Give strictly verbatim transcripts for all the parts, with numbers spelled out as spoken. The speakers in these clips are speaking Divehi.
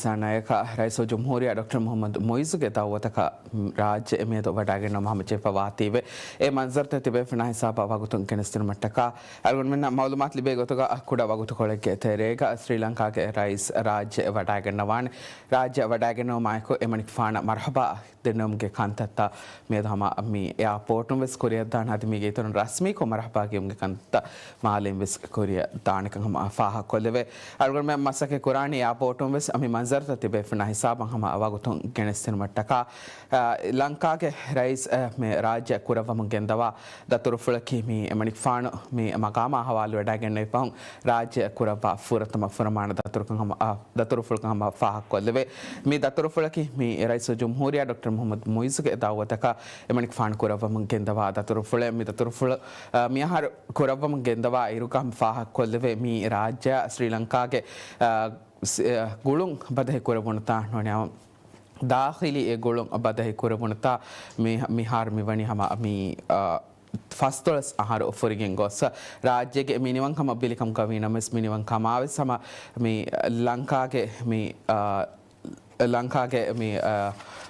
ސަނަޔަކަށް ރައީސުލްޖުމްހޫރިއްޔާ ޑޮކްޓަރ މުޙައްމަދު މުޢިއްޒުގެ ދަޢުވަތަކަށް ރާއްޖެ މިއަދު ވަޑައިގަންނަވުމަށް ހަމަޖެހިފަ ވާތީވެ، އެ މަންޒަރުތައް ތިބޭފުޅުންނާ ހިސާބަށް ވަގުތުން ގެނެސްދިނުމަށްޓަކާ، އަޅުގަނޑުމެންނަށް މަޢުލޫމާތު ލިބޭ ގޮތުގަ ކުޑަ ވަގުތުކޮޅެއްގެ ތެރޭގަ ސްރީލަންކާގެ ރައީސް ރާއްޖެ ވަޑައިގަންނަވާނެ. ރާއްޖެ ވަޑައިގެންނެވުމާއެކު އެމަނިކުފާނަށް މަރުޙަބާ ދެންނެވުމުގެ ކަންތައްތައް މިއަދު ހަމަ މި އެއާޕޯޓުން ވެސް ކުރިއަށްދާނެ. އަދި މީގެ އިތުރުން ރަސްމީކޮށް މަރުޙަބާ ކިޔުމުގެ ކަންތައް މާލެއިން ވެސް ކުރިއަށް ދާނެކަން ހަމަ ފާހަގަކޮށްލެވޭ. އަޅުގަނޑުމެން މަސައްކަތް ކުރާނީ އެއާޕޯޓުން ވެސް މި މަންޒަރުތައް ތިބޭފުޅުންނާ ހިސާބަށް ހަމަ ވަގުތުން ގެނެސްދިނުމަށްޓަކާ، އަ، ލަންކާގެ ރައީސް، އަ، މި ރާއްޖެ ކުރައްވަމުން ގެންދަވާ ދަތުރުފުޅަކީ މި އެމަނިކުފާނު މި މަގާމާ ހަވާލުވެވަޑައިގެންނެވި ފަހުން ރާއްޖެ ކުރައްވާ ފުރަތަމަ ފުރަމާނަ ދަތުރުކަން ހަމަ، އަ، ދަތުރުފުޅުކަން ހަމަ ފާހަގަކޮށްލެވޭ. މި ދަތުރުފުޅަކީ މި ރައީސުލްޖުމްހޫރިއްޔާ ޑޮކްޓަރ މުޙައްމަދު މުޢިއްޒުގެ ދަޢުވަތަކަށް އެމަނިކުފާނު ކުރައްވަމުން ގެންދަވާ ދަތުރުފުޅެއް. މި ދަތުރުފުޅު، އަ، މިއަހަރު ކުރައްވަމުން ގެންދަވާ އިރުގަ ހަމަ ފާހަގަކޮށްލެވޭ މި ރާއްޖެއާ ސްރީލަންކާގެ، އަ، ސް-، އަ، ގުޅުން ބަދަހި ކުރެވުނުތާ ނޫނީ ދާޚިލީ އެ ގުޅުން ބަދަހި ކުރެވުނުތާ މި-، މިހާރު މިވަނީ ހަމަ މި، އަ، ފަސްދޮޅަސް އަހަރު ފުރިގެން ގޮސް، ރާއްޖޭގެ މިނިވަންކަމަށް ބިލިކަމުގަ ވީނަމަވެސް، މިނިވަންކަމާވެސް ހަމަ މި ލަންކާގެ މި، އަ، ލަންކާގެ މި، އަ،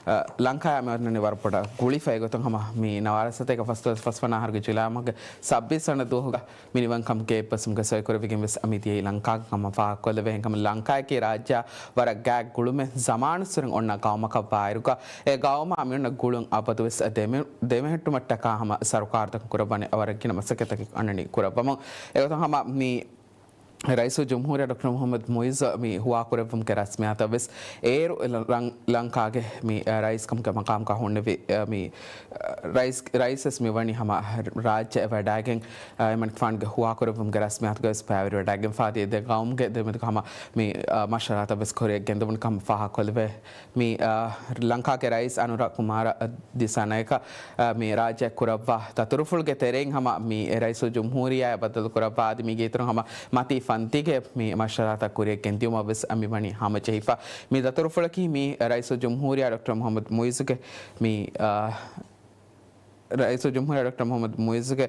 އަ، ލަންކާޔާ މި އޮންނަނީ ވަރަށް ބޮޑަށް ގުޅިފަ. އެގޮތުން ހަމަ މި ނަވާރަ ސަތޭކަ ފަސްދޮޅަސް ފަސްވަނަ އަހަރުގެ ޖުލައި މަހުގެ ސައްބީސް ވަނަ ދުވަހުގަ މިނިވަންކަމުގެ އެއްބަސްވުމުގެ ސޮއިކުރެވިގެން ވެސް މި ދިޔައީ ލަންކާގަ ހަމަ ފާހަގަކޮށްލެވޭ. އެހެންކަމުން ލަންކާޔަކީ ރާއްޖެއާ ވަރަށް ގާތް ގުޅުމެއް ޒަމާނުއްސުރެން އޮންނަ ގައުމަކަށް ވާއިރުގަ، އެ ގައުމާ މިއޮންނަ ގުޅުން އަބަދުވެސް ދެމެ-، ދެމެހެއްޓުމަށްޓަކާ ހަމަ ސަރުކާރުތަކުން ކުރައްވާނެ ވަރަށް ގިނަ މަސައްކަތްތަކެއް އަންނަނީ ކުރައްވަމުން. އެގޮތުން ހަމަ މި ރައީސުލްޖުމްހޫރިއްޔާ ޑޮކްޓަރ މުޙައްމަދު މުޢިއްޒު މި ހުވާކުރެއްވުމުގެ ރަސްމިއްޔާތަށް ވެސް އޭރު ލަ-، ރަން-، ލަންކާގެ މި، އަ، ރައީސްކަމުގެ މަޤާމުގަ ހުންނެވި، އަ، މި، އަ، ރައީސް، ރައީސް ވެސް މިވަނީ ހަމަ ރާއްޖެ ވަޑައިގެން، އަ، އެމަނިކުފާނުގެ ހުވާކުރެއްވުމުގެ ރަސްމިއްޔާތުގަ ވެސް ބައިވެރިވެވަޑައިގެންފާ އަދި ދެ ގައުމުގެ ދެމެދުގަ ހަމަ މި، އަ، މަޝްވަރާތައް ވެސް ކުރިއަށް ގެންދެވުނު ކަމަށް ފާހަގަކޮށްލެވޭ. މި، އަ، ލަންކާގެ ރައީސް އަނުރަ ކުމާރަ ދިސަނަޔަކަށް، އަ، މި ރާއްޖެ ކުރައްވާ ދަތުރުފުޅުގެ ތެރެއިން ހަމަ މި ރައީސުލްޖުމްހޫރިއްޔާ ބައްދަލު ކުރައްވާ އަދި މީގެ އިތުރުން ހަމަ މަތީ ފަންތީގެ މި މަޝްވަރާތައް ކުރިއަށް ގެންދިޔުމަށް ވެސް މި ވަނީ ހަމަޖެހިފަ. މި ދަތުރުފުޅަކީ މި ރައީސުލްޖުމްހޫރިއްޔާ ޑޮކްޓަރ މުޙައްމަދު މުޢިއްޒުގެ މި، އަ، ރައީސުލްޖުމްހޫރިއްޔާ ޑޮކްޓަރ މުޙައްމަދު މުޢިއްޒުގެ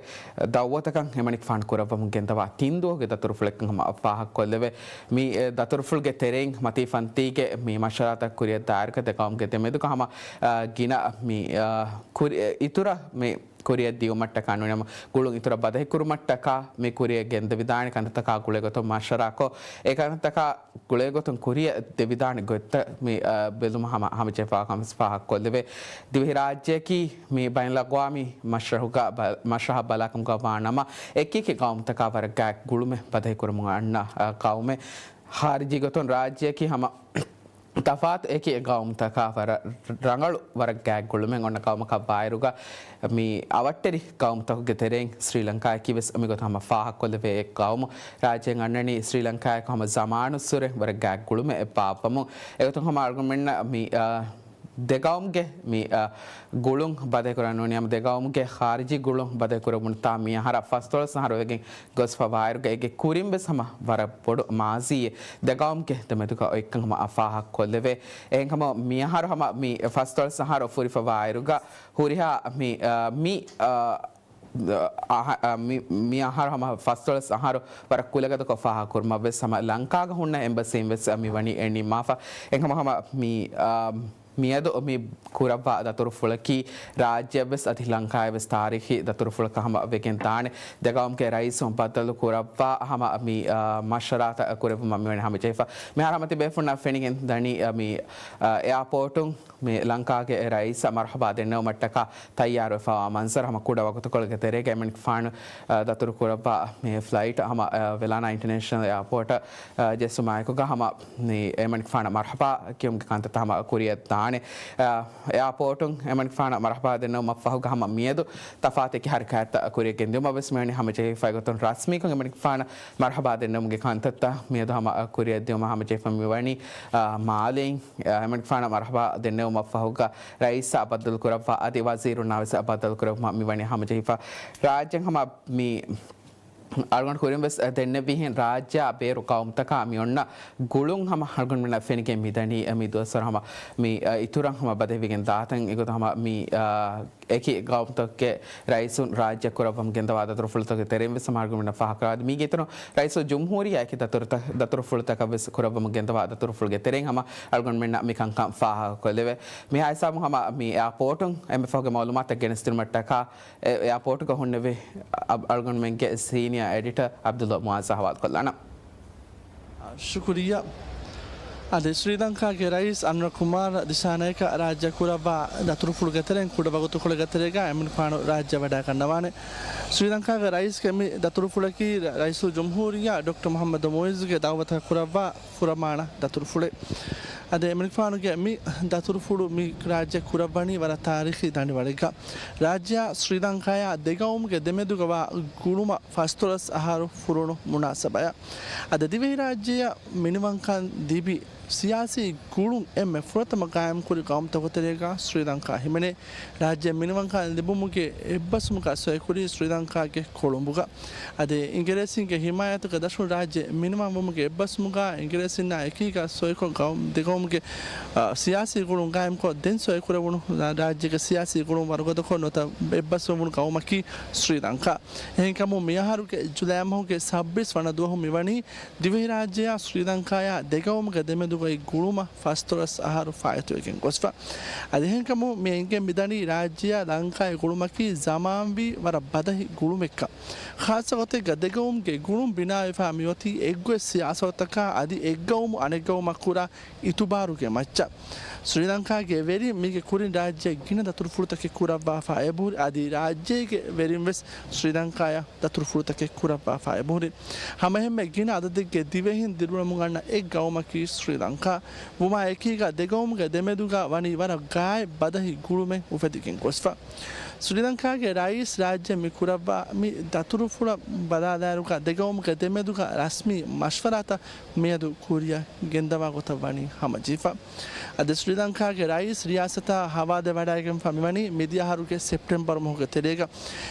ދަޢުވަތަކަށް އެމަނިކުފާނު ކުރައްވަމުން ގެންދަވާ ތިން ދުވަހުގެ ދަތުރުފުޅެއްކަން ހަމަ ފާހަގަކޮށްލެވޭ. މި، އެ، ދަތުރުފުޅުގެ ތެރެއިން މަތީ ފަންތީގެ މި މަޝްވަރާތައް ކުރިއަށް ދާއިރުގަ ދެ ގައުމުގެ ދެމެދުގަ ހަމަ، އަ، ގިނަ މި، އަ، ކުރި-، އިތުރަށް މި ކުރިއަށް ދިޔުމަށްޓަކާ ނޫނީ ހަމަ ގުޅުން އިތުރަށް ބަދަހިކުރުމަށްޓަކާ މި ކުރިއަށް ގެންދެވިދާނެ ކަންތައްތަކާ ގުޅޭގޮތުން މަޝްވަރާކޮށް، އެ ކަންތައްތަކާ ގުޅޭގޮތުން ކުރިއަށް ދެވިދާނެ ގޮތްތައް މި، އަ، ބެލުމަށް ހަމަ ހަމަޖެހިފާ ކަމަށް ފާހަގަކޮށްލެވޭ. ދިވެހިރާއްޖެއަކީ މި ބައިނަލްއަގްވާމީ މަޝްރަހުގަ ބަ-، މަޝްރަހަށް ބަލާކަމުގަ ވާނަމަ، އެކިއެކި ގައުމުތަކާ ވަރަށް ގާތް ގުޅުމެއް ބަދަހިކުރަމުން އަންނަ، އަ، ގައުމެއް. ޚާރިޖީ ގޮތުން ރާއްޖެއަކީ ހަމަ ތަފާތު އެކި ގައުމުތަކާ ވަރަށް ރަނގަޅު، ވަރަށް ގާތް ގުޅުމެއް އޮންނަ ގައުމަކަށް ވާއިރުގަ، މި އަވަށްޓެރި ގައުމުތަކުގެ ތެރެއިން ސްރީލަންކާއަކީ ވެސް މިގޮތަށް ހަމަ ފާހަގަކޮށްލެވޭ އެއް ގައުމު. ރާއްޖޭން އަންނަނީ ސްރީލަންކާއެކު ހަމަ ޒަމާނުއްސުރެ ވަރަށް ގާތް ގުޅުމެއް އެއްބާއްވަމުން. އެގޮތުން ހަމަ އަޅުގަނޑުމެންނަށް މި، އަ، ދެ ގައުމުގެ މި، އަ، ގުޅުން ބަދަހިކުރަން ނޫނީ ހަމަ ދެ ގައުމުގެ ޚާރިޖީ ގުޅުން ބަދަހިކުރެވުނުތާ މި އަހަރަށް ފަސްދޮޅަސް އަހަރު ވެގެން ގޮސްފަ ވާއިރުގަ އޭގެ ކުރިން ވެސް ހަމަ ވަރަށް ބޮޑު މާޒީއެއް ދެ ގައުމުގެ ދެމެދުގަ އޮތްކަން ހަމަ ފާހަގަކޮށްލެވޭ. އެހެންކަމުން މި އަހަރު ހަމަ މި ފަސްދޮޅަސް އަހަރު ފުރިފަ ވާއިރުގަ ހުރިހާ މި، އަ، މި، އަ، އަހަ-، އަ، މި، މި އަހަރު ހަމަ ފަސްދޮޅަސް އަހަރު ވަރަށް ކުލަގަދަކޮށް ފާހަގަކުރުމަށް ވެސް ހަމަ ލަންކާގަ ހުންނަ އެމްބަސީން ވެސް މި ވަނީ ނިންމާފަ. އެހެންކަމުން ހަމަ މި، އަ، މިއަދު މި ކުރައްވާ ދަތުރުފުޅަކީ ރާއްޖެއަށްވެސް އަދި ލަންކާއަށްވެސް ތާރީޚީ ދަތުރުފުޅަކަށް ހަމަ ވެގެން ދާނެ. ދެ ގައުމުގެ ރައީސުން ބައްދަލު ކުރައްވާ ހަމަ މި، އަ، މަޝްވަރާތައް ކުރެއްވުމަށް މިވަނީ ހަމަޖެހިފަ. މިހާރު ހަމަ ތިބޭފުޅުންނަށް ފެނިގެން ދަނީ، އަ، މި، އަ، އެއާޕޯޓުން މި ލަންކާގެ ރައީސަށް މަރުޙަބާ ދެންނެވުމަށްޓަކާ ތައްޔާރުވެފަވާ މަންޒަރު ހަމަ ކުޑަ ވަގުތުކޮޅެއްގެ ތެރޭގަ އެމަނިކުފާނު، އަ، ދަތުރު ކުރައްވާ މި ފްލައިޓް ހަމަ، އަ، ވެލާނާ އިންޓަރނޭޝަނަލް އެއާޕޯޓަށް، އަ، ޖެއްސުމާއެކުގަ ހަމަ މި އެމަނިކުފާނަށް މަރުޙަބާ ކިޔުމުގެ ކަންތައްތައް ހަމަ ކުރިއަށް ދާނެ. އަ، އެއާޕޯޓުން އެމަނިކުފާނަށް މަރުޙަބާ ދެންނެވުމަށްފަހުގަ ހަމަ މިއަދު ތަފާތު އެކި ހަރަކާތްތައް ކުރިއަށް ގެންދިއުމަށް ވެސް މިވަނީ ހަމަޖެހިފައިގަތުން ރަސްމީކޮށް އެމަނިކުފާނަށް މަރުޙަބާ ދެންނެވުމުގެ ކަންތައްތައް މިއަދު ހަމަ ކުރިއަށް ދިއުމަށް ހަމަޖެހިފަ މިވަނީ، އަ، މާލެއިން، އަ، އެމަނިކުފާނަށް މަރުޙަބާ ދެންނެވުމަށްފަހުގަ ރައީސާ ބައްދަލު ކުރައްވާ އަދި ވަޒީރުންނާ ވެސް ބައްދަލު ކުރެއްވުމަށް މިވަނީ ހަމަޖެހިފަ. ރާއްޖެން ހަމަ މި އަޅުގަނޑު ކުރިން ވެސް ދެންނެވިހެން، ރާއްޖެއާ ބޭރު ގައުމުތަކާ މި އޮންނަ ގުޅުން ހަމަ އަޅުގަނޑުމެންނަށް ފެނިގެން މިދަނީ. މި ދުވަސްވަރު ހަމަ މި އިތުރަށް ހަމަ ބަދަހިވެގެން ދާތަން. އެގޮތަށް ހަމަ މި އެކި ގައުމުތަކުގެ ރައީސުން ރާއްޖެ ކުރައްވަމުން ގެންދަވާ ދަތުރުފުޅުތަކުގެ ތެރެއިން ވެސް ހަމަ އަޅުގަނޑުމެންނަށް ފާހަގަކުރާ. މީގެ އިތުރުން ރައީސުލްޖުމްހޫރިއްޔާ އެކި ދަތުރުތަ-، ދަތުރުފުޅުތަކަށް ވެސް ކުރައްވަމުން ގެންދަވާ ދަތުރުފުޅުގެ ތެރެއިން ހަމަ އަޅުގަނޑުމެންނަށް މި ކަންކަން ފާހަގަކޮށްލެވޭ. މިހާ ހިސާބުން ހަމަ މި އެއާޕޯޓުން އެންމެ ފަހުގެ މައުލޫމާތަށް ގެނެސްދިނުމަށްޓަކާ، އެ އެއާޕޯޓުގަ ހުންނެވި އަ-، އަޅުގަނޑުމެންގެ ސީނިއާ އެޑިޓަ އަބްދުﷲ މުއާޒަށް ހަވާލުކޮށްލާނަން. ޝުކުރިއްޔާ. އަދި ސްރީލަންކާގެ ރައީސް އަނުރަ ކުމާރަ ދިސާނަޔަކަށް ރާއްޖެ ކުރައްވާ ދަތުރުފުޅުގެ ތެރެއިން ކުޑަ ވަގުތުކޮޅެއްގެ ތެރޭގަ އެމަނިކުފާނު ރާއްޖެ ވަޑައިގަންނަވާނެ. ސްރީލަންކާގެ ރައީސްގެ މި ދަތުރުފުޅަކީ ރަ-، ރައީސުލްޖުމްހޫރިއްޔާ ޑޮކްޓަރ މުޙައްމަދު މުޢިއްޒުގެ ދަޢުވަތަށް ކުރައްވާ ފުރަމާނަ ދަތުރުފުޅެއް. އަދި އެމަނިކުފާނުގެ މި ދަތުރުފުޅު މި ރާއްޖެ ކުރައްވަނީ ވަރަށް ތާރީޚީ ދަނޑިވަޅެއްގަ. ރާއްޖެއާ ސްރީލަންކާއާ ދެގައުމުގެ ދެމެދުގަވާ ގުޅުމަށް ފަސްދޮޅަސް އަހަރު ފުރުނު މުނާސަބަޔަށް، އަދި ދިވެހިރާއްޖެއަށް މިނިވަންކަން ލިބި ސިޔާސީ ގުޅުން އެންމެ ފުރަތަމަ ގާއިމްކުރި ގައުމުތަކުގެ ތެރޭގަ ސްރީލަންކާ ހިމެނޭ. ރާއްޖެ މިނިވަންކަން ލިބުމުގެ އެއްބަސްވުމަކަށް ސޮއިކުރީ ސްރީލަންކާގެ ކޮޅުނބުގަ. އަދި އިނގިރޭސިންގެ ހިމާޔަތުގެ ދަށުން ރާއްޖެ މިނިވަންވުމުގެ އެއްބަސްވުމުގަ އިނގިރޭސިންނާ އެކީގަ ސޮއިކޮށް ގައުމު، ދެގައުމުގެ، އާ، ސިޔާސީ ގުޅުން ގާއިމްކޮށް ދެން ސޮއިކުރެވުނު ރާ-، ރާއްޖޭގެ ސިޔާސީ ގުޅުން ވަރުގަދަކޮށް ނުވަތަ އެއްބަސްވެވުނު ގައުމަކީ ސްރީލަންކާ. އެހެންކަމުން މިއަހަރުގެ ޖުލައި މަހުގެ ސައްބީސް ވަނަ ދުވަހު މިވަނީ ދިވެހިރާއްޖެއާ ސްރީލަންކާއާ ދެގައުމުގެ ދެމެދުގައި ގުޅުމަށް ފަސްދޮޅަސް އަހަރު ފާއިތުވެގެން ގޮސްފަ. އަދި އެހެންކަމުން މި އެނގެން މިދަނީ ރާއްޖެއާ ލަންކާގެ ގުޅުމަކީ ޒަމާންވީ ވަރަށް ބަދަހި ގުޅުމެއްކަން. ޚާއްޞަގޮތެއްގަ ދެގައުމުގެ ގުޅުން ބިނާވެފާ މިއޮތީ އެއްގޮތް ސިޔާސަތަކާ އަދި އެއްގައުމު އަނެއްގައުމަށް ކުރާ އިތުބާރުގެ މައްޗަށް. ސްރީލަންކާގެ ވެރިން މީގެ ކުރިން ރާއްޖެ ގިނަ ދަތުރުފުޅުތަކެއް ކުރައްވާފަ އެބަހުރި، އަދި ރާއްޖޭގެ ވެރިން ވެސް ސްރީލަންކާއަށް ދަތުރުފުޅުތަކެއް ކުރައްވާފަ އެބަހުރި. ހަމައެހެންމެ ގިނަ އަދަދެއްގެ ދިވެހިން ދިރިއުޅެމުން އަންނަ އެއް ގައުމަކީ ސްރީލަންކާ. ވުމާ އެކީގަ ދެގައުމުގެ ދެމެދުގަ ވަނީ ވަރަށް ގާތް ބަދަހި ގުޅުމެއް އުފެދިގެން ގޮސްފަ. ސްރީލަންކާގެ ރައީސް ރާއްޖެ މި ކުރައްވާ މި ދަތުރުފުޅަށް ބަލާލާއިރުގަ ދެގައުމުގެ ދެމެދުގަ ރަސްމީ މަޝްވަރާތައް މިއަދު ކުރިއަށް ގެންދަވާ ގޮތަށް ވަނީ ހަމަޖެހިފަ. އަދި ސްރީލަންކާގެ ރައީސް ރިޔާސަތާ ހަވާލުވެވަޑައިގެންފަ މިވަނީ މިދިޔަ އަހަރުގެ ސެޕްޓެމްބަރު މަހުގެ ތެރޭގަ.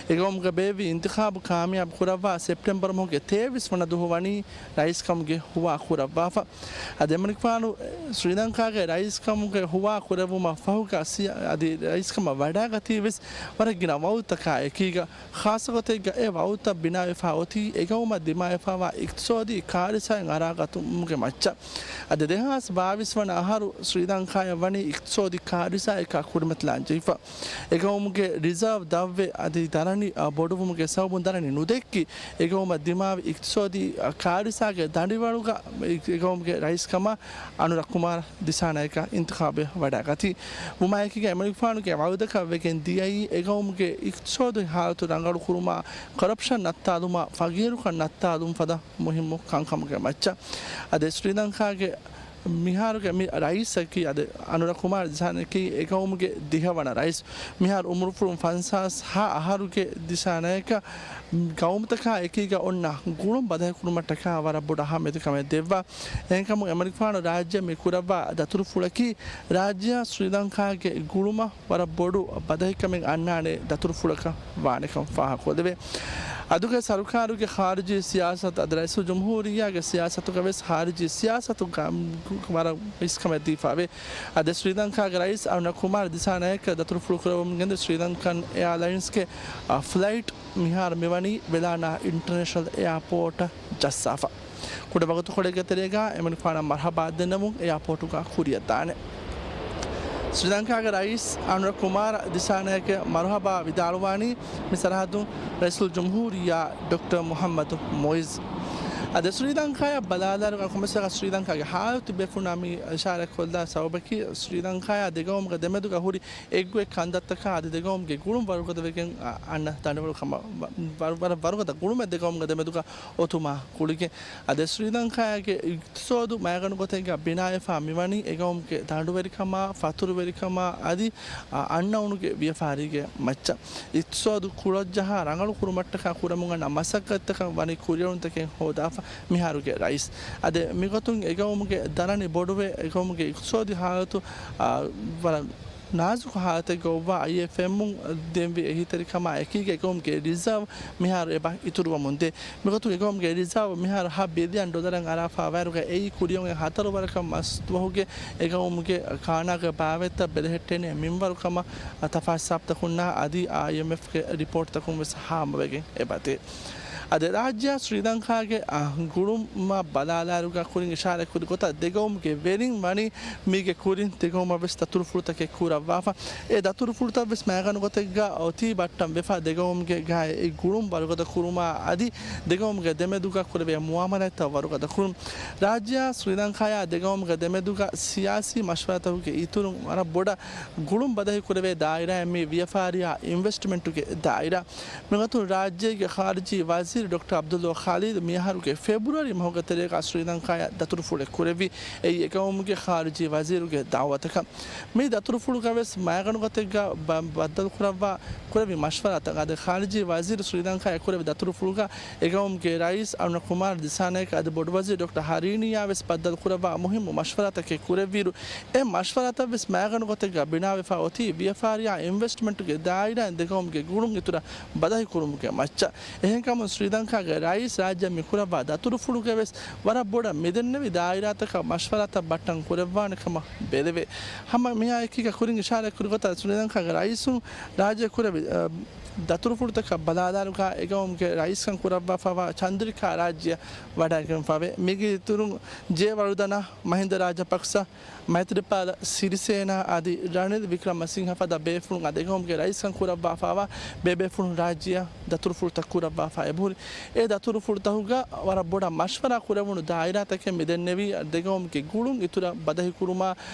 އެގައުމުގަ ބޭއްވި އިންތިޚާބު ކާމިޔާބު ކުރައްވާ ސެޕްޓެމްބަރު މަހުގެ ތޭވީސް ވަނަ ދުވަހު ވަނީ ރައީސްކަމުގެ ހުވާ ކުރައްވާފަ. އަދި އެމަނިކުފާނު ސްރީލަންކާގެ ރައީސްކަމުގެ ހުވާ ކުރެއްވުމަށް ފަހުގަ ސިޔާ-، އަދި ރައީސްކަމަށް ވަޑައިގަތީ ވެސް ވަރަށް ގިނަ ވައުދުތަކާ އެކީގަ، ޚާއްޞަގޮތެއްގަ އެ ވައުދުތައް ބިނާވެފާ އޮތީ އެގައުމަށް ދިމާވެފާވާ އިޤްތިޞާދީ ކާރިސާއިން އަރާގަތުމުގެ މައްޗަށް. އަދި ދެހާސް ބާވީސް ވަނަ އަހަރު ސްރީލަންކާއަށް ވަނީ އިޤްތިޞާދީ ކާރިސާއެއްގަ ކުރިމަތިލާން ޖެހިފަ. އެގައުމުގެ ރިޒާވް ދަށްވެ އަދި ދަރަނި، އަ، ބޮޑުވުމުގެ ސަބަބުން ދަރަނި ނުދެއްކި، އެގައުމަށް ދިމާވި އިޤްތިޞާދީ، އަ، ކާރިސާގެ ދަނޑިވަޅުގަ އެ-، އެގައުމުގެ ރައީސްކަމަށް އަނުރަ ކުމާރ ދިސާނަޔަކަށް އިންތިޚާބެއް ވަޑައިގަތީ. ވުމާއެކީގަ އެމަނިކުފާނުގެ ވައުދަކަށް ވެގެން ދިޔައީ އެގައުމުގެ އިޤްތިޞާދީ ހާލަތު ރަނގަޅުކުރުމާ، ކޮރަޕްޝަން ނައްތާލުމާ، ފަގީރުކަން ނައްތާލުން ފަދަ މުހިއްމު ކަންކަމުގެ މައްޗަށް. އަދި ސްރީލަންކާގެ މިހާރުގެ މި ރައީސަކީ އަދި އަނުރަ ކުމާރ ދިސާނަޔަކީ އެގައުމުގެ ދިހަވަނަ ރައީސް. މިހާރު އުމުރުފުޅުން ފަންސާސް ހަ އަހަރުގެ ދިސާނަޔަކަށް ގައުމުތަކާ އެކީގަ އޮންނަ ގުޅުން ބަދަހިކުރުމަށްޓަކާ ވަރަށް ބޮޑު އަހައްމިޔަތު ކަމެއް ދެއްވާ. އެހެންކަމުން އެމަނިކުފާނު ރާއްޖެ މި ކުރައްވާ ދަތުރުފުޅަކީ ރާއްޖެއާ ސްރީލަންކާގެ ގުޅުމަށް ވަރަށް ބޮޑު ބަދަހިކަމެއް އަންނާނެ ދަތުރުފުޅަކަށް ވާނެކަން ފާހަގަކޮށްލެވޭ. އަދުގެ ސަރުކާރުގެ ޚާރިޖީ ސިޔާސަތު އަދި ރައީސުލްޖުމްހޫރިއްޔާގެ ސިޔާސަތުގަ ވެސް ޚާރިޖީ ސިޔާސަތުގަ ވަރަށް ރައީސްކަމެއް ދީފަވޭ. އަދި ސްރީލަންކާގެ ރައީސް އަނުރަ ކުމާރ ދިސާނަޔަކަށް ދަތުރުފުޅު ކުރެއްވުމުން ގެންދަވާ ސްރީލަންކަން އެއާލައިންސްގެ، އަ، ފްލައިޓް މިހާރު މިވަނީ ވެލާނާ އިންޓަރނޭޝަނަލް އެއާޕޯޓަށް ޖައްސާފަ. ކުޑަ ވަގުތުކޮޅެއްގެ ތެރޭގަ އެމަނިކުފާނަށް މަރުޙަބާ ދެންނެވުން އެއާޕޯޓުގަ ކުރިއަށްދާނެ. ސްރީލަންކާގެ ރައީސް އަނުރަ ކުމާރ ދިސާނަޔަކަށް މަރުޙަބާ ވިދާޅުވާނީ މި ސަރަހައްދުން ރައީސުލްޖުމްހޫރިއްޔާ ޑޮކްޓަރ މުޙައްމަދު މުޢިއްޒު. އަދި ސްރީލަންކާއަށް ބަލާލާއިރު ކޮންމެސް ވަރަކަށް ސްރީލަންކާގެ ހާލަތު ބޭފުޅުންނާ މި އިޝާރަތްކޮށްލާ ސަބަބަކީ ސްރީލަންކާއާ ދެގައުމުގެ ދެމެދުގަ ހުރި އެއްގޮތް ކަންތައްތަކާ އަދި ދެގައުމުގެ ގުޅުން ވަރުގަދަވެގެން އަ-، އަންނަ ދަނޑިވަޅު ކަމަށް ވަ-، ވަރު-، ވަރަށް ވަރުގަދަ ގުޅުމެއް ދެގައުމުގެ ދެމެދުގަ އޮތުމާ ގުޅިގެން. އަދި ސްރީލަންކާގެ އިޤްތިޞާދު މައިގަނޑު ގޮތެއްގަ ބިނާވެފާ މިވަނީ އެގައުމުގެ ދަނޑުވެރިކަމާ، ފަތުރުވެރިކަމާ އަދި، އަ، އަންނައުނުގެ ވިޔަފާރީގެ މައްޗަށް. އިޤްތިޞާދު ކުޅަޖަހާ ރަނގަޅު ކުރުމަށްޓަކާ ކުރަމުން އަންނަ މަސައްކަތްތަކަށް ވަނީ ކުރިއެރުންތަކެއް ހޯދާފަ މިހާރުގެ ރައީސް. އަދި މިގޮތުން އެގައުމުގެ ދަރަނި ބޮޑުވެ، އެގައުމުގެ އިޤްތިޞާދީ ހާލަތު، އާ، ވަރަށް ނާޒުކު ހާލަތެއްގައި އޮއްވާ އައިއެފްއެމުން ދެންވި އެހީތެރިކަމާ އެކީގައި އެގައުމުގެ ރިޒާވް މިހާރު އެބަ އިތުރުވަމުންދޭ. މިގޮތުން އެގައުމުގެ ރިޒާވް މިހާރު ހަ ބިލިއަން ޑޮލަރަށް އަރާފާ ވަރުގައި އެއީ ކުރިއަށް އޮތް ހަތަރު ވަރަކަށް މަސް ދުވަހުގެ އެގައުމުގެ ކާނާގެ ބާވަތްތައް ބެލެހެއްޓޭނެ މިންވަރު ކަމަށް ތަފާސް ހިސާބުތަކުންނާ އަދި އައިއެމްއެފްގެ ރިޕޯޓްތަކުން ވެސް ހާމަވެގެން އެބަދޭ. އަދި ރާއްޖެއާ ސްރީލަންކާގެ، އަ، ގުޅުމަށް ބަލާލާއިރުގަ ކުރިން އިޝާރަތް ކުރި ގޮތަށް ދެގައުމުގެ ވެރިން ވަނީ މީގެ ކުރިން ދެގައުމަށް ވެސް ދަތުރުފުޅުތަކެއް ކުރައްވާފަ. އެ ދަތުރުފުޅުތައް ވެސް މައިގަނޑު ގޮތެއްގަ އޮތީ ބައްޓަން ވެފަ ދެގައުމުގެ ގާތް އެ ގުޅުން ވަރުގަދަ ކުރުމާ އަދި ދެގައުމުގެ ދެމެދުގަ ކުރެވޭ މުއާމަލާތްތައް ވަރުގަދަ ކުރުން. ރާއްޖެއާ ސްރީލަންކާއާ ދެގައުމުގެ ދެމެދުގަ ސިޔާސީ މަޝްވަރާތަކުގެ އިތުރުން ވަރަށް ބޮޑަށް ގުޅުން ބަދަހި ކުރެވޭ ދާއިރާއެއް މީ ވިޔަފާރިއާ އިންވެސްޓްމަންޓުގެ ދާއިރާ. މިގޮތުން ރާއްޖޭގެ ޚާރިޖީ ވަޒީރު ޑޮކްޓަރ ޢަބްދުﷲ ޚާލިދު މިއަހަރުގެ ފެބްރުއަރީ މަހުގެ ތެރޭގަ ސްރީލަންކާއަށް ދަތުރުފުޅެއް ކުރެއްވި. އެއީ އެގައުމުގެ ޚާރިޖީ ވަޒީރުގެ ދަޢުވަތަކަށް. މި ދަތުރުފުޅުގަ ވެސް މައިގަނޑު ގޮތެއްގަ ބަ-، ބައްދަލުކުރައްވާ ކުރެއްވި މަޝްވަރާތަކަށް އަދި ޚާރިޖީ ވަޒީރު ސްރީލަންކާއަށް ކުރެއްވި ދަތުރުފުޅުގަ އެގައުމުގެ ރައީސް އަރުނަ ކުމާރ ދިސާނަޔަކަ އަދި ބޮޑުވަޒީރު ޑޮކްޓަރ ހަރީނިއާ ވެސް ބައްދަލުކުރައްވާ މުހިއްމު މަޝްވަރާތަކެއް ކުރެއްވިއިރު، އެ މަޝްވަރާތައް ވެސް މައިގަނޑު ގޮތެއްގަ ބިނާވެފަ އޮތީ ވިޔަފާރިއާ އިންވެސްޓްމަންޓުގެ ދާއިރާއިން ދެގައުމުގެ ގުޅުން އިތުރަށް ބަދަހިކުރުމުގެ މައްޗަށް. އެހެންކަމުން ސްރީލަންކާގެ ރައީސް ރާއްޖެ މި ކުރައްވާ ދަތުރުފުޅުގަ ވެސް ވަރަށް ބޮޑަށް މިދެންނެވި ދާއިރާތަކަށް މަޝްވަރާތައް ބައްޓަން ކުރައްވާނެ ކަމަށް ބެލެވޭ. ހަމަ މިހާ އެކީގަ ކުރިން އިޝާރަތް ކުރި ގޮތަށް ސްރީލަންކާގެ ރައީސުން ރާއްޖެ ކުރެވި، އަ، ދަތުރުފުޅުތަކަށް ބަލާލާރުގަ އެގައުމުގެ ރައީސްކަން ކުރައްވާފަވާ ޗަންދްރިކާ ރާއްޖެއަށް ވަޑައިގެންފަވޭ. މީގެ އިތުރުން ޖޭ ވަރުދަނާ، މަހިންދަ ރާޖަޕަކްސަ، މައިތްރިޕާލަ ސިރިސޭނާ އަދި ރަނިލް ވިކްރަމަސިންހަ ފަދަ ބޭފުޅުން އަދި އެގައުމުގެ ރައީސްކަން ކުރައްވާފަވާ ބޭބޭފުޅުން ރާއްޖެއަށް ދަތުރުފުޅުތައް ކުރައްވާފަ އެބަހުރި. އެ ދަތުރުފުޅުތަކުގަ ވަރަށް ބޮޑަށް މަޝްވަރާ ކުރެވުނު ދާއިރާތަކެއް މިދެންނެވީ، ދެގައުމުގެ ގުޅުން އިތުރަށް ބަދަހިކުރުމާ،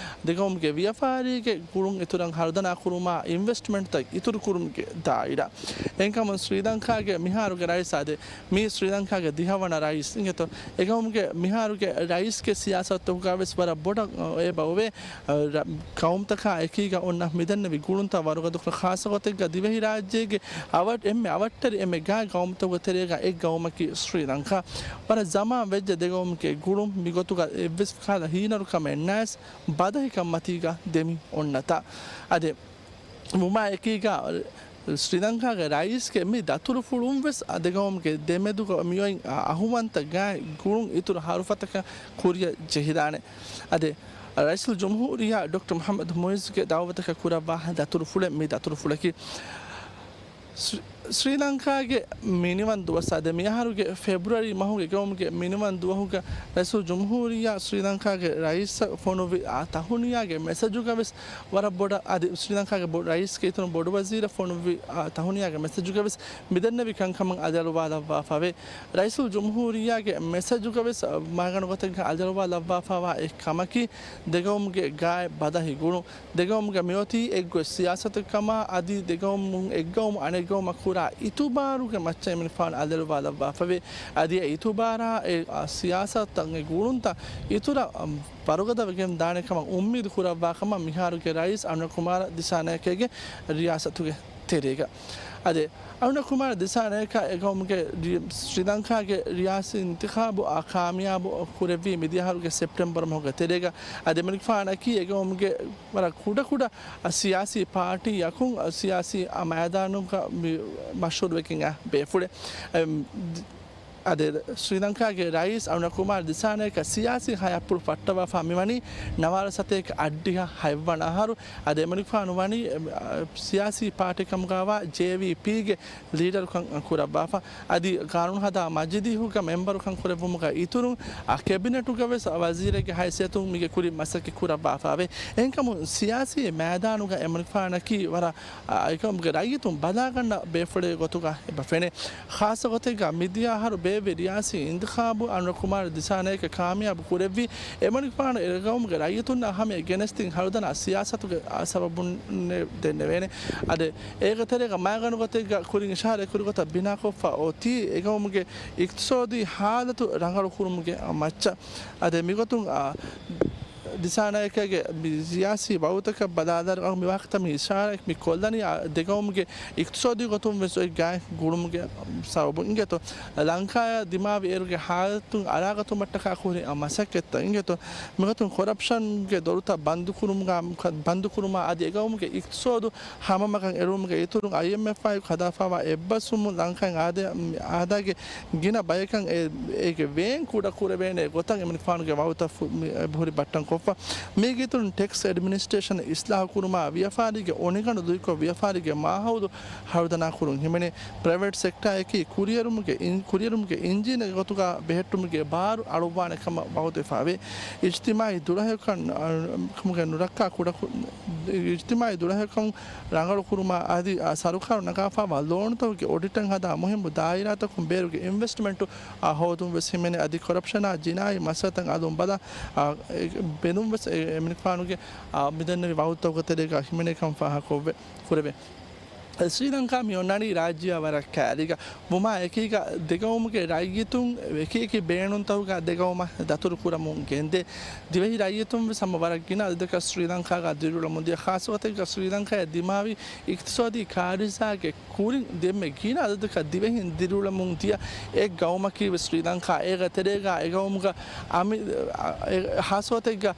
ދެގައުމުގެ ވިޔަފާރީގެ ގުޅުން އިތުރަށް ހަރުދަނާ ކުރުމާ، އިންވެސްޓްމަންޓްތައް އިތުރު ކުރުމުގެ ދާއިރާ. އެހެންކަމުން ސްރީލަންކާގެ މިހާރުގެ ރައީސް އާދެ، މީ ސްރީލަންކާގެ ދިހަވަނަ ރައީސް އިނގޭތޯ. އެގައުމުގެ މިހާރުގެ ރައީސްގެ ސިޔާސަތުތަކުގަ ވެސް ވަރަށް ބޮޑަށް އެބަ އޮވޭ. ރަ-، ގައުމުތަކާ އެކީގަ އޮންނަ މިދެންނެވި ގުޅުންތައް ވަރުގަދަކުރަން، ޚާއްޞަ ގޮތެއްގަ ދިވެހިރާއްޖޭގެ އަވަށް-، އެންމެ އަވަށްޓެރި އެންމެ ގާތް ގައުމުތަކުގެ ތެރޭގަ އެއް ގައުމަކީ ސްރީލަންކާ. ވަރަށް ޒަމާން ވެއްޖެ ދެގައުމުގެ ގުޅުން މިގޮތުގަ އެއްވެސް ކަހަލަ ހީނަރުކަމެއް ނައިސް ބަދަހިކަން މަތީގަ ދެމި އޮންނަތާ. އަދި ވުމާ އެކީގަ ސްރީލަންކާގެ ރައީސްގެ މި ދަތުރުފުޅުން ވެސް ދެގައުމުގެ ދެމެދުގަ މިއޮތް އަހުވަންތަ ގާތް ގުޅުން އިތުރު ހަރުފަތަކަށް ކުރިއަށް ޖެހިދާނެ. އަދި ރައީސުލްޖުމްހޫރިއްޔާ ޑޮކްޓަރ މުޙައްމަދު މުޢިއްޒުގެ ދަޢުވަތަކަށް ކުރައްވާ ދަތުރުފުޅެއް މި ދަތުރުފުޅަކީ. ސްރީ-، ސްރީލަންކާގެ މިނިވަން ދުވަސް އާދެ، މިއަހަރުގެ ފެބްރުއަރީ މަހުގެ ގައުމުގެ މިނިވަން ދުވަހުގަ ރައީސުލްޖުމްހޫރިއްޔާ ސްރީލަންކާގެ ރައީސަށް ފޮނުއްވި އާ ތަހުނިޔާގެ މެސެޖުގަ ވެސް ވަރަށް ބޮޑަށް އަދި ސްރީލަންކާގެ ބޮ-، ރައީސްގެ އިތުރުން ބޮޑުވަޒީރަށް ފޮނުއްވި އާ ތަހުނިޔާގެ މެސެޖުގަ ވެސް މިދެންނެވި ކަންކަމަށް އަލިއަޅުވާލައްވާފަވޭ. ރައީސުލްޖުމްހޫރިއްޔާގެ މެސެޖުގަ ވެސް މައިގަނޑު ގޮތެއްގަ އަލިއަޅުވާލައްވާފަވާ އެއް ކަމަކީ ދެގައުމުގެ ގާތް ބަދަހި ގުޅުން. ދެގައުމުގަ މިއޮތީ އެއްގޮތް ސިޔާސަތެއް ކަމާ އަދި ދެގައުމުން އެއްގައުމު އަނެއްގައުމަށް ކުރާ އިތުބާރުގެ މައްޗަށް އެމަނިކުފާނު އަލިއަޅުވާލައްވާފަވޭ. އަދި އެ އިތުބާރާ އެ، އާ، ސިޔާސަތުތައް އެ ގުޅުންތައް އިތުރަށް، އަ، ވަރުގަދަވެގެން ދާނެ ކަމަށް އުއްމީދު ކުރައްވާ ކަމަށް މިހާރުގެ ރައީސް އަންވަރު ކުމާރަ ދިސާނަޔަކޭގެ ރިޔާސަތުގެ ތެރޭގަ. އަދި އަންވަރު ކުމާރަ ދިސާނަޔަކާ އެގައުމުގެ ރި-، ސްރީލަންކާގެ ރިޔާސީ އިންތިޚާބު އާ ކާމިޔާބު ކުރެއްވީ މިދިޔަހަރުގެ ސެޕްޓެމްބަރު މަހުގެ ތެރޭގަ. އަދި އެމަނިކުފާނަކީ އެގައުމުގެ ވަރަށް ކުޑަކުޑަ ސިޔާސީ ޕާޓީއަކުން ސިޔާސީ މައިދާނުގަ މި މަޝްހޫރުވެގެން އައި ބޭފުޅެއް. އަދި ސްރީލަންކާގެ ރައީސް އަންވަރު ކުމާރަ ދިސާނަޔަކަށް ސިޔާސީ ހަޔާތްޕުޅު ފައްޓަވާފަ މިވަނީ ނަވާރަ ސަތޭކަ އަށްޑިހަ ހަތްވަނަ އަހަރު. އަދި އެމަނިކުފާނު ވަނީ، އެ، ސިޔާސީ ޕާޓީ ކަމުގައިވާ ޖޭވީޕީގެ ލީޑަރުކަން ކުރައްވާފަ. އަދި ގާނޫނު ހަދާ މަޖިލީހުގަ މެމްބަރުކަން ކުރެއްވުމުގަ އިތުރުން، އަ، ކެބިނެޓުގަ ވެސް ވަޒީރެއްގެ ހައިސިއްޔަތުން މީގެ ކުރިން މަސައްކަތް ކުރައްވާފައެވެ. އެހެންކަމުން ސިޔާސީ މައިދާނުގަ އެމަނިކުފާނަކީ ވަރަށް، އަ، އެކަމުގެ ރައްޔިތުން ބަލާގަންނަ ބޭފުޅެއް ގޮތުގަ އެބަ ފެނޭ. ޚާއްޞަ ގޮތެއްގަ މިދިޔަ އަހަރު ބޭއްވި ރިޔާސީ އިންތިޚާބު އަންވަރު ކުމާރަ ދިސާނަޔަކަށް ކާމިޔާބު ކުރެއްވީ، އެމަނިކުފާނު އެގައުމުގެ ރައްޔިތުންނާ ހަމަޔަށް ގެނެސްދިން ހަރުދަނާ ސިޔާސަތުގެ ސަބަބުން ދެންނެވޭނެ. އަދި އޭގެ ތެރޭގަ މައިގަނޑު ގޮތެއްގަ ކުރިން އިޝާރާތް ކުރި ގޮތަށް ބިނާކޮށްފަ އޮތީ އެގައުމުގެ އިޤްތިޞާދީ ހާލަތު ރަނގަޅު ކުރުމުގެ މައްޗަށް. އަދި މިގޮތުން، އާ، ދިސާނާޔަކާގެ މި ސިޔާސީ ވައުދުތަކަށް ބަލާލާ މި ވާހަކަތައް މި އިޝާރާތް މި ކޮށްލަނީ، އާ، ދެގައުމުގެ އިޤްތިޞާދީ ގޮތުން ވެސް އޮތް ގާތް ގުޅުމުގެ ސަބަބުން އިނގޭތޯ. ލަންކާއާ ދިމާވި އޭރުގެ ހާލަތުން އަރާގަތުމަށްޓަކާ ކުރި މަސައްކަތްތައް އިނގޭތޯ. މިގޮތުން ކޮރަޕްޝަންގެ ދޮރުތައް ބަންދުކުރުމުގަ، ބަންދުކުރުމާ އަދި އެގައުމުގެ އިޤްތިޞާދު ހަމަމަކަށް އެޅުމުގެ އިތުރުން އައިއެމްއެފްއާއި ހަދާފައިވާ އެއްބަސްވުމުން ލަންކާއިން އާދަ-، އާދައިގެ ގިނަ ބަޔަކަށް އެ-، އޭގެ ވޭން ކުޑަ ކުރެވޭނެ ގޮތަށް އެމަނިކުފާނުގެ ވައުދުތައް ފު-، މި-، އެބަހުރި ބައްޓަން ކޮށްފަ. މީގެ އިތުރުން ޓެކްސް އެޑްމިނިސްޓްރޭޝަން އިސްލާހު ކުރުމާ، ވިޔަފާރީގެ އޮނިގަނޑު ލުއިކޮށް، ވިޔަފާރީގެ މާހައުލު ހަރުދަނާ ކުރުން ހިމެނޭ. ޕްރައިވެޓް ސެކްޓާއަކީ ކުރިއެރުމުގެ އިން-، ކުރިއެރުމުގެ އިންޖީނެއް ގޮތުގަ ބެހެއްޓުމުގެ ބާރު އަޅުއްވާނެ ކަމަށް ވައުދުވެފައިވޭ. އިޖްތިމާއީ ދުޅަހެޔޮކަން، އަ، ކަމުގެ ނުރައްކާ ކުޑަކު-، އިޖްތިމާއީ ދުޅަހެޔޮކަން ރަނގަޅު ކުރުމާ އަދި، އާ، ސަރުކާރު ނަގާފައިވާ ލޯނުތަކުގެ އޮޑިޓަށް ހަދާ މުހިއްމު ދާއިރާތަކުން ބޭރުގެ އިންވެސްޓްމަންޓު، އާ، ހޯދުން ވެސް ހިމެނޭ. އަދި ކޮރަޕްޝަނާ ޖިނާއީ މައްސަލަތައް އަލުން ބަލާ، އާ، އެ، ބެލުން ވެސް އެ، އެމަނިކުފާނުގެ، އާ، މިދެންނެވި ވައުދުތަކުގެ ތެރޭގަ ހިމެނޭ ކަން ފާހަގަކޮށްވޭ. ކުރެވޭ. ސްރީލަންކާ މި އޮންނަނީ ރާއްޖެއާ ވަރަށް ކައިރީގަ ވުމާ އެކީގަ ދެގައުމުގެ ރައްޔިތުން އެކި އެކި ބޭނުންތަކުގަ ދެގައުމަށް ދަތުރު ކުރަމުން ގެންދޭ. ދިވެހި ރައްޔިތުން ވެސް ހަމަ ވަރަށް ގިނަ އަދަދަކަށް ސްރީލަންކާގަ ދިރިއުޅެމުން ދިޔަ، ޚާއްޞަ ގޮތެއްގަ ސްރީލަންކާއަށް ދިމާވި އިޤްތިޞާދީ ކާރިސާގެ ކުރިން ދެންމެ ގިނަ އަދަދަކަށް ދިވެހިން ދިރިއުޅެމުން ދިޔަ އެއް ގައުމަކީ ވެސް ސްރީލަންކާ. އޭގެ ތެރޭގަ އެގައުމުގަ އަމި-، އަ، އެ، ޚާއްޞަ ގޮތެއްގަ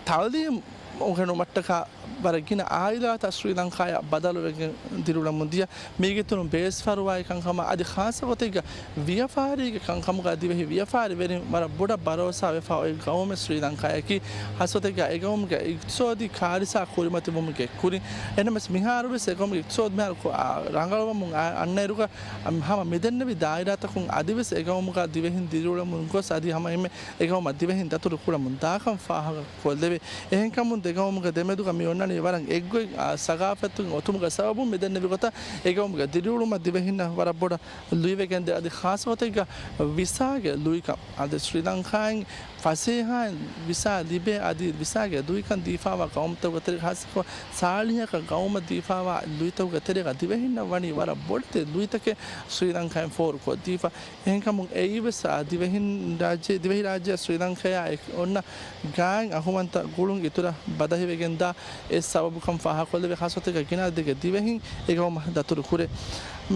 ތަޢުލީމް އުނގެނުމަށްޓަކާ ވަރަށް ގިނަ އާއިލާތައް ސްރީލަންކާއަށް ބަދަލުވެގެން ދިރިއުޅެމުން ދިޔަ. މީގެ އިތުރުން ބޭސްފަރުވާއި ކަންކަމާ އަދި ޚާއްޞަ ގޮތެއްގަ ވިޔަފާރީގެ ކަންކަމުގަ ދިވެހި ވިޔަފާރިވެރިން ވަރަށް ބޮޑަށް ބަރޯސާވެފަ އޮތް ގައުމެއް ސްރީލަންކާއަކީ. ޚާއްޞަ ގޮތެއްގަ އެގައުމުގެ އިޤްތިޞާދީ ކާރިސާ ކުރިމަތިވުމުގެ ކުރިން. އެހެންނަމަވެސް މިހާރުވެސް އެގައުމުގެ އިޤްތިޞާދު މިހާރު ކު-، އާ، ރަނގަޅުވަމުން އަ-، އަންނައިރުގަ ހަމަ މިދެންނެވި ދާއިރާތަކުން އަދިވެސް އެގައުމުގަ ދިވެހިން ދިރިއުޅެމުން ގޮސް އަދި ހަމަ އެންމެ އެގައުމަށް ދިވެހިން ދަތުރު ކުރަމުން ދާކަން ފާހަގަ ކޮށްލެވޭ. އެހެންކަމުން ދެގައުމުގެ ދެމެދުގަ މި އޮންނަނީ ވަރަށް އެއްގޮތް، އާ، ސަގާފަތުން އޮތުމުގެ ސަބަބުން މިދެންނެވި ގޮތަށް އެގައުމުގެ ދިރިއުޅުމަށް ދިވެހިންނަށް ވަރަށް ބޮޑަށް ލުއިވެގެންދޭ. އަދި ޚާއްޞަ ގޮތެއްގަ ވިސާގެ ލުއިކަން އަދި ސްރީލަންކާއިން ފަސޭހައިން ވިސާ ލިބޭ އަދި ވިސާގެ ލުއިކަން ދީފާވާ ގައުމުތަކުގެ ތެރޭ ޚާއްޞަކޮށް ސާޅީހަކަށް ގައުމަށް ދީފާވާ ލުއިތަކުގެ ތެރޭގަ ދިވެހިންނަށް ވަނީ ވަރަށް ބޮޑެތި ލުއިތަކެއް ސްރީލަންކާއިން ފޯރުކޮށްދީފަ. އެހެންކަމުން އެއީވެސް، އާ، ދިވެހިން ރާއްޖެ، ދިވެހިރާއްޖެއާ ސްރީލަންކާއާ އެކު އޮންނަ ގާތް އަހުމަންތައް ގުޅުން އިތުރަށް ބަދަހިވެގެންދާ އެއް ސަބަބުކަން ފާހަގަކޮށްލެވޭ. ޚާއްޞަ ގޮތެއްގަ ގިނަ އަދަދެއްގެ ދިވެހިން އެގައުމަށް ދަތުރު ކުރޭ.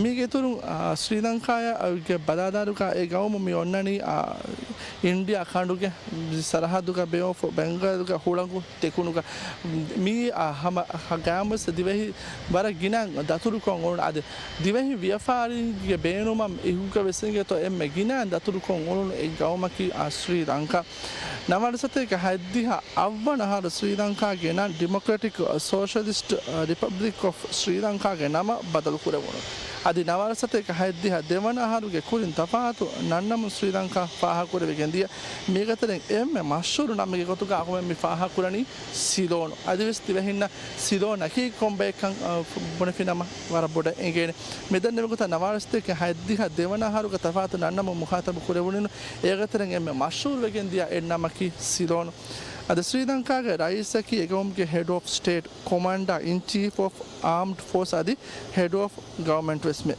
މީގެ އިތުރުން، އާ، ސްރީލަންކާއާ އައިގެ ބަލާލާރުގަ އެ ގައުމު މި އޮންނަނީ، އާ، އިންޑިއާ ކަނޑުގެ ސަރަހައްދުގަ ބޭއޮފް ބެންގާލުގެ ހުޅަނގު ދެކުނުގަ. މީ، އާ، ހަމަ ގައުމުވެސް ދިވެހި ވަރަށް ގިނަ ދަތުރުކޮށް އުޅުނު އަދި ދިވެހި ވިޔަފާރީގެ ބޭނުމަށް އިހުގަ ވެސް އިނގޭތޯ އެންމެ ގިނަ ދަތުރުކޮށް އުޅުނު އެއް ގައުމަކީ، އާ، ސްރީލަންކާ. ނަވާރަސަތޭކަ ހަތްދިހަ އަށްވަނަ އަހަރު ސްރީލަންކާގެ ނަން ޑިމޮކްރެޓިކް ސޯޝަލިސްޓް ރިޕަބްލިކް އޮފް ސްރީލަންކާގެ ނަމަށް ބަދަލު ކުރެވުނު. އަދި ނަވާރަސަތޭކަ ހަތްދިހަ ދެވަނަ އަހަރުގެ ކުރިން ތަފާތު ނަންނަމުން ސްރީލަންކާ ފާހަގަކުރެވިގެން ދިޔަ. މީގެ ތެރެއިން އެންމެ މަޝްހޫރު ނަމެއްގެ ގޮތުގަ އަހުމެން މި ފާހަގަކުރަނީ ސިލޯނު. އަދިވެސް ދިވެހިންނަށް ސިލޯނަކީ ކޮންބައެއްކަން، އަ، ބުނެފިނަމަ ވަރަށް ބޮޑަށް އެނގޭނެ. މިދެންނެވި ގޮތަށް ނަވާރަސަތޭކަ ހަތްދިހަ ދެވަނަ އަހަރުގެ ތަފާތު ނަންނަމުން މުޚާތަބު ކުރެވުނީނު. އޭގެ ތެރެއިން އެންމެ މަޝްހޫރުވެގެން ދިޔަ އެއް ނަމަކީ ސިލޯނު. އަދި ސްރީލަންކާގެ ރައީސަކީ އެގައުމުގެ ހެޑް އޮފް ސްޓޭޓް، ކޮމާންޑާ އިން ޗީފް އޮފް އާމްޑް ފޯސް އަދި ހެޑް އޮފް ގަވަމެންޓް ވެސްމެ.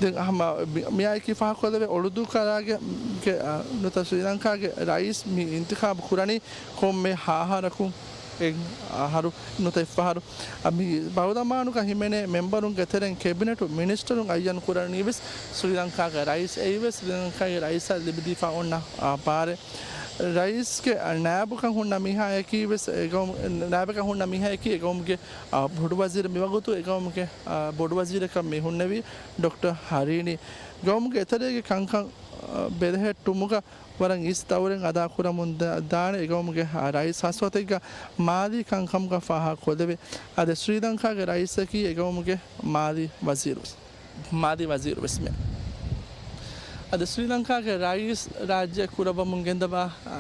ދެން ހަމަ މި-، މިއާއެކީ ފާހަގަކޮށްލެވޭ އުޅުދޫކަރާގެ، ގެ، އަ، ނުތަ ސްރީލަންކާގެ ރައީސް މި އިންތިޚާބު ކުރަނީ ކޮންމެ ހަ އަހަރަކުން އެއް އަހަރު ނުތަ އެއްފަހަރު. އަ، މި ބަރުލަމާނުގަ ހިމެނޭ މެމްބަރުންގެ ތެރެއިން ކެބިނެޓު މިނިސްޓަރުން އައްޔަން ކުރަނީ ވެސް ސްރީލަންކާގެ ރައީސް. އެއީ ވެސް ސްރީލަންކާގެ ރައީސާ ލިބިދީފާ އޮންނަ، އާ، ބާރެއް. ރައީސްގެ ނާއިބުކަން ހުންނަ މީހާއަކީ ވެސް އެގައުމު-، ނާއިބަކަން ހުންނަ މީހާއަކީ އެގައުމުގެ، އާ، ބޮޑުވަޒީރު. މިވަގުތު އެގައުމުގެ، އާ، ބޮޑުވަޒީރަކަށް މި ހުންނެވީ ޑޮކްޓަރ ހަރީނީ. ގައުމުގެ އެތެރޭގެ ކަންކަން، އާ، ބެލެހެއްޓުމުގަ ވަރަށް އިސް ދައުރެއް އަދާކުރަމުން ދާ-، ދާނެ އެގައުމުގެ، އާ، ރައީސް. ޚާއްޞަ ގޮތެއްގަ މާލީ ކަންކަމުގަ ފާހަގަކޮށްލެވޭ. އަދި ސްރީލަންކާގެ ރައީސަކީ އެގައުމުގެ މާލީ ވަޒީރު. މާލީ ވަޒީރު ވެސްމެ. އަދި ސްރީލަންކާގެ ރައީސް ރާއްޖެ ކުރައްވަމުން ގެންދަވާ، އަ،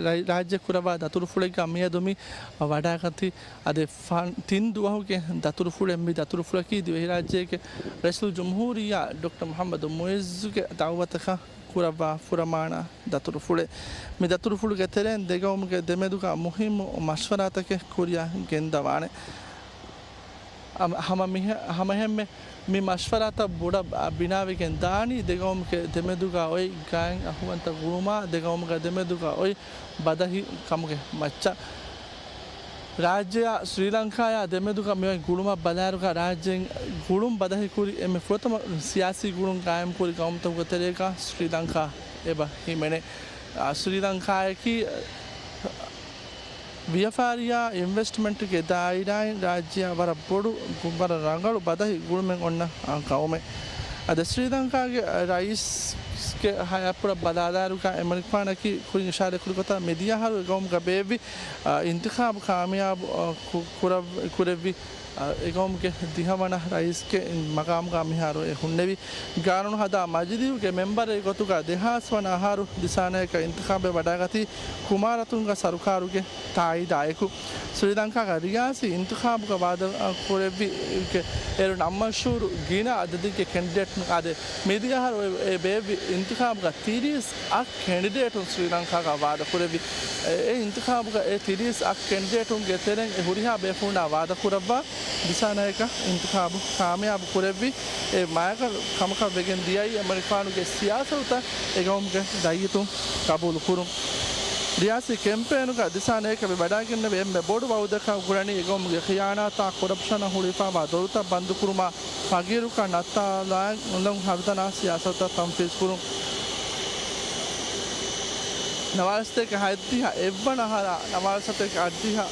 ރައި-، ރާއްޖެ ކުރައްވާ ދަތުރުފުޅެއްގަ މިއަދު މި ވަޑައިގަތީ. އަދި ފަން-، ތިން ދުވަހުގެ ދަތުރުފުޅެއް. މި ދަތުރުފުޅަކީ ދިވެހިރާއްޖޭގެ ރައީސުލްޖުމްހޫރިއްޔާ ޑޮކްޓަރ މުޙައްމަދު މުޢިއްޒުގެ ދަޢުވަތަކަށް ކުރައްވާ ފުރަމާނަ ދަތުރުފުޅެއް. މި ދަތުރުފުޅުގެ ތެރެއިން ދެގައުމުގެ ދެމެދުގަ މުހިއްމު މަޝްވަރާތަކެއް ކުރިއަށް ގެންދަވާނެ. ހަމަ، ހަމަ މިހެ-، ހަމައެހެންމެ މި މަޝްވަރާތައް ބޮޑަށް ބިނާވެގެން ދާނީ ދެގައުމުގެ ދެމެދުގަ އޮތް ގާތް އަހުވަންތަ ގުޅުމާ ދެގައުމުގެ ދެމެދުގަ އޮތް ބަދަހި ކަމުގެ މައްޗަށް. ރާއްޖެއާ ސްރީލަންކާޔާ ދެމެދުގަ މިއޮތް ގުޅުމަށް ބަލާއިރުގަ ރާއްޖޭން ގުޅުން ބަދަހިކުރި އެންމެ ފުރަތަމަ ސިޔާސީ ގުޅުން ގާއިމްކުރި ގައުމުތަކުގެ ތެރޭގަ ސްރީލަންކާ އެބަ ހިމެނޭ. އާ، ސްރީލަންކާޔަކީ ވިޔަފާރިއާ އިންވެސްޓްމަންޓްގެ ދާއިރާއިން ރާއްޖެއާ ވަރަށް ބޮޑު، ވަރަށް ރަނގަޅު ބަދަހި ގުޅުމެއް އޮންނަ ގައުމެއް. އަދި ސްރީލަންކާގެ ރައީސްގެ ހަޔާތްޕުޅަށް ބަލާލާއިރުގަ އެމަނިކުފާނަކީ ކުރިން އިޝާރަތްކުރި ގޮތަށް މިދިޔަ އަހަރު އެ ގައުމުގަ ބޭއްވި، އާ، އިންތިޚާބު ކާމިޔާބު، އާ، ކު-، ކުރައް-، ކުރެއްވި، އާ، އެ ގައުމުގެ ދިހަވަނަ ރައީސްގެ މަގާމުގަ މިހާރު އެ ހުންނެވި. ގާނޫނު ހަދާ މަޖިލީހުގެ މެމްބަރެއް ގޮތުގަ ދެހާސް ވަނަ އަހަރު ދިސާނަޔަކަށް އިންތިޚާބެއް ވަޑައިގަތީ ކުމާރަތުންގ ސަރުކާރުގެ ތާއީދާއެކު. ސްރީލަންކާގަ ރިޔާސީ އިންތިޚާބުގަ ވާދަ، އަ، ކުރެއްވި އޭރު ނަން މަޝްހޫރު ގިނަ އަދަދެއްގެ ކެންޑިޑޭޓުން އާދެ، މިދިޔަ އަހަރު އެ، އެ ބޭއްވި އިންތިޚާބުގަ ތިރީސް އަށް ކެންޑިޑޭޓުން ސްރީލަންކާގަ ވާދަ ކުރެއްވި. އެ، އެ އިންތިޚާބުގަ އެ ތިރީސް އަށް ކެންޑިޑޭޓުންގެ ތެރެއިން އެ ހުރިހާ ބޭފުޅުންނާ ވާދަ ކުރައްވާ ދިސާނަޔަކަށް އިންތިޚާބު ކާމިޔާބު ކުރެއްވި. އެ މާޔަކަށް ކަމަކަށް ވެގެން ދިޔައީ އެމަނިކުފާނުގެ ސިޔާސަތުތައް އެގައުމުގެ ރައްޔިތުން ގަބޫލު ކުރުން. ރިޔާސީ ކެމްޕޭނުގަ ދިސާނަޔަކަށް ވަޑައިގެންނެވި އެންމެ ބޮޑު ވައުދަކަށް ގުޅަނީ އެގައުމުގެ ޚިޔާނާތާ ކޮރަޕްޝަނަށް ހުޅުވިފައިވާ ދޮރުތައް ބަންދުކުރުމާ، ފަގީރުކަން ނައްތާލާ ހަރުދަނާ ސިޔާސަތުތައް ތަންފީޒުކުރުން. ނަވާރަސަތޭކަ ހަތްދިހަ އެއްވަނަ އަހަރާ، ނަވާރަސަތޭކަ އަށްޑިހަ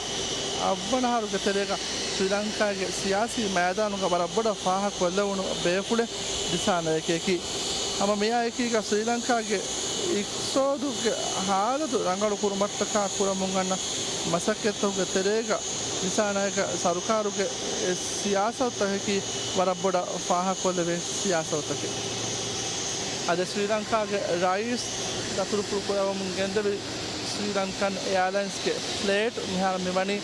އަށްވަނަ އަހަރުގެ ތެރޭގަ ސްރީލަންކާގެ ސިޔާސީ މައިދާނުގަ ވަރަށް ބޮޑަށް ފާހަގަކޮށްލެވުނު ބޭފުޅެއް ދިސާނަޔަކަކީ. ހަމަ މިއާއެކީގަ ސްރީލަންކާގެ އިޤްތިޞާދުގެ ހާލަތު ރަނގަޅު ކުރުމަށްޓަކާ ކުރަމުން އަންނަ މަސައްކަތްތަކުގެ ތެރޭގަ ދިސާނަޔަކަށް ސަރުކާރުގެ ސިޔާސަތުތަކަކީ ވަރަށް ބޮޑަށް ފާހަގަކޮށްލެވޭ ސިޔާސަތުތަކެއް. އަދި ސްރީލަންކާގެ ރައީސް ދަތުރުފުޅު ކުރައްވަމުން ގެންދެވި ސްރީލަންކަން އެއާލައިންސްގެ ފްލައިޓް މިހާރު މިވަނީ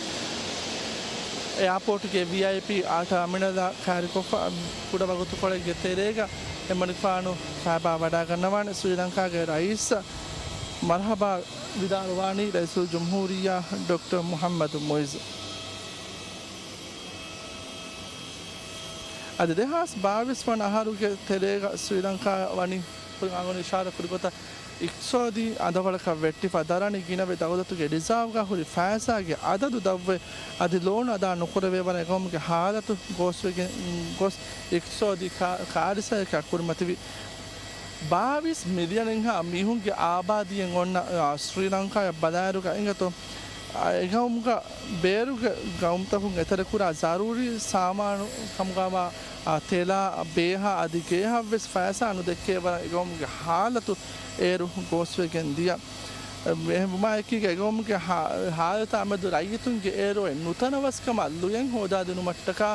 އެއާޕޯޓުގެ ވީއައިޕީ އާ ޓާމިނަލަށް ކައިރިކޮށްފަ ކުޑަ ވަގުތުކޮޅެއްގެ ތެރޭގަ އެމަނިކުފާނު ފައިބާ ވަޑައިގަންނަވާނެ. ސްރީލަންކާގެ ރައީސަށް މަރުޙަބާ ވިދާޅުވާނީ ރައީސުލްޖުމްހޫރިއްޔާ ޑޮކްޓަރ މުޙައްމަދު މުޢިއްޒު. އަދި ދެހާސް ބާވީސް ވަނަ އަހަރުގެ ތެރޭގަ ސްރީލަންކާ ވަނީ ކުރިން އަޅުގަނޑު އިޝާރާތް ކުރި ގޮތަށް އިޤްތިޞާދީ އަނދަވަޅަކަށް ވެއްޓިފަ ދަރަނި ގިނަވެ ދައުލަތުގެ ރިޒާވްގަ ހުރި ފައިސާގެ އަދަދު ދަށްވެ، އަދި ލޯނު އަދާ ނުކުރެވޭ ވަރަށް އެގައުމުގެ ހާލަތު ގޯސްވެގެން ގޮސް އިޤްތިޞާދީ ކާ-، ކާރިސާއަކަށް ކުރިމަތިވި. ބާވީސް މިލިއަނެއްހާ މީހުންގެ އާބާދީއެއް އޮންނަ، އާ، ސްރީލަންކާއަށް ބަލާއިރުގަ އިނގޭތޯ، އާ، އެގައުމުގަ ބޭރުގެ ގައުމުތަކުން އެތެރެކުރާ ޒަރޫރީ ސާމާނު ކަމުގަވާ، އާ، ތެލާ، ބޭހާ އަދި ގޭހަށްވެސް ފައިސާ ނުދެއްކޭ ވަރަށް އެގައުމުގެ ހާލަތު އޭރު ގޯސްވެގެން ދިޔަ. އެހެންވުމާއެކީގަ އެގައުމުގެ ހާ-، ހާލަތާމެދު ރައްޔިތުންގެ އޭރު އޮތް ނުތަނަވަސްކަމާ ލުޔެއް ހޯދާދިނުމަށްޓަކާ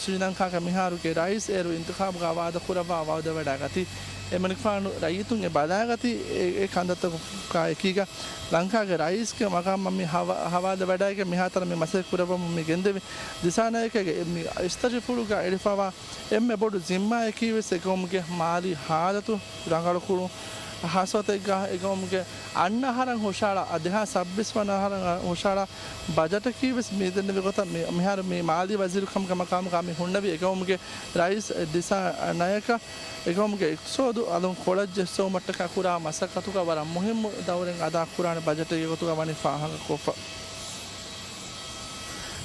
ސްރީލަންކާގެ މިހާރުގެ ރައީސް އޭރު އިންތިޚާބުގަ ވާދަކުރައްވާ ވައުދެއް ވަޑައިގަތީ. އެމަނިކުފާނު ރައްޔިތުން އެ ބަލާގަތީ އެ، އެ ކަންތައްތަކާ އެކީގަ ލަންކާގެ ރައީސްގެ މަގާމަށް މި ހަވާ-، ހަވާލުވެވަޑައިގެން މިހާތަނަށް މި މަސައްކަތް ކުރައްވަމުން މި ގެންދެވި ދިސާނަޔަކަށް މި އިސްތަށިފުޅުގަ އެޅިފަވާ އެންމެ ބޮޑު ޒިންމާއަކީވެސް އެގައުމުގެ މާލީ ހާލަތު ރަނގަޅުކުރުން. ހާއްސަ ގޮތެއްގަ އެގައުމުގެ އަންނަ އަހަރަށް ހުށަހަޅާ، ދެހާސް ސައްބީސް ވަނަ އަހަރަށް ހުށަހަޅާ ބަޖެޓަކީވެސް މި ދެންނެވި ގޮތަށް މި-، މިހާރު މި މާލީ ވަޒީރު ކަމުގެ މަގާމުގަ މި ހުންނެވި އެގައުމުގެ ރައީސް ދިސާނަޔަކަށް އެގައުމުގެ އިޤްތިޞާދު އަލުން ކޮޅަށް ޖެއްސެވުމަށްޓަކާ ކުރާ މަސައްކަތުގަ ވަރަށް މުހިއްމު ދައުރެއް އަދާކުރާނެ ބަޖެޓެއްގެ ގޮތުގަ ވަނީ ފާހަގަކޮށްފަ.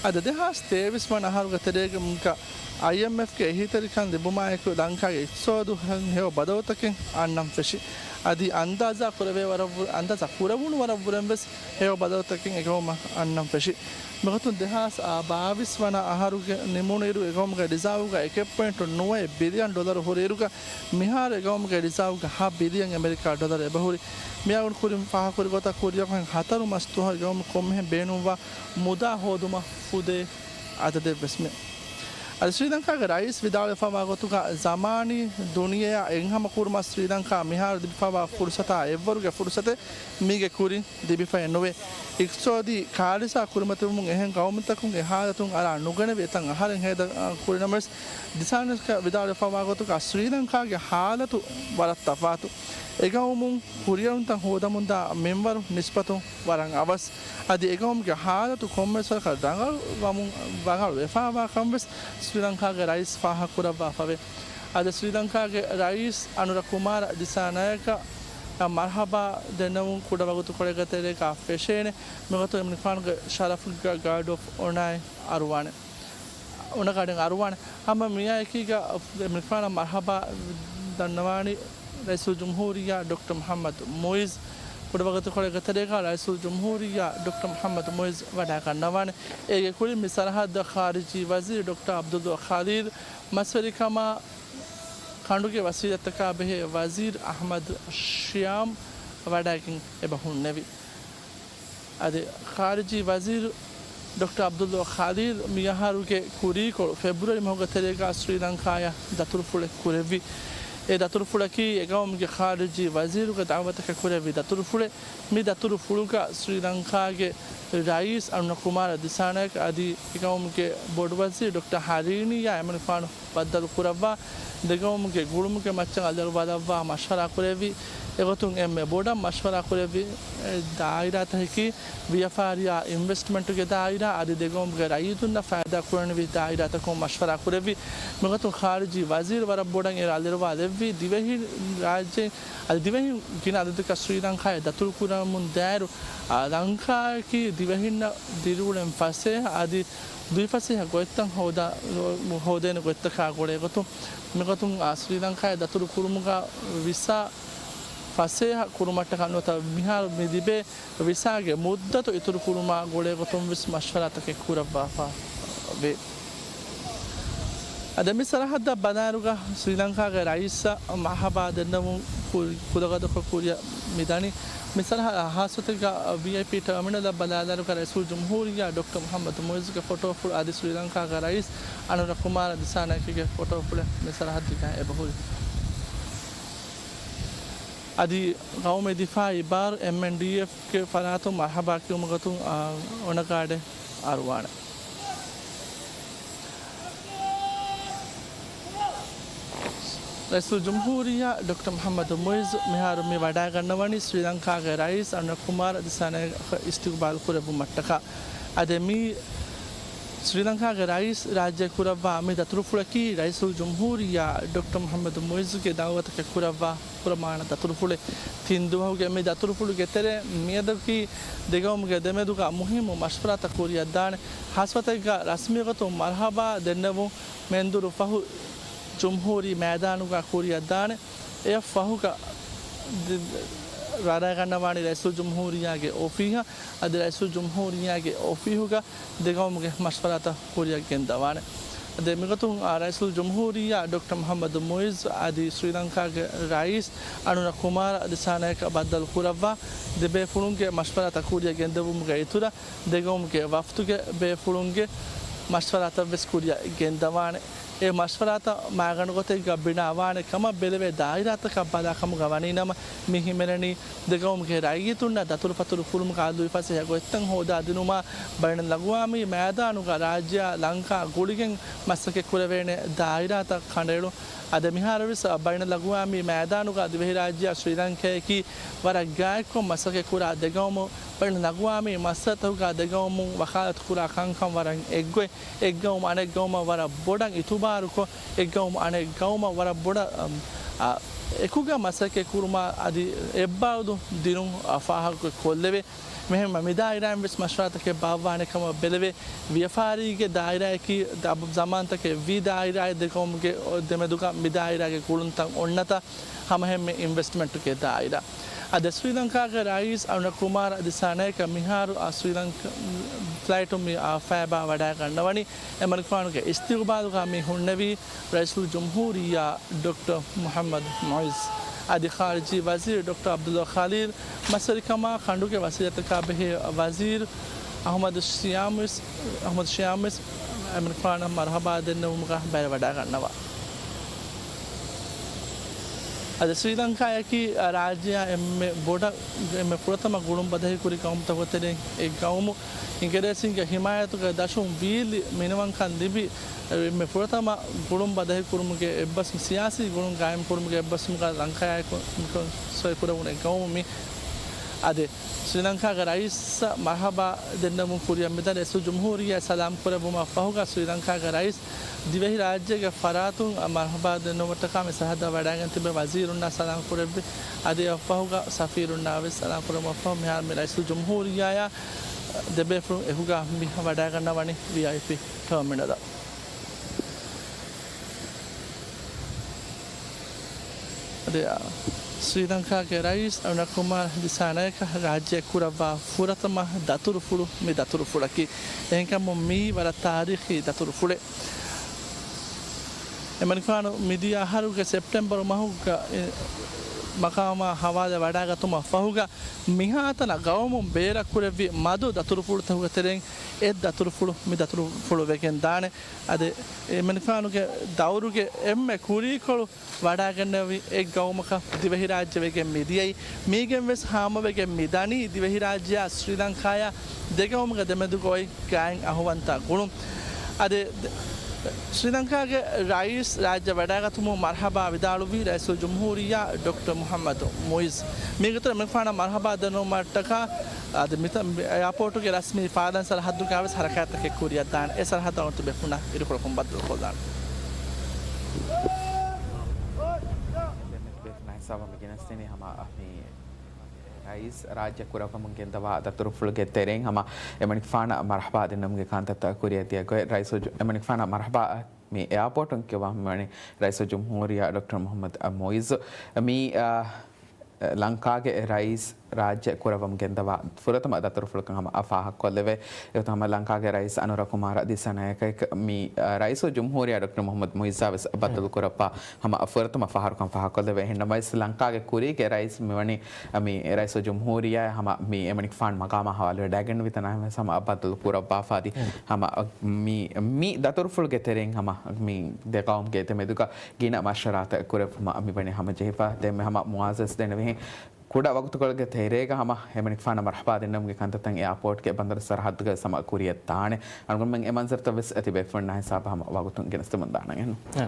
އަދި ދެހާސް ތޭވީސް ވަނަ އަހަރުގެ ތެރޭގަ އައިއެމްއެފްގެ އެހީތެރިކަން ލިބުމާއެކު ލަންކާގެ އިޤްތިޞާދު ހެޔޮ ބަދަލުތަކެއް އަންނަން ފެށި. އަދި އަންދާޒާ ކުރެވޭ ވަރަށް ވު-، އަންދާޒާ ކުރެވުނު ވަރަށް ވުރެން ވެސް ހެޔޮ ބަދަލުތަކެއް އެގައުމަށް އަންނަން ފެށި. މިގޮތުން ދެހާސް ބާވީސް ވަނަ އަހަރުގެ ނިމުނުއިރު އެގައުމުގެ ރިޒާވުގަ އެކެއް ޕޮއިންޓު ނުވައެއް ބިލިއަން ޑޮލަރު ހުރިއިރުގަ މިހާރު އެގައުމުގެ ރިޒާވުގަ ހަ ބިލިއަން އެމެރިކާ ޑޮލަރު އެބަހުރި. މިއަގުން ކުރިން ފާހަގަކުރި ގޮތަށް ކުރިއަށް ހަތަރު މަސް ދުވަހަށް އެގައުމު ކޮންމެހެން ބޭނުންވާ މުދާ ހޯދުމަށް ފުދޭ އަދަދެއްވެސްމެ. އަދި ސްރީލަންކާގެ ރައީސް ވިދާޅުވެފައިވާ ގޮތުގަ ޒަމާނީ ދުނިޔެއާ އެއްހަމަ ކުރުމަށް ސްރީލަންކާ މިހާރު ލިބިފައިވާ ފުރުސަތާ އެއްވަރުގެ ފުރުސަތެއް މީގެ ކުރިން ލިބިފައެއް ނުވޭ. އިޤްތިޞާދީ ކާރިސާ ކުރިމަތިވުމުން އެހެން ގައުމުތަކުން އެ ހާލަތުން އަރާ ނުގަނެވި އެތަން އަހަރެން ހޭދަ، އަ، ކުރިނަމަވެސް، ދިސާނަޔަކަށް ވިދާޅުވެފައިވާ ގޮތުގަ ސްރީލަންކާގެ ހާލަތު ވަރަށް ތަފާތު. އެގައުމުން ކުރިއެރުންތައް ހޯދަމުންދާ މިންވަރު ނިސްބަތުން ވަރަށް އަވަސް. އަދި އެގައުމުގެ ހާލަތު ކޮންމެސް ވަރަކަށް ރަނގަޅު ވަމުން، ރަނގަޅު ވެފާވާ ކަންވެސް ސްރީލަންކާގެ ރައީސް ފާހަގަކުރައްވާފަވޭ. އަދި ސްރީލަންކާގެ ރައީސް އަނުރަ ކުމާރަ ދިސާނަޔަކަށް މަރްހަބާ ދެންނެވުން ކުޑަވަގުތުކޮޅެއްގެ ތެރޭގަ ފެށޭނެ. މިގޮތުން އެމަނިކުފާނުގެ ޝަރަފުގަ ގާޑް އޮފް އޮނާއެއް އަރުވާނެ. އޮނަގާޑެން އަރުވާނެ. ހަމަ މިއާއެކީގަ އެމަނިކުފާނަށް މަރްހަބާ ދަންނަވާނީ ރައީސުލް ޖުމްހޫރިއްޔާ ޑޮކްޓަރ މުޙައްމަދު މުޢިއްޒު. ކުޑަވަގުތުކޮޅެއްގެ ތެރޭގަ ރައީސުލް ޖުމްހޫރިއްޔާ ޑޮކްޓަރ މުޙައްމަދު މުޢިއްޒު ވަޑައިގަންނަވާނެ. އޭގެ ކުރިން މި ސަރަހައްދަށް ޚާރިޖީ ވަޒީރު ޑޮކްޓަރ ޢަބްދުﷲ ޚަލީލް، މަސްވެރިކަމާ ކަނޑުގެ ވަސީލަތްތަކާ ބެހޭ ވަޒީރު އަޙްމަދު ޝިޔާމް ވަޑައިގެން އެބަ ހުންނެވި. އަދި ޚާރިޖީ ވަޒީރު ޑޮކްޓަރ ޢަބްދުﷲ ޚަލީލް މިއަހަރުގެ ކުރީކޮޅު ފެބްރުއަރީ މަހުގެ ތެރޭގަ ސްރީލަންކާޔަށް ދަތުރުފުޅެއް ކުރެއްވި. އެ ދަތުރުފުޅަކީ އެގައުމުގެ ޚާރިޖީ ވަޒީރުގެ ދަޢުވަތަކަށް ކުރެއްވި ދަތުރުފުޅެއް. މި ދަތުރުފުޅުގަ ސްރީލަންކާގެ ރައީސް އަނުރަ ކުމާރަ ދިސާނަޔަކަށް އަދި އެގައުމުގެ ބޮޑުވަޒީރު ޑޮކްޓަރ ހަރީނިއްޔާ އެމަނިކުފާނު ބައްދަލުކުރައްވާ، ދެގައުމުގެ ގުޅުމުގެ މައްޗަށް އަލިއަޅުވާލައްވާ މަޝްވަރާ ކުރެއްވި. އެގޮތުން އެންމެ ބޮޑަށް މަޝްވަރާ ކުރެއްވި، އެ، ދާއިރާތަކަކީ ވިޔަފާރިއާ އިންވެސްޓްމަންޓުގެ ދާއިރާ އަދި ދެގައުމުގެ ރައްޔިތުންނަށް ފައިދާ ކުރަނިވި ދާއިރާތަކުން މަޝްވަރާ ކުރެއްވި. މިގޮތުން ޚާރިޖީ ވަޒީރު ވަރަށް ބޮޑަށް އޭރު އަލިއަޅުވާލެއްވި. ދިވެހި ރާއްޖޭ، އަދި ދިވެހިން ގިނަ އަދަދަކަށް ސްރީލަންކާއަށް ދަތުރުކުރަމުން ދާއިރު، އާ، ލަންކާއަކީ ދިވެހިންނަށް ދިރިއުޅެން ފަސޭހަ އަދި ދުވިފަސޭހަ ގޮތްތައް ހޯދާ، ހޯދޭނެ ގޮތްތަކާ ގުޅޭ ގޮތުން، މިގޮތުން އާ ސްރީލަންކާއަށް ދަތުރު ކުރުމުގަ ވިސާ ފަސޭހަ ކުރުމަށްޓަކާ ނުވަތަ މިހާރު މި ލިބޭ ވިސާގެ މުއްދަތު އިތުރު ކުރުމާ ގުޅޭ ގޮތުން ވެސް މަޝްވަރާތަކެއް ކުރައްވާފަ ވޭ. އަދި މި ސަރަހައްދަށް ބަލާއިރުގަ ސްރީލަންކާގެ ރައީސަށް މަރްހަބާ ދެންނެވުން ކު-، ކުލަގަދަކޮށް ކުރިއަށް މިދަނީ. މި ސަރަހައްދަށް ހާއްސަތަކަށް ވީއައިޕީ ޓާމިނަލަށް ބަލާލާއިރުގަ ރައީސުލް ޖުމްހޫރިއްޔާ ޑޮކްޓަރ މުޙައްމަދު މުޢިއްޒުގެ ފޮޓޯފުޅު އަދި ސްރީލަންކާގެ ރައީސް އަނުރަ ކުމާރަ ދިސާނަޔަކީގެ ފޮޓޯފުޅެއް މި ސަރަހައްދުގައި އެބަހުރި. އަދި ގައުމީ ދިފާއީ ބާރު އެމްއެންޑީއެފްގެ ފަރާތުން މަރްހަބާ ކިޔުމުގެ ގޮތުން، އާ، އޮނަގާޑެއް އަރުވާނެ. ރައީސުލް ޖުމްހޫރިއްޔާ ޑޮކްޓަރ މުޙައްމަދު މުޢިއްޒު މިހާރު މި ވަޑައިގަންނަވަނީ ސްރީލަންކާގެ ރައީސް އަނުރަ ކުމާރަ ދިސާނަޔަކަށް އިސްތިޤުބާލު ކުރެއްވުމަށްޓަކާ. އަދި މި ސްރީލަންކާގެ ރައީސް ރާއްޖެ ކުރައްވާ މި ދަތުރުފުޅަކީ ރައީސުލް ޖުމްހޫރިއްޔާ ޑޮކްޓަރ މުޙައްމަދު މުޢިއްޒުގެ ދަޢުވަތަކަށް ކުރައްވާ ފުރަމާނަ ދަތުރުފުޅެއް. ތިން ދުވަހުގެ މި ދަތުރުފުޅުގެ ތެރޭ މިއަދަކީ ދެގައުމުގެ ދެމެދުގަ މުހިއްމު މަޝްވަރާތައް ކުރިއަށްދާނެ. ހާއްސަތަކަށް ރަސްމީގޮތުން މަރްހަބާ ދެންނެވުން މެންދުރު ފަހު ޖުމްހޫރީ މައިދާނުގަ ކުރިއަށްދާނެ. އެއަށް ފަހުގަ ވަޑައިގަންނަވާނީ ރައީސުލް ޖުމްހޫރިއްޔާގެ އޮފީހަށް. އަދި ރައީސުލް ޖުމްހޫރިއްޔާގެ އޮފީހުގަ ދެގައުމުގެ މަޝްވަރާތައް ކުރިއަށް ގެންދަވާނެ. އަދި މިގޮތުން، އާ، ރައީސުލް ޖުމްހޫރިއްޔާ ޑޮކްޓަރ މުޙައްމަދު މުޢިއްޒު އަދި ސްރީލަންކާގެ ރައީސް އަނުރަ ކުމާރަ ދިސާނަޔަކަށް ބައްދަލު ކުރައްވާ ދެބޭފުޅުންގެ މަޝްވަރާތައް ކުރިއަށް ގެންދެވުމުގެ އިތުރަށް ދެގައުމުގެ ވަފްދުގެ ބޭފުޅުންގެ މަޝްވަރާތައް ވެސް ކުރިއަށް ގެންދަވާނެ. އެ މަޝްވަރާތައް މައިގަނޑު ގޮތެއްގަ ބިނާވާނެ ކަމަށް ބެލެވޭ ދާއިރާތަކަށް ބަލާ ކަމުގަ ވަނީ ނަމަ، މި ހިމެނެނީ ދެގައުމުގެ ރައްޔިތުންނަށް ދަތުރުފަތުރު ކުރުމުގަ ލުއިފަސޭހަ ގޮތްތައް ހޯދާ ދިނުމާ، ބައިނަލްއަގުވާމީ މައިދާނުގަ ރާއްޖެއާ ލަންކާ ގުޅިގެން މަސައްކަތް ކުރެވޭނެ ދާއިރާތައް ކަނޑައެޅުން. އަދި މިހާރުވެސް ބައިނަލްއަގުވާމީ މައިދާނުގަ ދިވެހިރާއްޖެއާ ސްރީލަންކަޔަކީ ވަރަށް ގާތްކޮށް މަސައްކަތް ކުރާ ދެގައުމު، ބައިނަލްއަގުވާމީ މައްސަލަތަކުގަ ދެގައުމުން ވަކާލަތު ކުރާ ކަންކަން ވަރަށް އެއްގޮތް، އެއްގައުމު އަނެއްގައުމަށް ވަރަށް ބޮޑަށް އިތުބާރުކޮށް، އެއްގައުމު އަނެއްގައުމަށް ވަރަށް ބޮޑަށް، އަ، އެކުގަ މަސައްކަތް ކުރުމަށް އަދި އެއްބައުދު ދިނުން، އަ، ފާހަގަކޮށް ކޮށްލެވޭ. މިހެން މި ދާއިރާއިން ވެސް މަޝްވަރާތަކެއް ބާއްވާނެ ކަމަށް ބެލެވޭ. ވިޔަފާރީގެ ދާއިރާއަކީ ޒަ-، ޒަމާންތަކެއް ވީ ދާއިރާއެއް ދެގައުމުގެ ދެމެދުގަ މި ދާއިރާގެ ގުޅުންތައް އޮންނަތާ ހަމަހެންމެ އިންވެސްޓްމަންޓުގެ ދާއިރާ. އަދި ސްރީލަންކާގެ ރައީސް އަނުރަ ކުމާރ ދިސާނަޔަކަށް މިހާރު އާ ސްރީލަންކާ ފްލައިޓުން މި އާ ފައިބާ ވަޑައިގަންނަވަނީ. އެމަނިކުފާނުގެ އިސްތިގުބާލުގަ މި ހުންނެވީ ރައީސުލް ޖުމްހޫރިއްޔާ ޑޮކްޓަރ މުޙައްމަދު މުޢިއްޒު އަދި ޚާރިޖީ ވަޒީރު ޑޮކްޓަރ ޢަބްދުﷲ ޚަލީލް، މަސްވެރިކަމާ ކަނޑުގެ ވަސީލަތަކާ ބެހޭ ވަޒީރު އަޙްމަދު ޝިޔާމް ވެސް، އަޙްމަދު ޝިޔާމް ވެސް އެމަނިކުފާނަށް މަރްޙަބާ ދެންނެވުމުގަ ބައިވެވަޑައިގަންނަވާ. އަދި ސްރީލަންކާއަކީ ރާއްޖެއާ އެންމެ ބޮޑަށް، އެންމެ ފުރަތަމަ ގުޅުން ބަދަހިކުރި ގައުމުތަކުގެ ތެރެއިން އެއް ގައުމު. އިނގިރޭސިންގެ ހިމާޔަތުގެ ދަށުން ވީއްލި މިނިވަންކަން ލިބި، އެންމެ ފުރަތަމަ ގުޅުން ބަދަހިކުރުމުގެ އެއްބަސް، ސިޔާސީ ގުޅުން ގާއިމްކުރުމުގެ އެއްބަސްވުމުގަ ލަންކާއާއެކު ސޮއިކުރެވުނު އެއް ގައުމު މި. އަދި ސްރީލަންކާގެ ރައީސަށް މަރްހަބާ ދެންނެވުން ކުރިއަށް މިދަނީ ރައީސުލްޖުމްހޫރިއްޔާ ސަލާމް ކުރެއްވުމަށް ފަހުގަ ސްރީލަންކާގެ ރައީސް ދިވެހިރާއްޖޭގެ ފަރާތުން މަރްހަބާ ދެންނެވުމަށްޓަކާ މި ސަރަހައްދަށް ވަޑައިގެން ތިބޭ ވަޒީރުންނާ ސަލާމް ކުރެއްވި. އަދި އެއަށްފަހުގަ ސަފީރުންނާ ވެސް ސަލާމް ކުރެއްވުމަށްފަހު މިހާރު މި ރައީސުލްޖުމްހޫރިއްޔާއާ ދެބޭފުޅުން އެކުގަ މި ވަޑައިގަންނަވަނީ ވީއައިޕީ ޓާމިނަލަށް. އަދި، އާ، ސްރީލަންކާގެ ރައީސް އަނުރަކުމާރ ދިސާނަޔަކަ ރާއްޖެ ކުރައްވާ ފުރަތަމަ ދަތުރުފުޅު މި ދަތުރުފުޅަކީ. އެހެންކަމުން މިއީ ވަރަށް ތާރީޚީ ދަތުރުފުޅެއް. އެމަނިކުފާނު މިދިޔަ އަހަރުގެ ސެޕްޓެމްބަރު މަހުގަ އެ މަޤާމާ ހަވާލެ ވަޑައިގަތުމަށް ފަހުގަ މިހާތަނަށް ގައުމުން ބޭރަށް ކުރެއްވި މަދު ދަތުރުފުޅުތަކުގެ ތެރެއިން އެއް ދަތުރުފުޅު މި ދަތުރުފުޅު ވެގެން ދާނެ. އަދި އެމަނިކުފާނުގެ ދައުރުގެ އެންމެ ކުރީކޮޅު ވަޑައިގެންނެވި އެއް ގައުމަކަށް ދިވެހިރާއްޖެ ވެގެން މިދިޔައީ. މީގެން ވެސް ހާމަވެގެން މިދަނީ ދިވެހިރާއްޖެއާ ސްރީލަންކާޔާ ދެގައުމުގެ ދެމެދުގައި ގާތް އަހުވަންތަ ގުޅުން. އަދި ސްރީލަންކާގެ ރައީސް ރާއްޖެ ވަޑައިގަތުމުން މަރްހަބާ ވިދާޅުވީ ރައީސުލްޖުމްހޫރިއްޔާ ޑޮކްޓަރ މުޙައްމަދު މުޢިއްޒު. މީގެ އިތުރަށް އެމަނިކުފާނަށް މަރްހަބާ ދެންނެވުމަށްޓަކާ އަދި މިތަ-، މި އެއާޕޯޓުގެ ރަސްމީ ފާދަން ސަރަހައްދުގައި ވެސް ހަރަކާތްތަކެއް ކުރިއަށް ދާނެ. އެ ސަރަހައްދަށް އަންތު ބޭފުޅުންނާ އިރުކޮޅަކުން ބައްދަލުކޮށްލާނެ. ދެން މި ބޭފުޅުންނާ ހިސާބަށް މި ގެނެސްދިނީ ހަމަ މި ރައީސް ރާއްޖެ ކުރައްވަމުން ގެންދަވާ ދަތުރުފުޅުގެ ތެރެއިން ހަމަ އެމަނިކުފާނަށް މަރްހަބާ ދެންނެވުމުގެ ކަންތައްތައް ކުރިއަށް ދިޔަ ގޮތް. ރައީސުލްޖު-، އެމަނިކުފާނަށް މަރްހަބާ މި އެއާޕޯޓުން ކިޔަވާ މިވަނީ ރައީސުލްޖުމްހޫރިއްޔާ ޑޮކްޓަރ މުޙައްމަދު މުޢިއްޒު. މި، އާ، ލަންކާގެ ރައީސް ރާއްޖެ ކުރައްވަމުން ގެންދަވާ ފުރަތަމަ ދަތުރުފުޅުކަން ހަމަ ފާހަގަކޮށްލެވޭ. އެގޮތުން ހަމަ ލަންކާގެ ރައީސް އަނުރަކުމާރ ދިސަނަޔަކަ މި، އާ، ރައީސުލްޖުމްހޫރިއްޔާ ޑޮކްޓަރ މުޙައްމަދު މުޢިއްޒާ ވެސް ބައްދަލު ކުރައްވާ ހަމަ ފުރަތަމަ ފަހަރުކަން ފާހަގަކޮށްލެވޭ. އެހެންނަމަވެސް، ލަންކާގެ ކުރީގެ ރައީސް މިވަނީ މި ރައީސުލްޖުމްހޫރިއްޔާ ހަމަ މި އެމަނިކުފާނު މަގާމާ ހަވާލުވެ ޑައިގެންނެވި ތަނާ ހަމަ ބައްދަލު ކުރައްވާފަ އަދި ހަމަ މި، މި ދަތުރުފުޅުގެ ތެރެއިން ހަމަ މި ދެ ގައުމުގެ ދެމެދުގަ ގިނަ މަޝްވަރާތައް ކުރެއްވުމަށް މިވަނީ ހަމަޖެހިފަ. ދެން މި ހަމަ މުޢާޒަސް ދެނެވިހެން ކުޑަ ވަގުތުކޮޅެއްގެ ތެރޭގަ ހަމަ އެމަނިކުފާނަށް މަރްޙަބާ ދެންނެވުމުގެ ކަންތައްތައް އެއާޕޯޓްގެ ބަނދަރު ސަރަހައްދުގަ ވެސް ހަމަ ކުރިއަށް ދާނެ. އަޅުގަނޑުމެން އެ މަންޒަރުތައް ވެސް ތިބޭފުޅުންނާ ހިސާބަށް ހަމަ ވަގުތުން ގެނެސްދެމުން ދާނަން. އެހެން. އާ،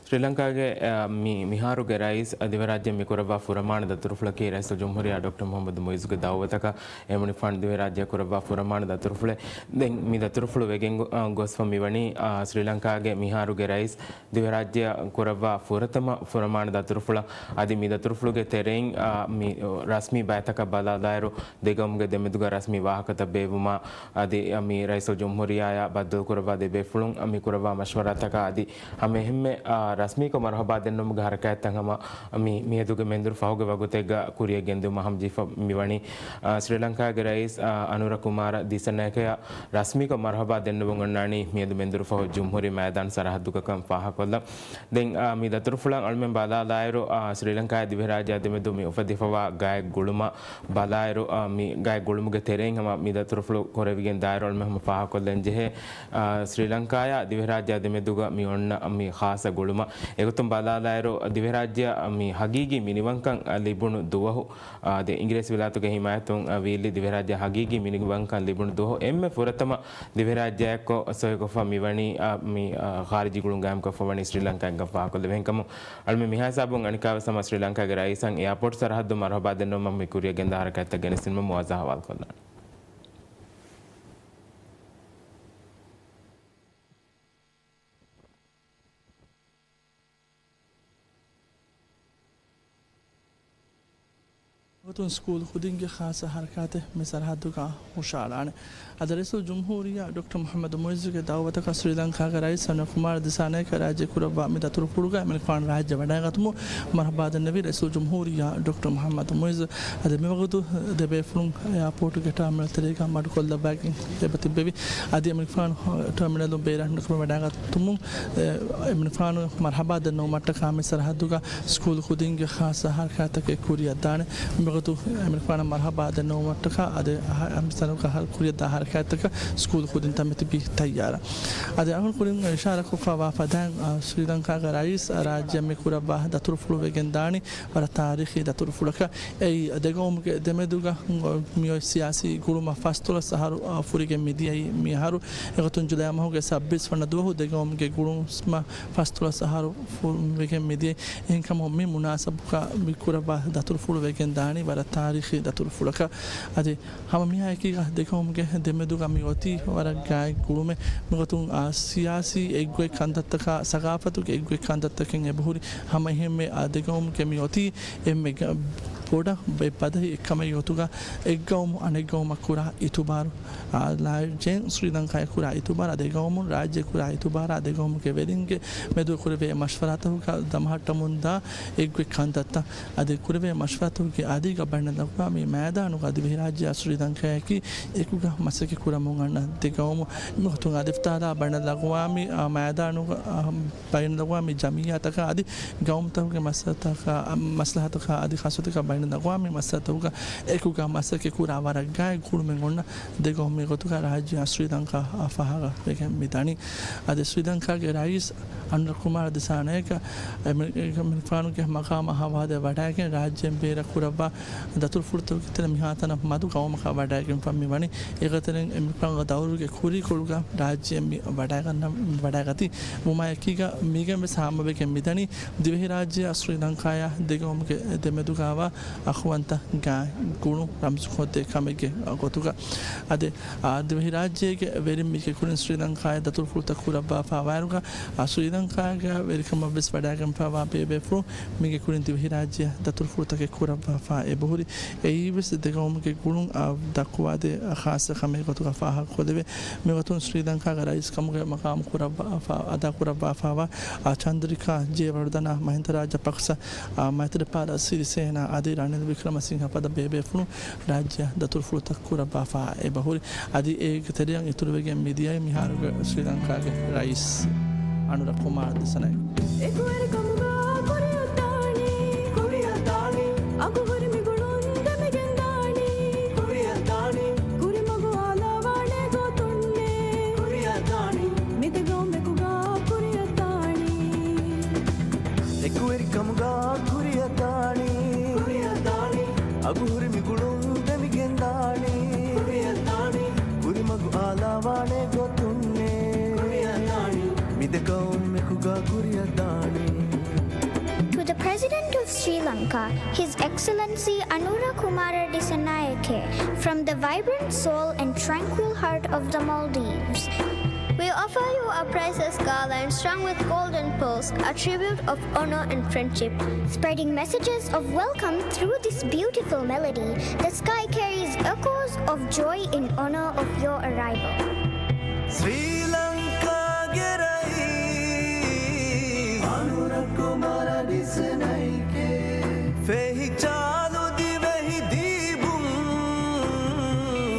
ސްރީލަންކާގެ، އާ، މި، މިހާރުގެ ރައީސް ދިވެހިރާއްޖެ މި ކުރައްވާ ފުރަމާނަ ދަތުރުފުޅަކީ ރައީސުލްޖުމްހޫރިއްޔާ ޑޮކްޓަރ މުޙައްމަދު މުޢިއްޒުގެ ދައުވަތަކަށް އެމަނިކުފާނު ދިވެހިރާއްޖެ ކުރައްވާ ފުރަމާނަ ދަތުރުފުޅެއް. ދެން މި ދަތުރުފުޅު ވެގެން ގޮ-، އާ، ގޮސްފަ މިވަނީ، އާ، ސްރީލަންކާގެ މިހާރުގެ ރައީސް ދިވެހިރާއްޖެއަށް ކުރައްވާ ފުރަތަމަ ފުރަމާނަ ދަތުރުފުޅަށް. އަދި މި ދަތުރުފުޅުގެ ތެރެއިން، އާ، މި، އާ، ރަސްމީ ބައިތަކަށް ބަލާލާއިރު، ދެގައުމުގެ ދެމެދުގަ ރަސްމީ ވާހަކަތައް ބޭއްވުމާ، އަދި، އާ، މި ރައީސުލްޖުމްހޫރިއްޔާއާ ބައްދަލުކުރައްވާ ދެބޭފުޅުން، އާ، މި ކުރައްވާ މަޝްވަރާތަކާ އަދި ހަމަ އެހެންމެ، އާ، ރަސްމީކޮށް މަރްޙަބާ ދެންނެވުމުގެ ހަރަކާތްތައް ހަމަ މި، މިއަދުގެ މެންދުރު ފަހުގެ ވަގުތެއްގަ ކުރިއަށް ގެންދިއުމަށް ހަމަޖެހިފަ މިވަނީ. އާ، ސްރީލަންކާގެ ރައީސް، އާ، އަނުރަ ކުމާރަ ދިސަނަޔަކަޔަށް ރަސްމީކޮށް މަރްޙަބާ ދެންނެވުން އޮންނާނީ މިއަދު މެންދުރުފަހު ޖުމްހޫރީ މައިދާން ސަރަހައްދުގަކަން ފާހަގަކޮށްލަން. ދެން، އާ، މި ދަތުރުފުޅަށް އަޅުމެން ބަލާލާއިރު، އާ، ސްރީލަންކާއާ ދިވެހިރާއްޖެ ދެމެދު މި އުފެދިފަވާ ގާތް ގުޅުމަށް ބަލާއިރު، އާ، މި ގާތް ގުޅުމުގެ ތެރެއިން ހަމަ މި ދަތުރުފުޅު ކުރެވިގެން ދާއިރު އަޅުމެން ހަމަ ފާހަގަކޮށްލަން ޖެހޭ، އާ، ސްރީލަންކާއާ ދިވެހިރާއްޖެ ދެމެދުގަ މި އޮންނަ މި ޚާއްޞަ ގުޅުމަށް. އެގޮތުން ބަލާލާއިރު، ދިވެހިރާއްޖެއަށް މި ހަގީގީ މިނިވަންކަން ލިބުނު ދުވަހު، އާ، ދެ އިނގިރޭސި ވިލާތުގެ ހިމާޔަތުން، އާ، ވީއްލި ދިވެހިރާއްޖެ ހަގީގީ މިނިވަންކަން ލިބުނު ދުވަހު އެންމެ ފުރަތަމަ ދިވެހިރާއްޖެއެއްކޮށް ސޮއިކޮށްފަ މިވަނީ، އާ، މި، އާ، ޚާރިޖީ ގުޅުން ގާއިމްކޮށްފަ ވަނީ ސްރީލަންކާއިން ފާހަގަކޮށްލެވޭ. އެހެންކަމުން އަޅުމެން މިހާ ހިސާބުން އަނެއްކާވެސް ހަމަ ސްރީލަންކާގެ ރައީސަށް އެއާޕޯޓް ސަރަހައްދު މަރްޙަބާ ދެންނެވުމަށް މި ކުރިއަށް ގެންދާ ހަރަކާތްތައް ގެނެސްދިނުމަށް މުޢާޒާ ހަވާލުކޮށްލާނެ. ގޮތުން ސްކޫލް ޚުދިންގެ ޚާއްޞަ ހަރަކާތެއް މި ސަރަހައްދުގަ ހުށައަޅާނެ. އަދި ރައީސުލްޖުމްހޫރިއްޔާ ޑޮކްޓަރ މުޙައްމަދު މުޢިއްޒުގެ ދައުވަތަކަށް ސްރީލަންކާގެ ރައީސް އަނުރަ ކުމާރަ ދިސާނަޔަކަ ރާއްޖެ ކުރައްވާ މި ދަތުރުފުޅުގައި އެމަނިކުފާނު ރާއްޖެ ވަޑައިގަތުމުން މަރްޙަބާ ދެންނެވި ރައީސުލްޖުމްހޫރިއްޔާ ޑޮކްޓަރ މުޙައްމަދު މުޢިއްޒު. އަދި މިވަގުތު ދެބޭފުޅުން އެއާޕޯޓުގެ ޓާމިނަލް ތެރޭގަ މަޑުކޮށްލައްވައިގެން އެބަ ތިއްބެވި. އަދި އެމަނިކުފާނު ޓާމިނަލުން ބޭރަށް ނުކުމެ ވަޑައިގަތުމުން، އެ، އެމަނިކުފާނު މަރްޙަބާ ދެންނެވުމަށްޓަކާ މި ސަރަހައްދުގަ ސްކޫލް ޚުދިންގެ ޚާއްޞަ ހަރަކާތަކެއް ކުރިއަށް ދާނެ. މިވަގުތު އެމަނިކުފާނަށް މަރްޙަބާ ދެންނެވުމަށްޓަކާ އަދި އަހަ-، އަމިސަނުގަ ހަރު ކުރިއަށްދާ ހަރަކާތްތަކަށް ސްކޫލް ޚުދިންތައް މިތިބީ ތައްޔާރަށް. އަދި އަހުން ކުރިން އިޝާރާތްކޮށްފައިވާ ފަދައިން، އާ، ސްރީލަންކާގެ ރައީސް ރާއްޖެ މި ކުރައްވާ ދަތުރުފުޅު ވެގެން ދާނީ ވަރަށް ތާރީޚީ ދަތުރުފުޅަކަށް. އެއީ ދެގައުމުގެ ދެމެދުގަ މިއޮތް ސިޔާސީ ގުޅުމަށް ފަސްދޮޅަސް އަހަރު، އާ، ފުރިގެން މިދިޔައީ މިއަހަރު. އެގޮތުން ޖުލައި މަހުގެ ސައްބީސް ވަނަ ދުވަހު ދެގައުމުގެ ގުޅުމަށް ފަސްދޮޅަސް އަހަރު ފު-، ވެގެން މިދިޔައީ. އެހެންކަމުން މި މުނާސަބަކަށް މި ކުރައްވާ ދަތުރުފުޅު ވެގެން ދާނީ ވަރަށް ތާރީޚީ ދަތުރުފުޅަކަށް. އަދި ހަމަ މިހާ އެކީގަ ދެގައުމުގެ ދެމެދުގަ މި އޮތީ ވަރަށް ގާތް ގުޅުމެއް. މިގޮތުން، އާ، ސިޔާސީ އެއްގޮތް ކަންތައްތަކާ، ސަގާފަތުގެ އެއްގޮތް ކަންތައްތަކެއް އެބަހުރި. ހަމަ އެހެންމެ، އާ، ދެގައުމުގެ މި އޮތީ އެންމެ ގަ-، ބޮޑަށް ބައި ބަދަހި އެއްކަމެއް އޮތުގަ، އެއްގައުމު އަނެއްގައުމަށް ކުރާ އިތުބާރު، އާ، ރާއްޖޭން ސްރީލަންކާއަށް ކުރާ އިތުބާރާ، ދެގައުމުން ރާއްޖެ ކުރާ އިތުބާރާ، ދެގައުމުގެ ވެރިންގެ މެދު ކުރެވޭ މަޝްވަރާތަކުގަ ދަމަހައްޓަމުންދާ އެއްގޮތް ކަންތައްތައް. އަދި ކުރެވޭ މަޝްވަރާތަކުގެ އަދީގަ ބައިނަލަގުވާ މި މައިދާނުގަ ދިވެހިރާއްޖެއާ ސްރީލަންކާއަކީ އެކުގަ މަސައްކަތް ކުރަމުން އަންނަ ދެގައުމު. މިގޮތުން އަދި އިފްތާރާ ބައިނަލަގުވާ މި، އާ، މައިދާނުގަ، އާ، ބައިނަލަގުވާ މި ޖަމިއްޔާތަކާ އަދި ގައުމުތަކުގެ މަސްލަހަތަކާ، މަސްލަހަތަކާ އަދި ޚާއްސަތަކާ ބައިނަލަގުވާ މި މައްސަލަތަކުގަ އެކުގަ މަސައްކަތް ކުރާ ވަރަށް ގާތް ގުޅުމެއް އޮންނަ ދެގައުމެއް ގޮތުގަ ރާއްޖެއާ ސްރީލަންކާ ފާހަގަ ވެގެން މި ދަނީ. އަދި ސްރީލަންކާގެ ރައީސް އަނުރަކުމާރ ދިސާނަޔަކަ އެމެ-، އެމެރިކާނުގެ މަގާމަށް ހަވާލުވެ ވަޑައިގެން ރާއްޖޭން ބޭރަށް ކުރައްވާ ދަތުރުފުޅުތަކުގެ ތެރެއިން މިހާތަނަށް މަދު ގައުމަކަށް ވަޑައިގެންފަ މި ވަނީ. އެގޮތުން އެމެރިކާގެ ދައުރުގެ ކުރީކޮޅުގަ ރާއްޖެއަށް މި ވަޑައިގަންނަ-، ވަޑައިގަތީ. ވުމާއެކީގަ މީގެން ވެސް ހާމަވެގެން މިދަނީ ދިވެހިރާއްޖެއާ ސްރީލަންކާއާ ދެގައުމުގެ ދެމެދުގައިވާ އަޚުވަންތަ ގާތް ގުޅުން ރަމްޒުކޮށްދޭ ކަމެއްގެ ގޮތުގަ. އަދި، އާ، ދިވެހިރާއްޖޭގެ ވެރިން މީގެ ކުރިން ސްރީލަންކާއަށް ދަތުރުފުޅުތައް ކުރައްވާފަ ވާއިރުގަ، އާ، ސްރީލަންކާގެ ވެރިކަމަށް ވެސް ވަޑައިގެންފައިވާ ބޭބޭފުޅުން މީގެ ކުރިން ދިވެހިރާއްޖެއަށް ދަތުރުފުޅުތަކެއް ކުރައްވާފަ އެބަހުރި. އެއީވެސް ދެގައުމުގެ ގުޅުން، އާ، ދައްކުވާދޭ ޚާއްސަ ކަމެއް ގޮތުގަ ފާހަގަކޮށްދެވޭ. މިގޮތުން ސްރީލަންކާގެ ރައީސް ކަމުގެ މަގާމު ކުރައްވާފަ، އަދާކުރައްވާފައިވާ، އާ، ޗަންދްރިކާ ޖެޔަވަރްދަނާ، މަހިންދަ ރާޖަޕަކްސަ، އާ، މައިތްރިޕާލަ ސިރިސޭނާ އަދި ރަނިލް ވިކްރަމަސިންހަ ފަދަ ބޭބޭފުޅުން ރާއްޖެއަށް ދަތުރުފުޅުތައް ކުރައްވާފަ އެބަހުރި. އަދި އޭގެ ތެރެއަށް އިތުރުވެގެން މިދިޔައީ މިހާރުގެ ސްރީލަންކާގެ ރައީސް އަނުރަކުމާރ ދިސާނަޔަ. އެކުވެރިކަމުގަ ކުރިއަށްދާނީ، ކުރިއަށްދާނީ، އަގުހުރި މި ގުޅުން ދެމިގެންދާނީ، ކުރިއަށްދާނީ، ކުރިމަގު އާލާވާނެ ގޮތުންނޭ، ކުރިއަށްދާނީ، މި ދެ ގައުމެކުގަ ކުރިއަށްދާނީ. އެކުވެރިކަމުގަ ކުރިއަށްދާނީ، ކުރިއަށްދާނީ، އަގުހުރި މި ގުޅުން ދެމިގެންދާނީ، ކުރިއަށްދާނީ، ކުރިމަގު އާލާވާނެ ގޮތުންނޭ، ކުރިއަށްދާނީ، މި ދެ ގައުމެކުގަ ކުރިއަށްދާނީ. To the President of Sri Lanka, His Excellency Anura Kumara Dissanayake, from the vibrant soul and tranquil heart of the Maldives, we offer you a priceless garland strung with golden pearls, a tribute of honor and friendship. Spreading messages of welcome through this beautiful melody, the sky carries echoes of joy in honor of your arrival. ސްރީލަންކާގެ ރައީސް އަނުރަކުމާރ ޑިސްނައިކޭ ފެހި ޗާލު ދިވެހި ދީބުން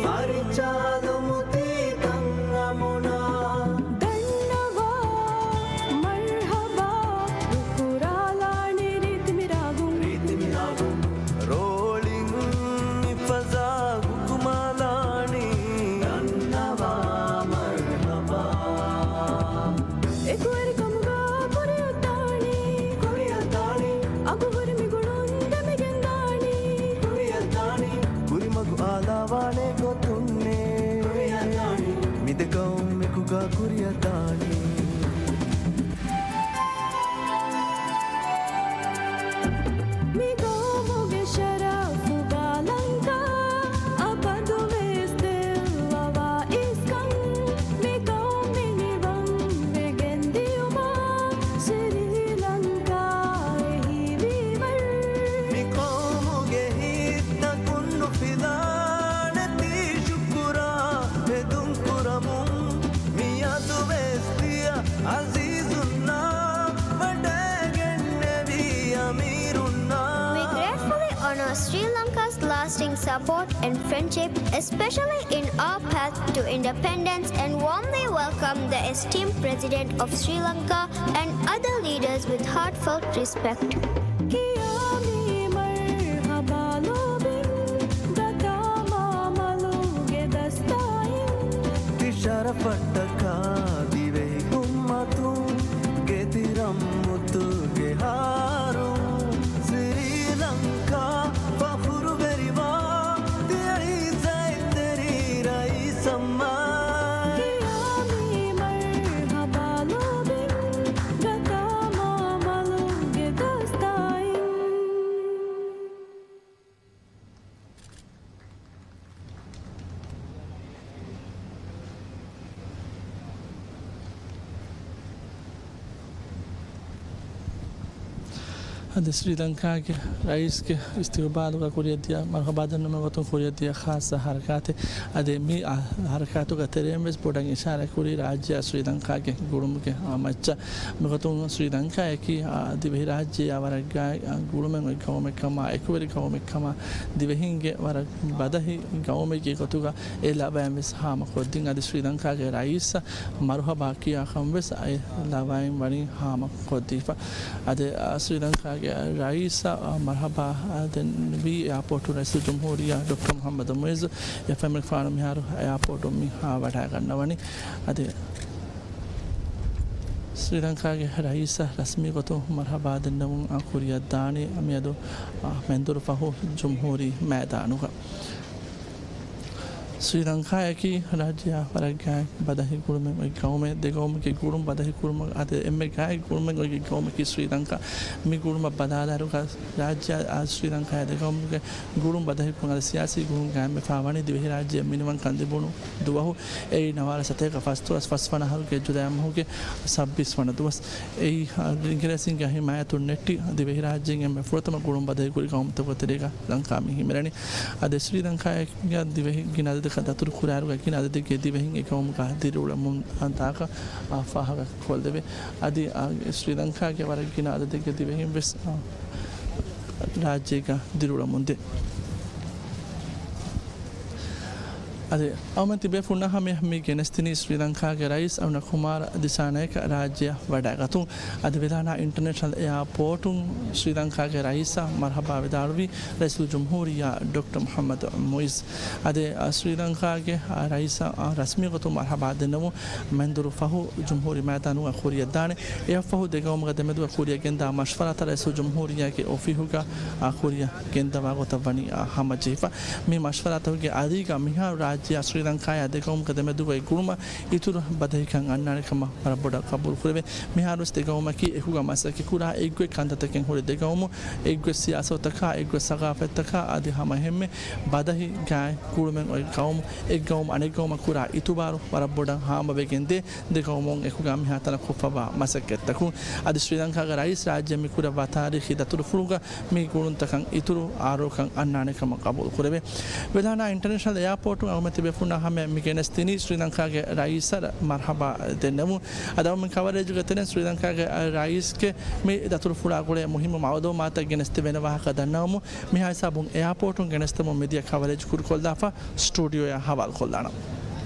ފަރި ޗާލު މުތީ ތަން އަމުނާ ދަންނަވާ މަރްހަބާ ނުކުރާލާނެ ރީތި މިރާގުން، ރީތި މިރާގުން. ރޯޅިން މި ފަޒާ ހުކުމާލާނީ ދަންނަވާ މަރްހަބާ. އެކުވެރިކަމުގަ ކުރިއަށްދާނީ، ކުރިއަށްދާނީ، އަގުހުރި މި ގުޅުން ދެމިގެންދާނީ، ކުރިއަށްދާނީ، ކުރިމަގު އާލާވާނެ ގޮތުންނޭ، ކުރިއަށްދާނީ، މި ދެ ގައުމެކުގަ ކުރިއަށްދާނީ. މި ގައުމުގެ ޝަރަފުގަ ލަންކާ އަބަދުވެސް ދެއްވަވާ އިސްކަން، މި ގައުމެއް ނިވަންވެގެން ދިޔުމަށް ސްރީލަންކާ އެހީވީވަރު. މި ގައުމުގެ ހިތްތަކުން ނުފިލާނެތީ ޝުކުރާ ހެދުން ކުރަމުން، މިއަދުވެސް ދިޔަ އަޒީޒުންނާ ވަޑައިގެންނެވި އަމީރުންނާ. We gratefully honor Sri Lanka's lasting support and friendship, especially in our path to independence, and warmly welcome the esteemed President of Sri Lanka and other leaders with heartfelt respect. ކިޔާ މި މަރްހަބާ ލޯބިން ދަތާ މާ މަލުގެ ދަސްތާއިން. ތި ޝަރަފަށްޓަކާ ދިވެހި އަދި ސްރީލަންކާގެ ރައީސްގެ އިސްތިގުބާލުގަ ކުރިއަށްދިޔަ، މަރުހަބާ ދެންނެވުމުގެ ގޮތުން ކުރިއަށްދިޔަ ޚާއްޞަ ހަރަކާތެއް. އަދި މި އަ، ހަރަކާތުގެ ތެރެއިން ވެސް ބޮޑަށް އިޝާރާތް ކުރީ ރާއްޖެއާ ސްރީލަންކާގެ ގުޅުމުގެ އަ، މައްޗަށް. މިގޮތުން ސްރީލަންކާއަކީ އަ، ދިވެހިރާއްޖެއާ ވަރަށް ގާތް އަ، ގުޅުމެއް އޮތް ގައުމެއްކަމާ، އެކުވެރި ގައުމެއްކަމާ، ދިވެހިންގެ ވަރަށް ބަދަހި ގައުމެއްގެ ގޮތުގަ އެ ލަވައިން ވެސް ހާމަކޮށްދިން. އަދި ސްރީލަންކާގެ ރައީސަށް މަރުހަބާ ކިޔާކަން ވެސް އެ ލަވައިން ވަނީ ހާމަ ކޮށްދީފަ. އަދި، އަ، ސްރީލަންކާގެ ރައީސަށް، އަ، މަރުހަބާ، އަ، ދެންވީ އެއާޕޯޓު ރައީސުލްޖުމްހޫރިއްޔާ ޑޮކްޓަރ މުޙައްމަދު މުޢިއްޒު އެފްއެމް ފާނު މިހާރު އެއާޕޯޓު މި، އަ، ވަޑައިގަންނަވަނީ. އަދި ސްރީލަންކާގެ ރައީސަށް ރަސްމީ ގޮތުން މަރުހަބާ ދެންނެވުން، އަ، ކުރިއަށްދާނީ މިއަދު، އަ، މެންދުރު ފަހު ޖުމްހޫރީ މައިދާނުގަ. ސްރީލަންކާއަކީ ރާއްޖެއާ ވަރަށް ގާތް ބަދަހި ގުޅުމެއް އޮތް ގައުމެއް. ދެ ގައުމުގެ ގުޅުން ބަދަހި ކުރުމަށް އަދި އެންމެ ގާތް ގުޅުމެއް އޮތް ގައުމަކީ ސްރީލަންކާ. މި ގުޅުމަށް ބަލާލާއިރުގަ ރާއްޖެއާ ސްރީލަންކާއާ ދެ ގައުމުގެ ގުޅުން ބަދަހިކުރުން އަދި ސިޔާސީ ގުޅުން ގާއިމްވެފާ ވަނީ ދިވެހިރާއްޖެ މިނިވަންކަން ލިބުނު ދުވަހު. އެއީ ނަވާރަ ސަތޭކަ ފަސްދުވަސް ފަސްވަނަ އަހަރުގެ ޖުލައި މަހުގެ ސައްބީސް ވަނަ ދުވަސް. އެއީ، އ، އިނގިރޭސިންގެ ހިމާޔަތުން ނެއްޓި ދިވެހިރާއްޖޭން އެންމެ ފުރަތަމަ ގުޅުން ބަދަހިކުރި ގައުމުތަކުގެ ތެރޭގަ ލަންކާ މި ހިމެނެނީ. އަދި ސްރީލަންކާގެ ދިވެހި ގިނަ އަދަދަކަށް ދަތުރު ކުރާއިރުގަ ގިނަ އަދަދެއްގެ ދިވެހިން އެ ގައުމުގަ ދިރިއުޅެމުން ތާކަށް، އާ، ފާހަގަ ކޮށްލެވޭ. އަދި، އާ، ސްރީލަންކާގެ ވަރަށް ގިނަ އަދަދެއްގެ ދިވެހިން ވެސް، އާ، ރާއްޖޭގަ ދިރިއުޅެމުންދޭ. އަދި އަޅުމެން ތިބޭފުޅުންނާ ހަމަޔަށް މި ގެނެސްދިނީ ސްރީލަންކާގެ ރައީސް އަނުރަކުމާރަ ދިސާނަޔަކަށް ރާއްޖެއަށް ވަޑައިގަތުން. އަދި ވެލާނާ އިންޓަރނޭޝަނަލް އެއާޕޯޓުން ސްރީލަންކާގެ ރައީސަށް މަރުހަބާ ވިދާޅުވީ ރައީސުލްޖުމްހޫރިއްޔާ ޑޮކްޓަރ މުޙައްމަދު މުޢިއްޒު. އަދި، އަ، ސްރީލަންކާގެ، އަ، ރައީސަށް، އަ، ރަސްމީ ގޮތުން މަރުހަބާ ދެންނެވުން މެންދުރު ފަހު ޖުމްހޫރީ މައިދާނުގަ ކުރިއަށްދާނެ. އެއަށްފަހު ދެގައުމުގެ ދެމެދުގަ ކުރިއަށް ގެންދާ މަޝްވަރާތައް ރައީސުލްޖުމްހޫރިއްޔާގެ އޮފީހުގަ، އާ، ކުރިއަށް ގެންދަވާ ގޮތަށް ވަނީ، އާ، ހަމަޖެހިފަ. މި މަޝްވަރާތަކުގެ އަރިގަ މިހާރު ރާއްޖެއާ ސްރީލަންކާއާ ދެގައުމުގެ ދެމެދުގައި ގުޅުމަށް އިތުރު ބަދަހިކަން އަންނާނެ ކަމަށް ވަރަށް ބޮޑަށް ގަބޫލު ކުރެވޭ. މިހާރުވެސް ދެގައުމަކީ އެކުގަ މަސައްކަތް ކުރާ އެއްގޮތް ކަންތައްތަކެއް ހުރި ދެގައުމު، އެއްގޮތް ސިޔާސަތުތަކާ، އެއްގޮތް ސަގާފަތްތަކާ އަދި ހަމަ އެހެންމެ ބަދަހި ގާތް ގުޅުމެއް އޮތް ގައުމު، އެއްގައުމު އަނެއްގައުމަށް ކުރާ އިތުބާރު ވަރަށް ބޮޑަށް ހާމަވެގެންދޭ. ދެގައުމުން އެކުގަ މިހާތަނަށް ކޮށްފަވާ މަސައްކަތްތަކުން. އަދި ސްރީލަންކާގެ ރައީސް ރާއްޖެ މި ކުރައްވާ ތާރީޚީ ދަތުރުފުޅުގަ މި ގުޅުންތަކަށް އިތުރު އާރޯކަން އަންނާނެ ކަމަށް ގަބޫލު ކުރެވޭ. ވެލާނާ އިންޓަރނޭޝަނަލް އެއާޕޯޓުން އަޅުމެން ތިބޭފުޅުންނާ ހަމަޔަށް މި ގެނެސްދިނީ ސްރީލަންކާގެ ރައީސަށް މަރުހަބާ ދެންނެވުން. އަދި އަޅުމެން ކަވަރޭޖުގެ ތެރެއިން ސްރީލަންކާގެ ރައީސްގެ މި ދަތުރުފުޅާ ގުޅޭ މުހިއްމު މައުލޫމާތަށް ގެނެސްދެވޭނެ ވާހަކަ ދަންނަވަމުން. މިހާ ހިސާބުން އެއާޕޯޓުން ގެނެސްދެމުން މިދިޔަ ކަވަރޭޖް ކުރިކޮށްލާފަ ސްޓޫޑިއޯއަށް ހަވާލުކޮށްލާނަން.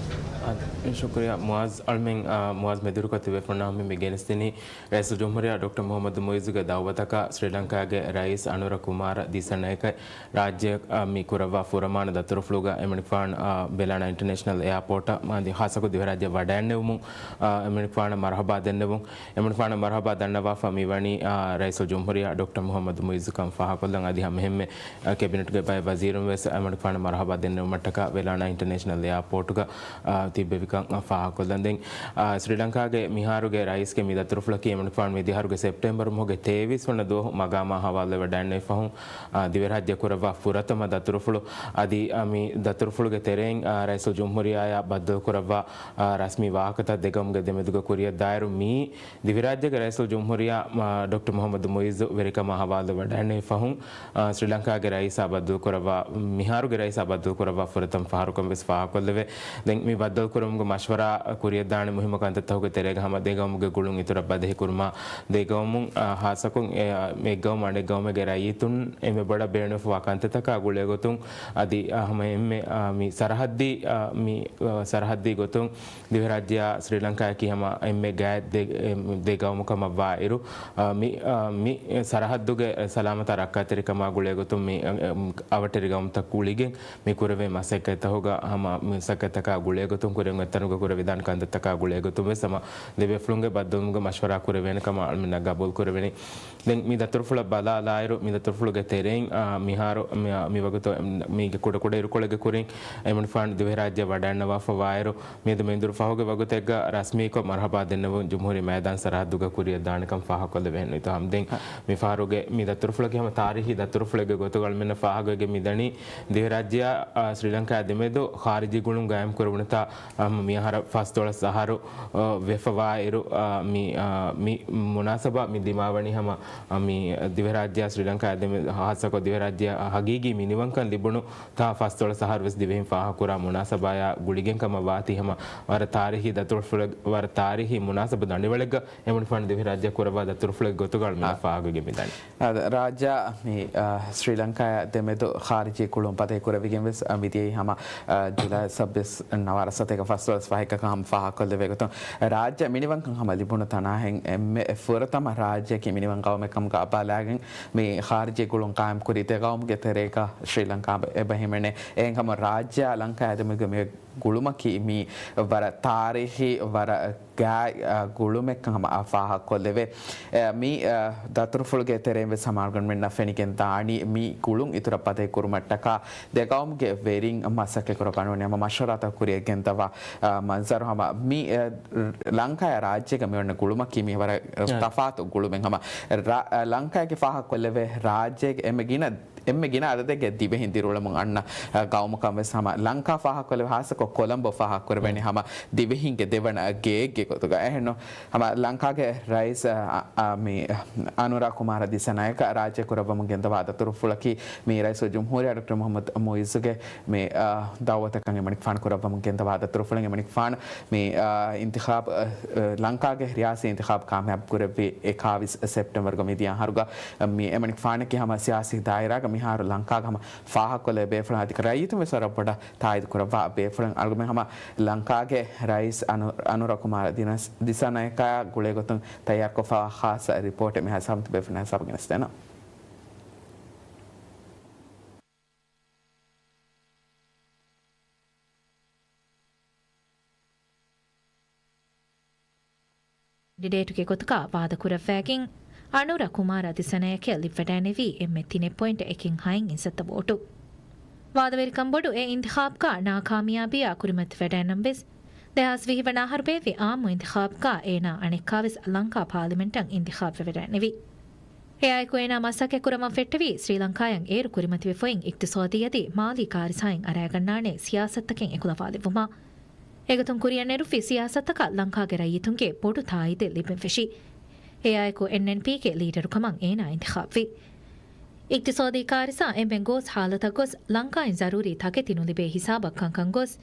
އާދެ، ޝުކުރިއްޔާ މުޢާޒް. އަޅުމެން، އާ، މުޢާޒް މެދުވެރިކޮށް ތިބޭފުޅުންނާ ހަމަ މި ގެނެސްދިނީ ރައީސުލްޖުމްހޫރިއްޔާ ޑޮކްޓަރ މުޙައްމަދު މުޢިއްޒުގެ ދަޢުވަތަކާ ސްރީލަންކާގެ ރައީސް އަނުރަ ކުމާރަ ދިސަނަޔަކަށް ރާއްޖެއަށް، އާ، މި ކުރައްވާ ފުރަމާނަ ދަތުރުފުޅުގަ އެމަނިކުފާނު، އާ، ވެލާނާ އިންޓަރނޭޝަނަލް އެއާޕޯޓަށް އަދި ޚާއްޞަކޮށް ދިވެހިރާއްޖެ ވަޑައިންނެވުމުން، އާ، އެމަނިކުފާނަށް މަރުޙަބާ ދެންނެވުން. އެމަނިކުފާނަށް މަރުޙަބާ ދަންނަވާފަ މިވަނީ، އާ، ރައީސުލްޖުމްހޫރިއްޔާ ޑޮކްޓަރ މުޙައްމަދު މުޢިއްޒު ކަން ފާހަގަކޮށްލަން. އަދި ހަމައެހެންމެ، އާ، ކެބިނެޓުގެ ބައެއް ވަޒީރުން ވެސް އެމަނިކުފާނަށް މަރުޙަބާ ދެންނެވުމަށްޓަކާ ވެލާނާ އިންޓަރނޭޝަނަލް އެއާޕޯޓުގަ، އާ، ތިއްބެވިކަން، އާ، ފާހަގަކޮށްލަން. ދެން، އާ، ސްރީލަންކާގެ މިހާރުގެ ރައީސްގެ މި ދަތުރުފުޅަކީ އެމަނިކުފާނު މިދިހަރުގެ ސެޕްޓެމްބަރު މަހުގެ ތޭވީސް ވަނަ ދުވަހު މަގާމާ ހަވާލުވެވަޑައިންނެވި ފަހުން، އާ، ދިވެހިރާއްޖެ ކުރައްވާ ފުރަތަމަ ދަތުރުފުޅު. އަދި، އާ، މި ދަތުރުފުޅުގެ ތެރެއިން، އާ، ރައީސުލްޖުމްހޫރިއްޔާއާ ބައްދަލުކުރައްވާ، އާ، ރަސްމީ ވާހަކަތައް ދެގައުމުގެ ދެމެދުގަ ކުރިއަށްދާއިރު މިއީ ދިވެހިރާއްޖޭގެ ރައީސުލްޖުމްހޫރިއްޔާ، އާ، ޑޮކްޓަރ މުޙައްމަދު މުޢިއްޒު ވެރިކަމާ ހަވާލުވެވަޑައިންނެވި ފަހުން، އާ، ސްރީލަންކާގެ ރައީސާ ބައްދަލުކުރައްވާ، މިހާރުގެ ރައީސާ ބައްދަލުކުރައްވާ ފުރަތަމަ ފަހަރުކަން ވެސް ފާހަގަކޮށްލެވޭ. ދެން މި ބައްދަލުކުރުމުގެ މަޝްވަރާ ކުރިއަށްދާނެ މުހިއްމު ކަންތައްތަކުގެ ތެރޭގަ ހަމަ ދެގައުމުގެ ގުޅުން އިތުރަށް ބަދަހިކުރުމާ، ދެގައުމުން، އާ، ހާއްސަކޮށް، އެ، އާ، އެއްގައުމު އަނެއްގައުމެއްގެ ރައްޔިތުން އެންމެ ބޮޑަށް ބޭނުންވެފަވާ ކަންތައްތަކާ ގުޅޭގޮތުން އަދި، އާ، ހަމަ އެންމެ، އާ، މި ސަރަހައްދީ، އާ، މި، އާ، ސަރަހައްދީ ގޮތުން ދިވެހިރާއްޖެއާ ސްރީލަންކާއަކީ ހަމަ އެންމެ ގާތް ދެ، އެ، ދެ ގައުމު ކަމަށްވާއިރު، އާ، މި، އާ، މި ސަރަހައްދުގެ ސަލާމަތާ ރައްކާތެރިކަމާ ގުޅޭގޮތުން މި، އަ، އަ، އަވަށްޓެރި ގައުމުތައް ގުޅިގެން މި ކުރެވޭ މަސައްކަތްތަކުގަ ހަމަ މަސައްކަތްތަކާ ގުޅޭގޮތުން ކުރިން އޮތް ތަނުގަ ކުރެވިދާނެ ކަންތައްތަކާ ގުޅޭގޮތުން ވެސް ހަމަ ދެބޭފުޅުންގެ ބައްދަލުވުމުގެ މަޝްވަރާ ކުރެވޭނެ ކަމަށް އަޅުމެންނަށް ގަބޫލު ކުރެވެނީ. ދެން މި ދަތުރުފުޅަށް ބަލާލާއިރު، މި ދަތުރުފުޅުގެ ތެރެއިން، އާ، މިހާރު މި، މި ވަގުތު މީގެ ކުޑަކުޑަ އިރުކޮޅެއްގެ ކުރިން އެމަނިކުފާނު ދިވެހިރާއްޖެ ވަޑައިންނަވާފަވާއިރު، މިއަދު މެންދުރު ފަހުގެ ވަގުތެއްގަ ރަސްމީކޮށް މަރުޙަބާ ދެންނެވުން ޖުމްހޫރީ މައިދާން ސަރަހައްދުގަ ކުރިއަށް ދާނެކަން ފާހަގަކޮށްލެވޭ. ހެން އިތު ހަމްދެން މި ފަހަރުގެ މި ދަތުރުފުޅަކީ ހަމަ ތާރީހީ ދަތުރުފުޅެއްގެ ގޮތުގަ އަޅުމެންނަށް ފާހަގަވެގެން މިދަނީ ދިވެހިރާއްޖެއާ، އާ، ސްރީލަންކާއާ ދެމެދު ޚާރިޖީ ގުޅުން ގާއިމް ކުރެވުނުތާ ހަމަ މިއަހަރަށް ފަސްދޮޅަސް އަހަރު، އަ، ވެފަވާއިރު، އަ، މި، އަ، މި މުނާސަބާ މި ދިމާވަނީ ހަމަ، އަ، މި ދިވެހިރާއްޖެއާ ސްރީލަންކާއާ ދެމެ-، ހާއްސަކޮށް ދިވެހިރާއްޖެއަށް ހަގީގީ މިނިވަންކަން ލިބުނު ތާ ފަސްދޮޅަސް އަހަރު ވެސް ދިވެހިން ފާހަގަކުރާ މުނާސަބާއާ ގުޅިގެން ކަމަށް ވާތީ ހަމަ ވަރަށް ތާރީހީ ދަތުރުފުޅެއް، ވަރަށް ތާރީހީ މުނާސަބަ ދަނޑިވަޅެއްގަ އެމަނިކުފާނު ދިވެހިރާއްޖެއަށް ކުރައްވާ ދަތުރުފުޅެއްގެ ގޮތުގަ މި އާ. ފާހަގަވެގެން މިދަނީ. އާދެ، ރާއްޖެއާ މި، އާ، ސްރީލަންކާއާ ދެމެދު ޚާރިޖީ ގުޅުން ފަތަހި ކުރެވިގެން ވެސް، އާ، މިދިޔައީ ހަމަ، އާ، ޖުލައި ސައްބީސް ނަވާރަ ސަތޭކަ ފަސްދޮޅަސް ފަހެއްގަ ކަމަށް ފާހަގަކޮށްލެވޭ ގޮތުން، ރާއްޖެ މިނިވަންކަން ހަމަ ލިބުނު ތަނާހެން އެންމެ ފުރަތަމަ ރާއްޖެއަކީ މިނިވަން ގައުމެއް ކަމުގަ ބަލާގެން މި ޚާރިޖީ ގުޅުން ޤާއިމް ކުރީ ދެ ގައުމުގެ ތެރޭގަ ސްރީލަންކާ އެބަ ހިމެނޭ. އެހެންކަމުން ރާއްޖެއާ ލަންކާއާ ދެމެދުގެ މި ގުޅުމަކީ މީ ވަރަށް ތާރީހީ، ވަރަށް ގާތް، އަ، ގުޅުމެއްކަން ހަމަ، އަ، ފާހަގަކޮށްލެވޭ. އެ، މި، އަ، ދަތުރުފުޅުގެ ތެރެއިން ވެސް ހަމަ އަޅުގަނޑުމެންނަށް ފެނިގެން ދާނީ މި ގުޅުން އިތުރަށް ފަތަހި ކުރުމަށްޓަކާ ދެ ގައުމުގެ ވެރިން މަސައްކަތް ކުރައްވާނެ ހަމަ މަޝްވަރާތައް ކުރިއަށް ގެންދަވާ، އަ، މަންޒަރު ހަމަ މި، އަ، ލަންކާއާ ރާއްޖޭގަ މި އޮންނަ ގުޅުމަކީ މީ ވަރަށް އަ. ތަފާތު ގުޅުމެއް ހަމަ ރާ-، އަ، ލަންކާއެކޭ ފާހަގަކޮށްލެވޭ ރާއްޖޭގެ އެންމެ ގިނަ އެންމެ ގިނަ އަދަދެއްގެ ދިވެހިން ދިރިއުޅެމުން އަންނަ، އަ، ގައުމަކަށް ވެސް ހަމަ ލަންކާ ފާހަގަކޮށްލެވޭ، ހާއްސަކޮށް ކޮލަމްބޯ ފާހަގަކުރެވޭނެ ހަމަ ދިވެހިންގެ ދެވަނަ ގެއެއްގެ ގޮތުގަ. އެހެންނު ހަމަ ލަންކާގެ ރައީސް، އަ، އަ، މި އަނުރާ ކުމާރަ ދިސަނާޔަކަ ރާއްޖެ ކުރައްވަމުން ގެންދަވާ ދަތުރުފުޅަކީ މި ރައީސުލްޖުމްހޫރިއްޔާ ޑޮކްޓަރ މުޙައްމަދު މުޢިއްޒުގެ މި، އަ، ދައުވަތަކަށް އެމަނިކުފާނު ކުރައްވަމުން ގެންދަވާ ދަތުރުފުޅެއް. އެމަނިކުފާނު މި، އާ، އިންތިޚާބު، އާ، ލަންކާގެ ރިޔާސީ އިންތިޚާބު ކާމިޔާބު ކުރެއްވީ އެކާވީސް ސެޕްޓެމްބަރުގަ މިދިޔަ އަހަރުގަ. މި އެމަނިކުފާނަކީ ހަމަ ސިޔާސީ ދާއިރާގަ މިހާރު ލަންކާގަ ހަމަ ފާހަގަކޮށްލެވޭ ބޭފުޅުން އަދި ރައްޔިތުން ވެސް ވަރަށް ބޮޑަށް ތާއީދު ކުރައްވާ ބޭފުޅުން. އަޅުގަނޑުމެން ހަމަ ލަންކާގެ ރައީސް އަނު-، އަނުރަ ކުމާރ ދިނަސް-، ދިސަނަޔަކާ ގުޅޭގޮތުން ތައްޔާރުކޮށްފައިވާ ޚާއްޞަ ރިޕޯޓެއް މިހާ ސާމަތު ބޭފުޅުން ހިސާބަށް ގެނެސްދޭނަން. ކެންޑިޑޭޓުގެ ގޮތުގަ ވާދަކުރައްވައިގެން، އަނުރަ ކުމާރަ ދިސަނަޔަކަށް ލިބިވަޑައިނެވީ އެންމެ ތިނެއް ޕޮއިންޓް އެކެއް ހައެއް އިންސައްތަ ވޯޓު. ވާދަވެރިކަން ބޮޑު އެ އިންތިޚާބުގަ ނާކާމިޔާބީއާ ކުރިމަތިވެޑައިނަމަވެސް، ދެހާސް ވިހި ވަނަ އަހަރު ބޭއްވި އާއްމު އިންތިޚާބުގަ އޭނާ އަނެއްކާވެސް ލަންކާ ޕާލިމެންޓަށް އިންތިޚާބުވެވަޑައިނެވި. އެއާއެކު އޭނާ މަސައްކަތްކުރަމަށް ފެއްޓެވީ، ސްރީލަންކާއަށް އޭރު ކުރިމަތިވެފައި އިޤްތިޞާދީ އަދި މާލީ ކާރިސާއިން އަރައިގަންނާނެ ސިޔާސަތުތަކެއް އެކުލަވާލެއްވުމަށް. އެގޮތުން ކުރިއަށް ނެރުއްވި ސިޔާސަތަކަށް ލަންކާގެ ރައްޔިތުންގެ ބޮޑު ތާއީދެއް ލިބެން ފެށި. އެއާއެކު އެންއެންޕީގެ ލީޑަރުކަމަށް އޭނާ އިންތިޚާބުވި. އިޤްތިޞާދީ ކާރިސާ އެންމެން ގޯސް ހާލަތަށް ގޮސް، ލަންކާއިން ޒަރޫރީ ތަކެތި ނުލިބޭ ހިސާބަށް ކަންކަން ގޮސް،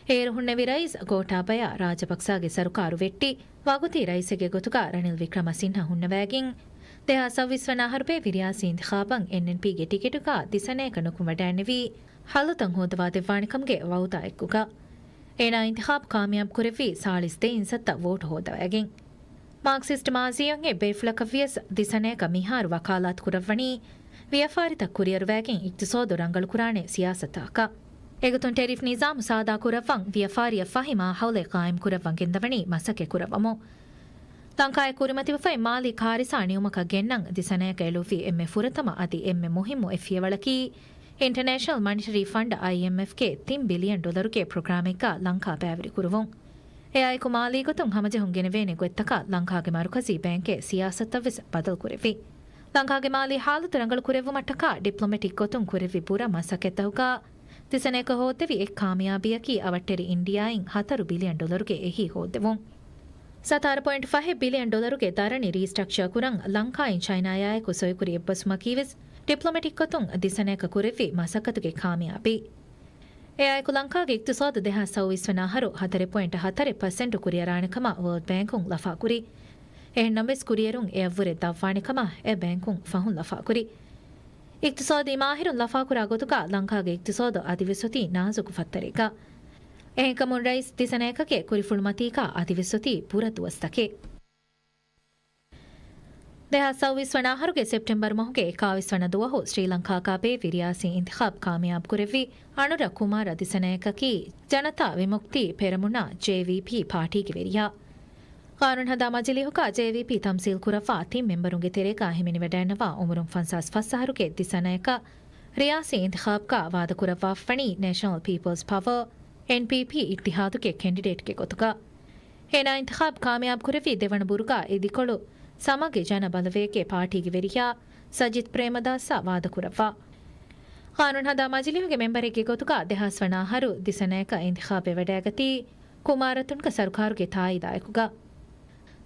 އޭރު ހުންނެވި ރައީސް ގޯޓާބަޔާ ރާޖަޕަކްސާގެ ސަރުކާރު ވެއްޓި، ވަގުތީ ރައީސެއްގެ ގޮތުގަ ރަނިލް ވިކްރަމަސިންހަ ހުންނަވައިގެން، ދެހާސް ސައުވީސް ވަނަ އަހަރު ބޭއްވި ރިޔާސީ އިންތިޚާބަށް އެންއެންޕީގެ ޓިކެޓުގަ ދިސަނަޔަކަށް ނުކުމެވަޑައިނެވީ، ހަލުތައް ހޯދަވާދެއްވާނެކަމުގެ ވައުދާއެއްގޮތުގަ. އޭނާ އިންތިޚާބު ކާމިޔާބު ކުރެއްވީ ސާޅީސް ދެ އިންސައްތަ ވޯޓު ހޯދަވައިގެން. މާކްސިސްޓް މާޒީއަށް އެ ބޭފުޅަކަށް ވިޔަސް ދިސަނަޔަކަށް މިހާރު ވަކާލާތު ކުރައްވަނީ، ވިޔަފާރިތައް ކުރިއަރުވައިގެން އިޤްތިޞާދު ރަނގަޅުކުރާނެ ސިޔާސަތުތަކަކަށް. އެގޮތުން ޓެރިފް ނިޒާމު ސާދާ ކުރައްވަން، ވިޔަފާރިއަށް ފަހި މާހައުލެއް ޤާއިމް ކުރައްވަން ގެންދަވަނީ މަސައްކަތް ކުރައްވަމުން. ލަންކާއަށް ކުރިމަތިވެފައި މާލީ ކާރިސާ ނިއުމަކަށް ގެންނަން ދިސަނަޔަކަށް އެޅުއްވި އެންމެ ފުރަތަމަ އަދި އެންމެ މުހިއްމު އެއް ފިޔަވަޅަކީ، އިންޓަނޭޝަނަލް މަނިޓަރީ ފަންޑް، އައިއެމްއެފް، ގެ ތިން ބިލިއަން ޑޮލަރުގެ ޕްރޮގްރާމެއްގަ ލަންކާ ބައިވެރިކުރުވުން. އެއާއެކު މާލީ ގޮތުން ހަމަޖެހުން ގެނެވޭނެ ގޮތްތަކަށް ލަންކާގެ މަރުކަޒީ ބޭންކެއް ސިޔާސަތަށްވެސް ބަދަލުކުރެއްވި. ލަންކާގެ މާލީ ހާލަތު ރަނގަޅުކުރެއްވުމަށްޓަކާ ޑިޕްލޮމެޓިކް ގޮތުން ކުރެއްވި ބުރަ މަސައްކަތްތަކުގަ ދިސަނަޔަކަށް ހޯއްދެވި އެއް ކާމިޔާބީއަކީ އަވަށްޓެރި އިންޑިއާއިން ހަތަރު ބިލިއަން ޑޮލަރުގެ އެހީ ހޯއްދެވުން. ސަތާރަ ޕޮއިންޓް ފަހެއް ބިލިއަން ޑޮލަރުގެ ދަރަނި ރީސްޓްރަކްޗާ ކުރަން ލަންކާއިން ޗައިނާއާއެކު ސޮއިކުރި އެއްބަސްވުމަކީވެސް ޑިޕްލޮމެޓިކް ގޮތުން ދިސަނަޔަކަށް ކުރެއްވި މަސައްކަތުގެ ކާމިޔާބީ. އެއާއެކު ލަންކާގެ އިޤްތިޞާދު ދެހާސް ސައުވީސް ވަނަ އަހަރު ހަތަރެއް ޕޮއިންޓް ހަތަރެއް ޕަސެންޓު ކުރިއަރާނެ ކަމަށް ވޯލްޑް ބޭންކުން ލަފާކުރި. އެހެންނަމަވެސް ކުރިއެރުން އެއަށްވުރެ ދަށްވާނެ ކަމަށް އެ ބޭންކުން ފަހުން ލަފާކުރި. އިޤްތިޞާދީ މާހިރުން ލަފާކުރާ ގޮތުގަ ލަންކާގެ އިޤްތިޞާދު އަދިވެސް އޮތީ ނާޒުކު ފައްތަރެއްގަ. އެހެންކަމުން ރައީސް ދިސަނަޔަކަކެ ކުރިފުޅުމަތީގަ އަދިވެސް އޮތީ ބުރަ ދުވަސްތަކެއް. ދެހާސް ސައުވީސް ވަނަ އަހަރުގެ ސެޕްޓެމްބަރު މަހުގެ އެކާވީސް ވަނަ ދުވަހު ސްރީލަންކާގަ ބޭއްވި ރިޔާސީ އިންތިޚާބު ކާމިޔާބު ކުރެއްވި އަނުރަ ކުމާރަ ދިސަނަޔަކަކީ ޖަނަތާ ވިމުކްތީ ޕެރަމުނާ، ޖޭވީޕީ، ޕާޓީގެ ވެރިޔާ. ޤާނޫނުހަދާ މަޖިލީހުގަ ޖޭވީޕީ ތަމްސީލް ކުރައްވާ ތިން މެމްބަރުންގެ ތެރޭގަ ހިމެނިވަޑައިންނަވާ އުމުރުން ފަންސާސް ފަސް އަހަރުގެ ދިސަނަޔަކަށް ރިޔާސީ އިންތިޚާބުގަ ވާދަކުރައްވާފަވަނީ ނޭޝަނަލް ޕީޕަލްސް ޕަވަރ، އެންޕީޕީ، އިއްތިހާދުގެ ކެންޑިޑޭޓްގެ ގޮތުގަ. އޭނާ އިންތިޚާބު ކާމިޔާބު ކުރެއްވީ ދެވަނަ ބުރުގަ އިދިކޮޅު ސަމަގި ޖަނަ ބަލަވޭގެ ޕާޓީގެ ވެރިޔާ ސަޖިތް ޕްރޭމަދާސްއާ ވާދަކުރައްވާ. ޤާނޫނުހަދާ މަޖިލީހުގެ މެމްބަރެއްގެ ގޮތުގަ ދެހާސް ވަނަ އަހަރު ދިސަނަޔަކަށް އިންތިޚާބުވެވަޑައިގަތީ ކުމާރަތުންގެ ސަރުކާރުގެ ތާއީދާއެކުގަ،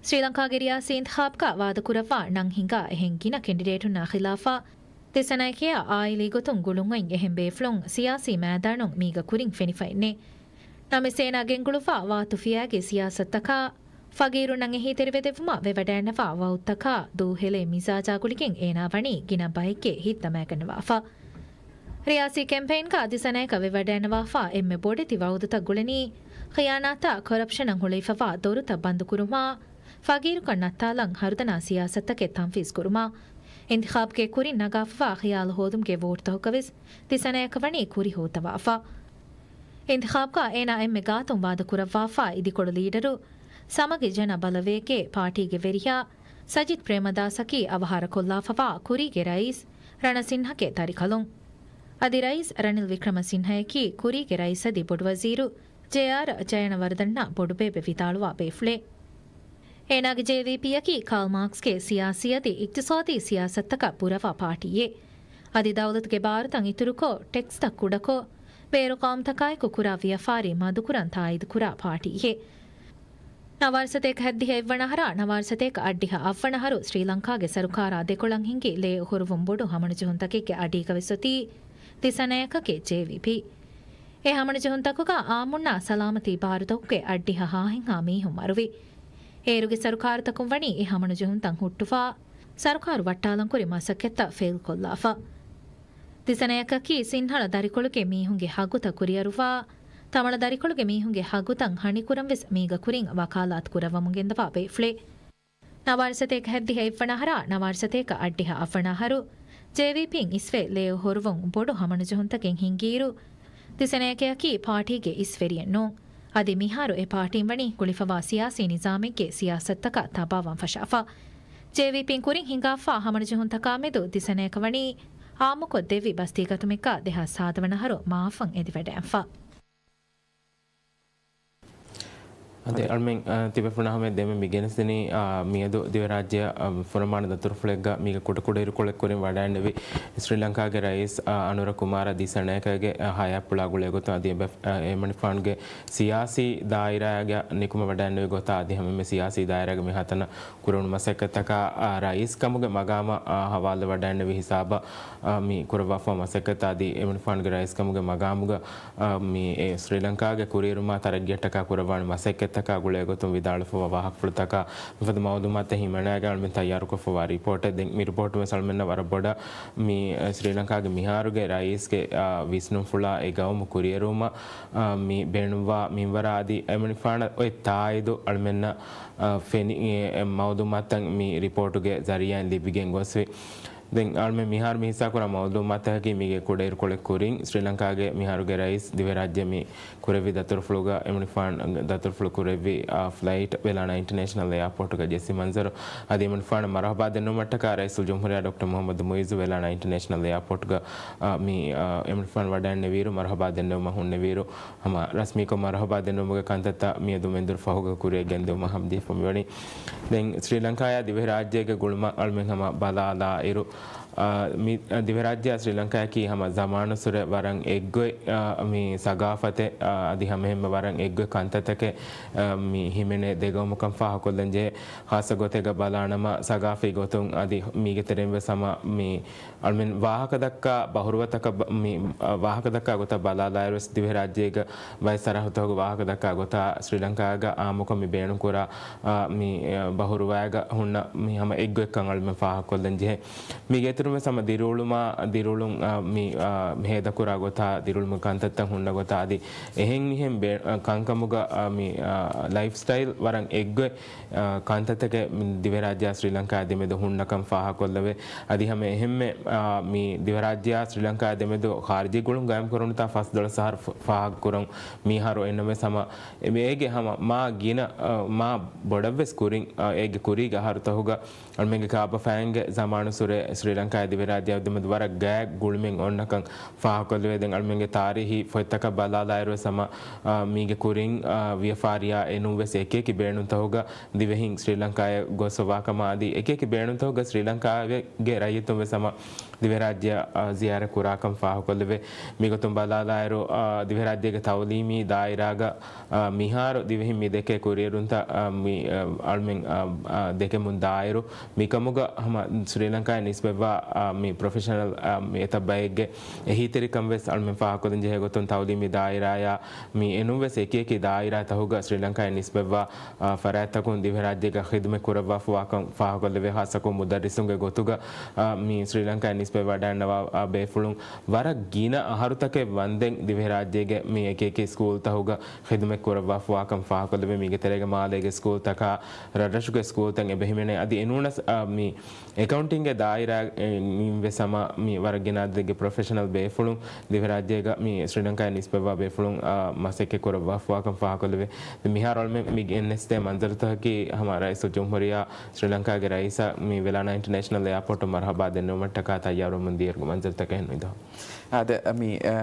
ސްރީލަންކާގެ ރިޔާސީ އިންތިޚާބުގަ ވާދަކުރައްވާ ނަން ހިނގާ އެހެން ގިނަ ކެންޑިޑޭޓުންނާ ޚިލާފަށް، ދެ ސަނަޔަކެއާ އާއިލީ ގޮތުން ގުޅުންއޮތް އެހެން ބޭފުޅުން ސިޔާސީ މައިދާނުން މީގަ ކުރިން ފެނިފައެއްނެތް. ނަމަވެސް އޭނާ ގެންގުޅުއްވާ ވާތު ފިޔާގެ ސިޔާސަތުތަކާ، ފަގީރުންނަށް އެހީތެރިވެދެއްވުމަށް ވެވަޑައިންނަވާ ވައުދުތަކާ، ދޫހެލޭ މިޒާޖާ ގުޅިގެން އޭނާ ވަނީ ގިނަ ބައެއްގެ ހިތް ދަމައިގަންނަވާފަ. ރިޔާސީ ކެމްޕެއިންގަ ދިސަނަޔަކަށް ވެވަޑައިންނަވާފަ އެންމެ ބޮޑެތި ވައުދުތައް ގުޅެނީ، ޚިޔާނާތާ ކޮރަޕްޝަނަށް ހުޅުވިފަވާ ދޮރުތައް ބަންދުކުރުމާ، ފަގީރުކަން ނައްތާލަން ހަރުދަނާ ސިޔާސަތުތަކެއް ތަންފީޒުކުރުމާ، އިންތިޚާބުގެ ކުރިން ނަގާފަވާ ޚިޔާލު ހޯދުމުގެ ވޯޓްތަކުގަވެސް ދިސަނަޔަކަށް ވަނީ ކުރި ހޯއްދަވާފަ. އިންތިޚާބުގަ އޭނާ އެންމެ ގާތުން ވާދަކުރައްވާފަ އިދިކޮޅު ލީޑަރު ސަމަގި ޖަނަ ބަލަވޭގެ ޕާޓީގެ ވެރިޔާ ސަޖިތް ޕްރޭމަދާސަކީ އަވަހާރަކޮށްލާފަވާ ކުރީގެ ރައީސް ރަނަ ސިންހަގެ ދަރިކަލުން. އަދި ރައީސް ރަނިލް ވިކްރަމަސިންހަޔަކީ ކުރީގެ ރައީސް އަދި ބޮޑުވަޒީރު ޖޭއާރް ޖަޔަނަވަރްދަންނަށް ބޮޑުބޭބެ ވިދާޅުވާ ބޭފުޅެއް. އޭނާގެ ޖޭވީޕީއަކީ ކާލް މާކްސްގެ ސިޔާސީ އަދި އިޤްތިޞާދީ ސިޔާސަތުތަކަށް ބުރަވާ ޕާޓީއެއް. އަދި ދައުލަތުގެ ބާރުތައް އިތުރުކޮށް، ޓެކްސްތައް ކުޑަކޮށް، ބޭރު ޤައުމުތަކާއެކު ކުރާ ވިޔަފާރި މަދުކުރަން ތާއީދުކުރާ ޕާޓީއެއް. ނަވާރަ ސަތޭކަ ހަތްދިހަ އެއްވަނަ އަހަރާ ނަވާރަ ސަތޭކަ އަށްޑިހަ އަށްވަނަ އަހަރު ސްރީލަންކާގެ ސަރުކާރާ ދެކޮޅަށް ހިނގި ލޭ އޮހޮރުވުން ބޮޑު ހަމަނުޖެހުންތަކެއްގެ އަޑީގަވެސް އޮތީ ދިސަނަޔަކަކޭ ޖޭވީޕީ. އެ ހަމަނުޖެހުންތަކުގަ އާއްމުންނާ ސަލާމަތީ ބާރުތަކުގެ އަށްޑިހަ ހާހެއްހާ މީހުން މަރުވި. އޭރުގެ ސަރުކާރުތަކުން ވަނީ އެ ހަމަނުޖެހުންތައް ހުއްޓުފާ، ސަރުކާރު ވައްޓާލަންކުރި މަސައްކަތްތައް ފެއިލްކޮށްލާފަ. ދިސަނަޔަކަކީ ސިންހަޅަ ދަރިކޮޅުގެ މީހުންގެ ހައްގުތައް ކުރިއަރުވާ، ތަމަޅަ ދަރިކޮޅުގެ މީހުންގެ ހައްގުތައް ހަނިކުރަން ވެސް މީގަ ކުރިން ވަކާލާތު ކުރައްވަމުން ގެންދަވާ ބޭފުޅެއް. ނަވާރަ ސަތޭކަ ހަތްދިހަ އެއްވަނަ އަހަރާ ނަވާރަ ސަތޭކަ އަށްޑިހަ އަށްވަނަ އަހަރު ޖޭވީޕީން އިސްވެ ލޭ އޮހޮރުވުން ބޮޑު ހަމަނުޖެހުންތަކެއް ހިންގިއިރު، ދިސަނަޔަކައަކީ ޕާޓީގެ އިސްވެރިއެއް ނޫން. އަދި މިހާރު އެ ޕާޓީން ވަނީ ގުޅިފަވާ ސިޔާސީ ނިޒާމެއްގެ ސިޔާސަތުތަކަށް ތަބާވާން ފަށާފަ. ޖޭވީޕީން ކުރިން ހިނގާފާ ހަމަނުޖެހުންތަކާ މެދު ދިސަނަޔަކަށް ވަނީ އާއްމުކޮށް ދެއްވި ބަސްތީގަތުމެއްގަ ދެހާސް ސާދަ ވަނަ އަހަރު މާފަށް އެދިވަޑައިފަ. އަދި އަޅުމެން، އަ، ތިބޭފުޅުންނާ ހަމަޔަށް ދެމެ މި ގެނެސްދިނީ، އަ، މިއަދު ދިވެހިރާއްޖެއަށް، އަ، ފުރަމާނަ ދަތުރުފުޅެއްގަ މީގެ ކުޑަކުޑަ އިރުކޮޅެއް ކުރިން ވަޑައިންނެވި ސްރީލަންކާގެ ރައީސް، އަ، އަނުރަ ކުމާރަ ދިސަނަޔަކަގެ، އަ، ހަޔާތްޕުޅާ ގުޅޭގޮތުން އަދި އެބަ-، އަ، އެމަނިފާންގެ ސިޔާސީ ދާއިރާގަ ނިކުމެ ވަޑައިންނެވި ގޮތާ އަދި ހަމައެންމެ ސިޔާސީ ދާއިރާގެ މިހާތަނަށް ކުރެވުނު މަސައްކަތްތަކާ، އާ، ރައީސް ކަމުގެ މަގާމަށް، އާ، ހަވާލުވެވަޑައިންނެވި ހިސާބަށް، އާ، މި ކުރައްވާފަ މަސައްކަތް އަދި އެމަނިފާންގެ ރައީސް ކަމުގެ މަގާމުގަ، އާ، މި އެ ސްރީލަންކާގެ ކުރިއެރުމާ ތަރައްގީއަށްޓަކާ ކުރައްވާނެ މަސައްކަތްތަކާ ގުޅޭގޮތުން ވިދާޅުވެފަވާ ވާހަކަފުޅުތަކާ މިފަދަ މައުލޫމާތުތައް ހިމަނައިގެން އަޅުމެން ތައްޔާރުކޮށްފަވާ ރިޕޯޓެއް. ދެން މި ރިޕޯޓު ވެސް އަޅުމެންނަށް ވަރަށް ބޮޑަށް މި، އެ، ސްރީލަންކާގެ މިހާރުގެ ރައީސްގެ، އާ، ވިސްނުންފުޅާ އެ ގައުމު ކުރިއެރުވުމަށް، އާ، މި ބޭނުންވާ މިންވަރާ އަދި އެމަނިފާނަށް އޮތް ތާއީދު އަޅުމެންނަށް އަ، ފެނި، އެ، އެ، މައުލޫމާތުތައް މި ރިޕޯޓުގެ ޒަރީއާއިން ލިބިގެން ގޮސްފި. ދެން އަޅުމެން މިހާރު މި ހިއްސާކުރާ މައުލޫމާތަކަކީ މީގެ ކުޑައިރުކޮޅެއް ކުރިން ސްރީލަންކާގެ މިހާރުގެ ރައީސް ދިވެހިރާއްޖެ މި ކުރެއްވި ދަތުރުފުޅުގަ އެމަނިފާން ދަތުރުފުޅު ކުރެއްވި، އާ، ފްލައިޓް ވެލާނާ އިންޓަރނޭޝަނަލް އެއާޕޯޓުގަ ޖެއްސި މަންޒަރު އަދި އެމަނިފާނަށް މަރުހަބާ ދެންނެވުމަށްޓަކާ ރައީސުލްޖުމްހޫރިއްޔާ ޑޮކްޓަރ މުހައްމަދު މުއިއްޒު ވެލާނާ އިންޓަރނޭޝަނަލް އެއާޕޯޓުގަ، އާ، މި، އާ، އެމަނިފާން ވަޑައިންނެވިއިރު މަރުހަބާ ދެންނެވުމަށް ހުންނެވިއިރު، ހަމަ ރަސްމީކޮށް މަރުހަބާ ދެންނެވުމުގެ ކަންތައްތައް މިއަދު މެންދުރު ފަހުގަ ކުރިއަށް ގެންދިއުމަށް ހަމަ ދީފަ މިވަނީ. ދެން ސްރީލަންކާޔާ ދިވެހިރާއްޖޭގެ ގުޅުމަށް އަޅުމެން ހަމަ ބަލާލާއިރު، އާ، މި، އާ، ދިވެހިރާއްޖެއާ ސްރީލަންކާޔަކީ ހަމަ ޒަމާނުއްސުރެ ވަރަށް އެއްގޮތް، އާ، މި ސަގާފަތެއް، އާ، އަދި ހަމައެހެންމެ ވަރަށް އެއްގޮތް ކަންތައްތަކެއް، އާ، މި ހިމެނޭ ދެގައުމަކަށް ފާހަގަކޮށްލަން ޖެހޭ. ހާއްސަ ގޮތެއްގަ ބަލާނަމަ، ސަގާފީ ގޮތުން އަދި މީގެ ތެރެއިން ވެސް ހަމަ މި އަޅުމެން ވާހަކަދައްކާ ބަހުރުވަތަކަށް ބަ-، މި، އަ، ވާހަކަދައްކާ ގޮތަށް ބަލާލާއިރުވެސް ދިވެހިރާއްޖޭގަ ބައެއް ސަރަހައްދުތަކުގެ ވާހަކަދައްކާ ގޮތާ ސްރީލަންކާގަ އާއްމުކޮށް މި ބޭނުންކުރާ، އަ، މި، އަ، ބަހުރުވައިގަ ހުންނަ މި ހަމަ އެއްގޮތްކަން އަޅުމެން ފާހަގަކޮށްލަން ޖެހޭ. މީގެ އިތުރުން ވެސް ހަމަ ދިރިއުޅުމާ، ދިރިއުޅުން، އަ، މި، އަ، ހޭދަކުރާ ގޮތާ، ދިރިއުޅުމުގެ ކަންތައްތައް ހުންނަ ގޮތާ އަދި އެހެން މިހެން ބޭ-، އަ، ކަންކަމުގަ، އަ، މި، އަ، ލައިފްސްޓައިލް ވަރަށް އެއްގޮތް އާ، ކަންތައްތަކެއް މި ދިވެހިރާއްޖެއާ ސްރީލަންކާއާ ދެމެދު ހުންނަކަން ފާހަގަކޮށްލެވޭ. އަދި ހަމަ އެހެންމެ، އާ، މި ދިވެހިރާއްޖެއާ ސްރީލަންކާއާ ދެމެދު ޚާރިޖީ ގުޅުން ގާއިމްކުރަންވާ ފަސްދޮޅަސް އަހަރު ފ-، ފާހަގަކުރަން މިހާރު އެންނަމަވެސް ހަމަ އެ-، އޭގެ ހަމަ މާ ގިނަ، އާ، މާ ބޮޑަށްވެސް ކުރިން، އާ، އޭގެ ކުރީގެ އަހަރުތަކުގަ އަޅުމެންގެ ކާބަފައިންގެ ޒަމާނުއްސުރެ ސްރީލަން-، ކާ ދިވެހިރާއްޖެ އަދި މެދު ވަރަށް ގާތް ގުޅުމެއް އޮންނަކަން ފާހަގަކޮށްލެވޭ. ދެން އަޅުމެންގެ ތާރީހީ ފޮތްތަކަށް ބަލާލާއިރުވެސް ހަމަ، އާ، މީގެ ކުރިން، އާ، ވިޔަފާރިޔާ އެނޫންވެސް އެކިއެކި ބޭނުންތަހުގަ ދިވެހިން ސްރީލަންކާއަށް ގޮސްފަވާކަމާ އަދި އެކިއެކި ބޭނުންތަހުގަ ސްރީލަންކާގެ ރައްޔިތުންވެސް ހަމަ ދިވެހިރާއްޖެއަށް، އާ، ޒިޔާރަތް ކުރާކަން ފާހަގަކޮށްލެވޭ. މިގޮތުން ބަލާލާއިރު، އާ، ދިވެހިރާއްޖޭގެ ތައުލީމީ ދާއިރާގަ، އާ، މިހާރު ދިވެހިން މި ދެކޭ ކުރިއެރުންތައް، އާ، މި، އާ، އަޅުމެން، އާ، އާ، ދެކެމުން ދާއިރު، މިކަމުގަ ހަމަ ސްރީލަންކާއަށް ނިސްބަތްވާ، އާ، މި ޕްރޮފެޝަނަލް، އާ، މި އެތައް ބައެއްގެ އެހީތެރިކަން ވެސް އަޅުމެން ފާހަގަކޮށްލަން ޖެހޭ ގޮތުން ތައުލީމީ ދާއިރާޔާ މި އެނޫންވެސް އެކިއެކި ދާއިރާތަހުގަ ސްރީލަންކާއަށް ނިސްބަތްވާ، އާ، ފަރާތްތަކުން ދިވެހިރާއްޖޭގަ ޚިދުމަތް ކުރައްވާފަވާކަން ފާހަގަކޮށްލެވޭ. ޚާއްޞަކޮށް މުދައްރިސުންގެ ގޮތުގަ، އާ، މި ސްރީލަންކާއަށް ނިސްބަތްވާ ވަޑައިގަންނަވާ، އާ، ބޭފުޅުން ވަރަށް ގިނަ އަހަރުތަކެއް ވަންދެން ދިވެހިރާއްޖޭގެ މި އެކިއެކި ސްކޫލްތަހުގަ ޚިދުމަތް ކުރައްވާފަވާކަން ފާހަގަކޮށްލެވޭ. މީގެ ތެރޭގަ މާލޭގެ ސްކޫލްތަކާ، ރަށްރަށުގެ ސްކޫލްތައް އެބަހިމެނޭ. އަދި އެނޫނަސް، އާ، މި އެކައުންޓިންގގެ ދާއިރާއިން ވެސް ހަމަ މި ވަރަށް ގިނަ އަދަދެއްގެ ޕްރޮފެޝަނަލް ބޭފުޅުން ދިވެހިރާއްޖޭގަ މި ސްރީލަންކާއަށް ނިސްބަތްވާ ބޭފުޅުން، އާ، މަސައްކަތް ކުރައްވާފަވާކަން ފާހަގަކޮށްލެވޭ. މިހާރު އަޅުމެން މި ގެނެސްދޭ މަންޒަރުތަކަކީ ހަމަ ރައީސުލްޖުމްހޫރިއްޔާ ސްރީލަންކާގެ ރައީސަށް މި ވެލާނާ އިންޓަރނޭޝަނަލް އެއާޕޯޓު މަރުޙަބާ ދެންނެވުމަށްޓަކާ ތައްޔާރުވަމުން ދިޔައިރުގެ މަންޒަރުތަކެއް ނުއިނދޯ. އާދެ، މި، އަ،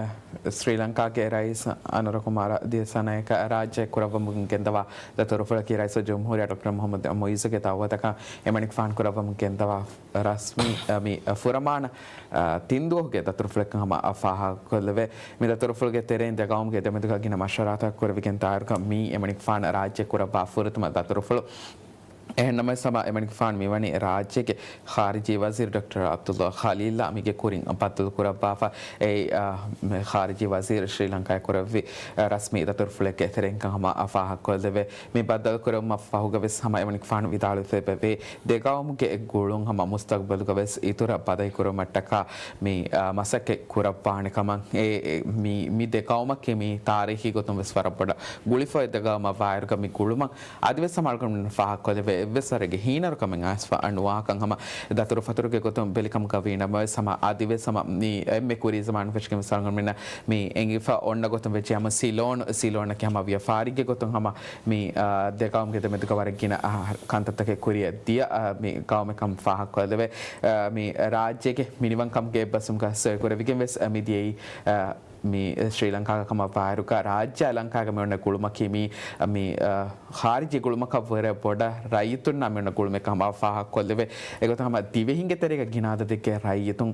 ސްރީލަންކާގެ ރައީސް އަނުރަކުމާރަ ދިސަނަޔަކަ ރާއްޖެ ކުރައްވަމުން ގެންދަވާ ދަތުރުފުޅަކީ ރައީސުލްޖުމްހޫރިއްޔާ ޑޮކްޓަރ މުޙައްމަދު މުޢިއްޒުގެ ދައުވަތަކަށް އެމަނިކުފާނު ކުރައްވަމުން ގެންދަވާ ރަސްމީ، އަ، މި، އަ، ފުރަމާނަ، އަ، ތިން ދުވަހުގެ ދަތުރުފުޅެއްކަން ހަމަ ފާހަގަކޮށްލެވޭ. މި ދަތުރުފުޅުގެ ތެރެއިން ދެގައުމުގެ ދެމެދުގަ ގިނަ މަޝްވަރާތަކަށް ކުރެވިގެން ދާއިރުކަން މީ އެމަނިކުފާނަށް ރާއްޖެ ކުރައްވާ ފުރަތަމަ ދަތުރުފުޅު. އެހެންނަމަވެސް ހަމަ އެމަނިކުފާނު މިވަނީ ރާއްޖޭގެ ޚާރިޖީ ވަޒީރު ޑޮކްޓަރ ޢަބްދުﷲ ޚަލީލްއާ މީގެ ކުރިން ބައްދަލު ކުރައްވާފަ. އެއީ، އާ، މި ޚާރިޖީ ވަޒީރު ޝްރީލަންކާއަށް ކުރެއްވި، އާ، ރަސްމީ ދަތުރުފުޅެއްގެ ތެރެއިންކަން ހަމަ ފާހަގަކޮށްލެވޭ. މި ބައްދަލުކުރެވުމަށް ފަހުގަވެސް ހަމަ އެމަނިކުފާނު ވިދާޅުވެފައިވޭ، ދެގައުމުގެ ގުޅުން ހަމަ މުސްތަގްބަލުގަވެސް އިތުރަށް ބަދަހިކުރުމަށްޓަކާ މި، އާ، މަސައްކަތް ކުރައްވާނެ ކަމަށް. އެ، އެ، މި، މި ދެގައުމަކީ މި ތާރީޚީ ގޮތުން ވެސް ވަރަށް ބޮޑަށް ގުޅިފައި ދެގައުމަށް ވާއިރުގަ މި ގުޅުމަށް އަދިވެސް ހަމަ އަޅުގަނޑުމެން ފާހަގަކޮށްލެވޭ އެއްވެސް ވަރެއްގެ ހީނަރުކަމެއް އައިސްފަ ނުވާކަން ހަމަ ދަތުރުފަތުރުގެ ގޮތުން ބެލިކަމުގަ ވީ ނަމަވެސް ހަމަ އަދިވެސް ހަމަ މި އެންމެ ކުރީ ޒަމާނު ފެށިގެން ވެސް އަޅުގަނޑުމެންނަށް މި އެނގިފަ އޮންނަ ގޮތުން ވެއްޖެ ހަމަ ސިލޯން، ސިލޯނަކީ ހަމަ ވިޔަފާރީގެ ގޮތުން ހަމަ މި، އާ، ދެ ގައުމުގެ ދެމެދުގަ ވަރަށް ގިނަ އަހަ، ކަންތައްތަކެއް ކުރިއަށް ދިޔަ، އާ، މި ގައުމެއް ކަމަށް ފާހަގަކޮށްލެވޭ. އާ، މި ރާއްޖޭގެ މިނިވަންކަމުގެ އެއްބަސްވުމުގަ ސޮއިކުރެވިގެން ވެސް މި ދިޔައީ، އާ، މި ސްރީލަންކާގަ ކަމަށް ވާއިރުގަ ރާއްޖެ ލަންކާގަ މި އޮންނަ ގުޅުމަކީ މި، މި، އަ، ޚާރިޖީ ގުޅުމަކަށް ވުރެ ބޮޑަށް ރައްޔިތުންނާ މި އޮންނަ ގުޅުމެއް ކަމަށް ފާހަގަކޮށްލެވޭ. އެގޮތަށް ހަމަ ދިވެހިންގެ ތެރޭގަ ގިނަ އަދަދެއްގެ ރައްޔިތުން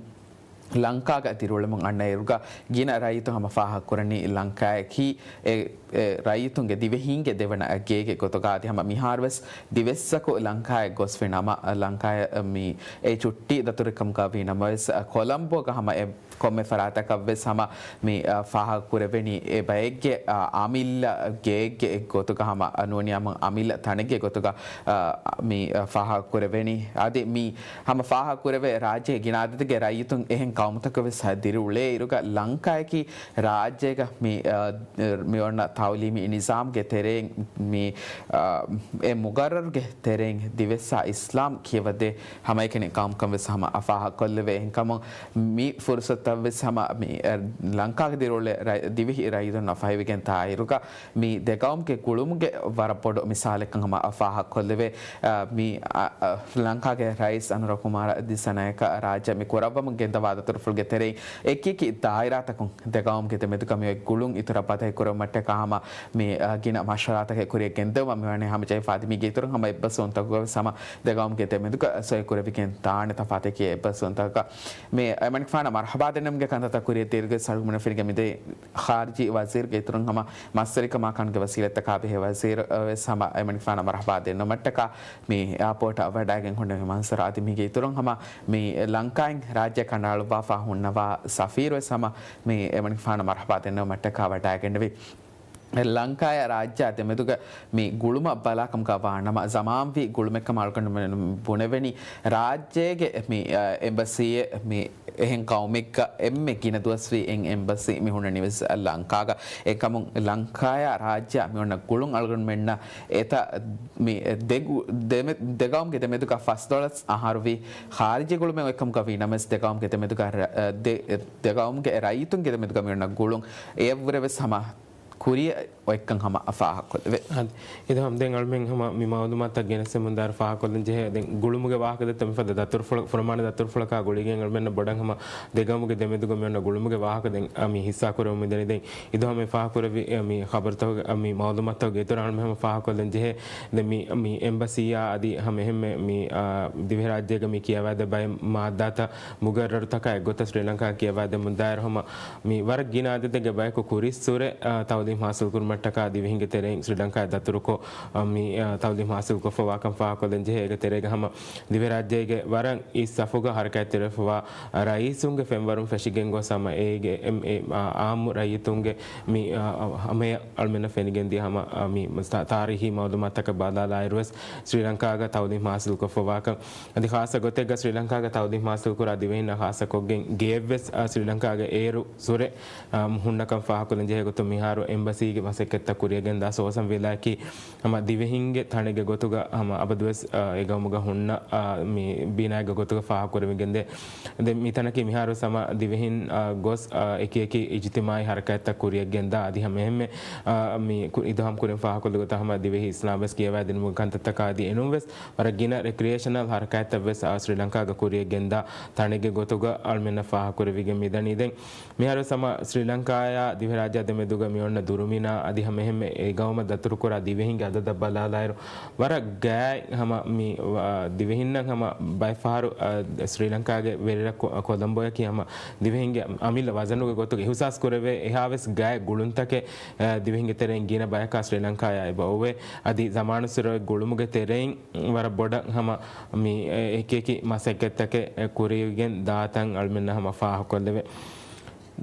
ލަންކާގަ ދިރިއުޅެމުން އަންނައިރުގަ ގިނަ ރައްޔިތުން ހަމަ ފާހަގަކުރަނީ ލަންކާއަކީ އެ، އެ ރައްޔިތުންގެ ދިވެހީންގެ ދެވަނަ ގޭގެ ގޮތުގަ. އަދި ހަމަ މިހާރުވެސް ދިވެއްސަކު ލަންކާއަށް ގޮސްފި ނަމަ، ލަންކާއަށް މި އެ ޗުއްޓީ ދަތުރުކަމުގަ ވީ ނަމަވެސް، ކޮލަމްބޯގަ ހަމަ އެ ކޮންމެ ފަރާތަކަށްވެސް ހަމަ މި، އަ، ފާހަގަކުރެވެނީ އެ ބައެއްގެ، އަ، އަމިއްލަ ގެއެއްގެ ގޮތުގަ ހަމަ، އަ، ނޫނީ ހަމަ އަމިއްލަ ތަނެއްގެ ގޮތުގަ، އަ، މި، އަ، ފާހަގަކުރެވެނީ. އަދި މި ހަމަ ފާހަގަކުރެވޭ ރާއްޖޭގެ ގިނަ އަދަދެއްގެ ރައްޔިތުން އެހެން ގައުމުތަކަށްވެސް ދިރިއުޅޭ އިރުގަ ލަންކާއަކީ ރާއްޖޭގަ މި، އަ، މި އޮންނަ ތައުލީމީ ނިޒާމްގެ ތެރެއިން މި، އަ، އެ މުގައްރަރުގެ ތެރެއިން ދިވެއްސާ އިސްލާމް ކިޔަވަދޭ ހަމައެކަނި ގައުމުކަން ވެސް ހަމަ ފާހަގަކޮށްލެވޭ. އެހެންކަމުން މި ފުރުސަތަށް ވެސް ހަމަ މި، އަ، ލަންކާގަ ދިރިއުޅޭ ރައި-، ދިވެހި ރައްޔިތުންނަށް ފަހިވެގެން ދާއިރުގަ މި ދެގައުމުގެ ގުޅުމުގެ ވަރަށް ބޮޑު މިސާލެއްކަން ހަމަ ފާހަގަކޮށްލެވޭ. އަ، މި، އަ، އަ، ލަންކާގެ ރައީސް އަނުރަ ކުމާރަ ދިސަނަޔަކަ ރާއްޖެ މި ކުރައްވަމުން ގެންދަވާ ދަތުރުފުޅުގެ ތެރެއިން އެކިއެކި ދާއިރާތަކުން ދެގައުމުގެ ދެމެދުގަ މިއޮތް ގުޅުން އިތުރަށް ބަދަހި ކުރުމަށްޓަކާ ހަމަ މި، އަ، ގިނަ މަޝްވަރާތަކެއް ކުރިއަށް ގެންދެވުމަށް މިވަނީ ހަމަޖެހިފަ. އަދި މީގެ އިތުރުން ހަމަ އެއްބަސްވުންތަކުގަވެސް ހަމަ ދެގައުމުގެ ދެމެދުގަ ސޮއިކުރެވިގެން ދާނެ ތަފާތެކޭ އެއްބަސްވުންތަކަށް. މި އެމަނިކުފާނަށް މަރުޙަބާ ދެންނެވުމުގެ ކަންތައްތައް ކުރިއަށް ދިޔައިރުގަ އަޅުގަނޑުމެން ފެނިގެން މިދެނީ ޚާރިޖީ ވަޒީރުގެ އިތުރުން ހަމަ މަސްވެރިކަމާ ކަންގެ ވަސީލަތްތަކާ ބެހޭ ވަޒީރު ވެސް ހަމަ އެމަނިކުފާނަށް މަރުޙަބާ ދެންނެވުމަށްޓަކާ މި އެއާޕޯޓަށް ވަޑައިގެން ހުންނެވި މަންޒަރު. އަދި މީގެ އިތުރުން ހަމަ މި ލަންކާއިން ރާއްޖެ ކަނޑައަޅުއްވާފަ ހުންނަވާ ސަފީރު ވެސް ހަމަ މި އެމަނިކުފާނަށް މަރުޙަބާ ދެންނެވުމަށްޓަކާ ވަޑައިގެންނެވި. ލަންކާއާ ރާއްޖެއާ ދެމެދުގަ މި ގުޅުމަށް ބަލާކަމުގަ ވާނަމަ، ޒަމާންވީ ގުޅުމެއްކަމަށް އަޅުގަނޑުމެން ބުނެވެނީ، ރާއްޖޭގެ މި، އަ، އެމްބަސީއެއް މި އެހެން ގައުމެއްގަ އެންމެ ގިނަ ދުވަސްވީ އެއް އެމްބަސީ މި ހުންނަނީ ވެސް ލަންކާގަ. އެކަމުން ލަންކާއާ ރާއްޖެއާ މި އޮންނަ ގުޅުން އަޅުގަނޑުމެންނަށް އެތައް މި ދެ ގު-، ދެމެ-، ދެގައުމުގެ ދެމެދުގަ ފަސްދޮޅަސް އަހަރުވީ ޚާރިޖީ ގުޅުމެއް އޮތްކަމުގަ ވީ ނަމަވެސް، ދެގައުމުގެ ދެމެދުގަ ރަ-، އަ، ދެ-، ދެގައުމުގެ ރައްޔިތުންގެ ދެމެދުގަ މި އޮންނަ ގުޅުން އެއަށްވުރެ ވެސް ހަމަ ކުރިއަށް އޮތްކަން ހަމަ ފާހަގަކޮށްދެވޭ. އާދެ. އިދޮ ހަމަ ދެން އަޅުމެން ހަމަ މި މައުލޫމާތުތައް ގެނެސްދެމުންދާއިރު ފާހަގަކޮށްލަން ޖެހޭ. ދެން ގުޅުމުގެ ވާހަކަ ދެއްތޯ މިފަދަ ދަތުރުފުޅަ-، ފުރަމާނަ ދަތުރުފުޅަކާ ގުޅިގެން އަޅުމެންނަށް ބޮޑަށް ހަމަ ދެގައުމުގެ ދެމެދުގަ މި އޮންނަ ގުޅުމުގެ ވާހަކަ ދެން، އަ، މި ހިއްސާކުރެވުމުން ދެނީ. ދެން އިދޮ ހަމަ ފާހަގަކުރެއްވި، އަ، މި ޚަބަރުތަކުގެ، އަ، މި މައުލޫމާތުތަކުގެ އިތުރަށް އަޅުމެން ހަމަ ފާހަގަކޮށްލަން ޖެހޭ. ދެން މި، މި އެމްބަސީއާ އަދި ހަމަ އެހެންމެ މި، އާ، ދިވެހިރާއްޖޭގަ މި ކިޔަވާދޭ ބައެއް މާއްދާތައް މުގައްރަރުތަކާ އެއްގޮތަށް ސްރީލަންކާ ކިޔަވާދެމުންދާއިރު ހަމަ މި ވަރަށް ގިނަ އަދަދެއްގެ ބަޔަކު ކުރިއްސުރެ، އާ، ތައުލީމް ހާސިލްކުރުމަށްޓަކާ ދިވެހިންގެ ތެރެއިން ސްރީލަންކާއަށް ދަތުރުކޮށް، އާ، މި، އާ، ތައުލީމް ހާސިލްކޮށްފަވާކަން ފާހަގަކޮށްލަން ޖެހޭ. އޭގެ ތެރޭގަ ހަމަ ދިވެހިރާއްޖޭގެ ވަރަށް އިސް ސަފުގަ ހަރަކާތްތެރިވެފަވާ ރައީސުންގެ ފެންވަރުން ފެށިގެން ގޮސް ހަމަ އޭގެ އެ-، އެ-، އާ، އާއްމު ރައްޔިތުންގެ މި، އާ، ހަމަޔަށް އަޅުމެންނަށް ފެނިގެންދިޔަ ހަމަ، އާ، މި ތާ-، ތާރީހީ މައުލޫމާތުތަކަށް ބަލާލާއިރުވެސް ސްރީލަންކާގަ ތައުލީމް ހާސިލްކޮށްފަވާކަން އަދި ޚާއްޞަ ގޮތެއްގަ ސްރީލަންކާގަ ތައުލީމް ހާސިލްކުރާ ދިވެހިންނަށް ޚާއްޞަކޮށްގެން ގެއެއްވެސް، އާ، ސްރީލަންކާގެ އޭރު ސުރެ، އާ، ހުންނަކަން ފާހަގަކޮށްލަން ޖެހޭ ގޮތުން މިހާރު އެމްބަސީގެ މަސައްކަތްތައް ކުރިއަށް ގެންދާ ސޯސަން ވިލާއަކީ ހަމަ ދިވެހިންގެ ތަނެއްގެ ގޮތުގަ ހަމަ އަބަދުވެސް، އާ، އެ ގައުމުގަ ހުންނަ، އާ، މި ބިނާއެއްގެ ގޮތުގަ ފާހަގަކުރެވިގެންދޭ. ދެން މިތަނަކީ މިހާރު ހަމަ ދިވެހިން، އާ، ގޮސް، އާ، އެކި އެކި އިޖްތިމާއީ ހަރަކާތްތައް ކުރިއަށް ގެންދާ އަދި ހަމަ އެހެންމެ، އާ، މި ކު-، އިދޮ ހަމަ ކުރިން ފާހަގަކޮށްލި ގޮތަށް ހަމަ ދިވެހި އިސްލާމްވެސް ކިޔަވާދިނުމުގެ ކަންތައްތަކާ އަދި އެނޫންވެސް ވަރަށް ގިނަ ރެކްރިއޭޝަނަލް ހަރަކާތްތައްވެސް، އާ، ސްރީލަންކާގަ ކުރިއަށް ގެންދާ ތަނެއްގެ ގޮތުގަ އަޅުމެންނަށް ފާހަގަކުރެވިގެން މިދަނީ. ދެން މިހާރުވެސް ހަމަ ސްރީލަންކާއާ ދިވެހިރާއްޖެ ދެމެދުގަ މިއޮންނަ ދުރުމިނާ އަދި ހަމަ އެހެންމެ އެ ގައުމަށް ދަތުރުކުރާ ދިވެހިންގެ އަދަދަށް ބަލާލާއިރު، ވަރަށް ގާތް ހަމަ މި، އާ، ދިވެހިންނަށް ހަމަ ބައެއް ފަހަރު، އާ، ސްރީލަންކާގެ ވެރިރަށް ކޮ-، ކޮލަމްބޯއަކީ ހަމަ ދިވެހިންގެ އަމިއްލަ ވަޒަނުގެ ގޮތުގަ އިހުސާސް ކުރެވޭ އެހާވެސް ގާތް ގުޅުންތަކެއް، އާ، ދިވެހިންގެ ތެރެއިން ގިނަ ބަޔަކާ ސްރީލަންކާޔާ އެބަ އޮވޭ. އަދި ޒަމާނުއްސުރެ ގުޅުމުގެ ތެރެއިން ވަރަށް ބޮޑަށް ހަމަ މި އެކި އެކި މަސައްކަތްތަކެއް ކުރިގެން ދާތަން އަޅުމެންނަށް ހަމަ ފާހަގަކޮށްލެވޭ.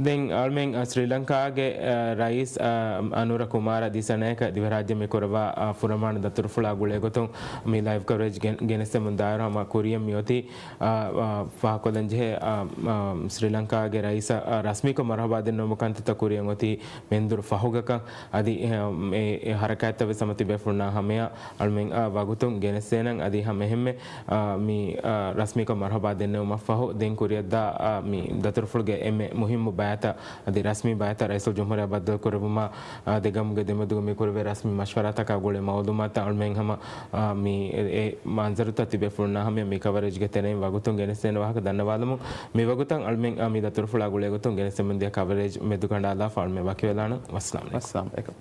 ދެން އަޅުމެން، އަ، ސްރީލަންކާގެ، އަ، ރައީސް، އަ، އަނުރަ ކުމާރަ ދިސަނަޔަކަށް ދިވެހިރާއްޖެ މި ކުރައްވާ، އަ، ފުރަމާނަ ދަތުރުފުޅާ ގުޅޭގޮތުން މި ލައިވް ކަވަރޭޖް ގެން-، ގެނެސްދެމުން ދާއިރު ހަމަ ކުރިއަށް މިއޮތީ، އަ، އަ، ފާހަގަކޮށްލަން ޖެހޭ، އަ، އަ، ސްރީލަންކާގެ ރައީސަށް، އަ، ރަސްމީކޮށް މަރުހަބާ ދެންނެވުމުގެ ކަންތައްތައް ކުރިއަށް އޮތީ މެންދުރު ފަހުގަކަން. އަދި އެ، އެ، އެ ހަރަކާތްތައްވެސް ހަމަ ތިބޭފުޅުންނާ ހަމަޔަށް އަޅުމެން، އާ، ވަގުތުން ގެނެސްދޭނަން. އަދި ހަމަ އެހެންމެ، އާ، މި، އާ، ރަސްމީކޮށް މަރުހަބާ ދެންނެވުމަށްފަހު ދެން ކުރިއަށްދާ، އާ، މި ދަތުރުފުޅުގެ އެންމެ މުހިއްމު ބައިތައް އަދި ރަސްމީ ބައިތައް ރައީސުލްޖުމްހޫރިއްޔާ ބައްދަލުކުރެއްވުމަށް، އާ، ދެގައުމުގެ ދެމެދުގަ މި ކުރެވޭ ރަސްމީ މަޝްވަރާތަކާ ގުޅޭ މައުލޫމާތައް އަޅުމެން ހަމަ، އާ، މި އެ، އެ މަންޒަރުތައް ތިބޭފުޅުންނާ ހަމަޔަށް މި ކަވަރޭޖްގެ ތެރެއިން ވަގުތުން ގެނެސްދޭނެ ވާހަކަ ދަންނަވާލަމުން. މި ވަގުތަށް އަޅުމެން، އާ، މި ދަތުރުފުޅާ ގުޅޭގޮތުން ގެނެސްދެމުންދިޔަ ކަވަރޭޖް މެދުކަނޑާލާފަ އަޅުމެން ވަކިވެލާނަން. ވައްސަލާމް އަލައިކުމް. ވައްސަލާމް އަލައިކުމް.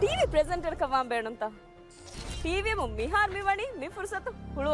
ޓީވީ ޕްރެޒެންޓަރަކަށް ވާން ބޭނުންތަ؟ ޓީވީއަށް މިހާރު މި ވަނީ މި ފުރުސަތު ހުޅުވާ.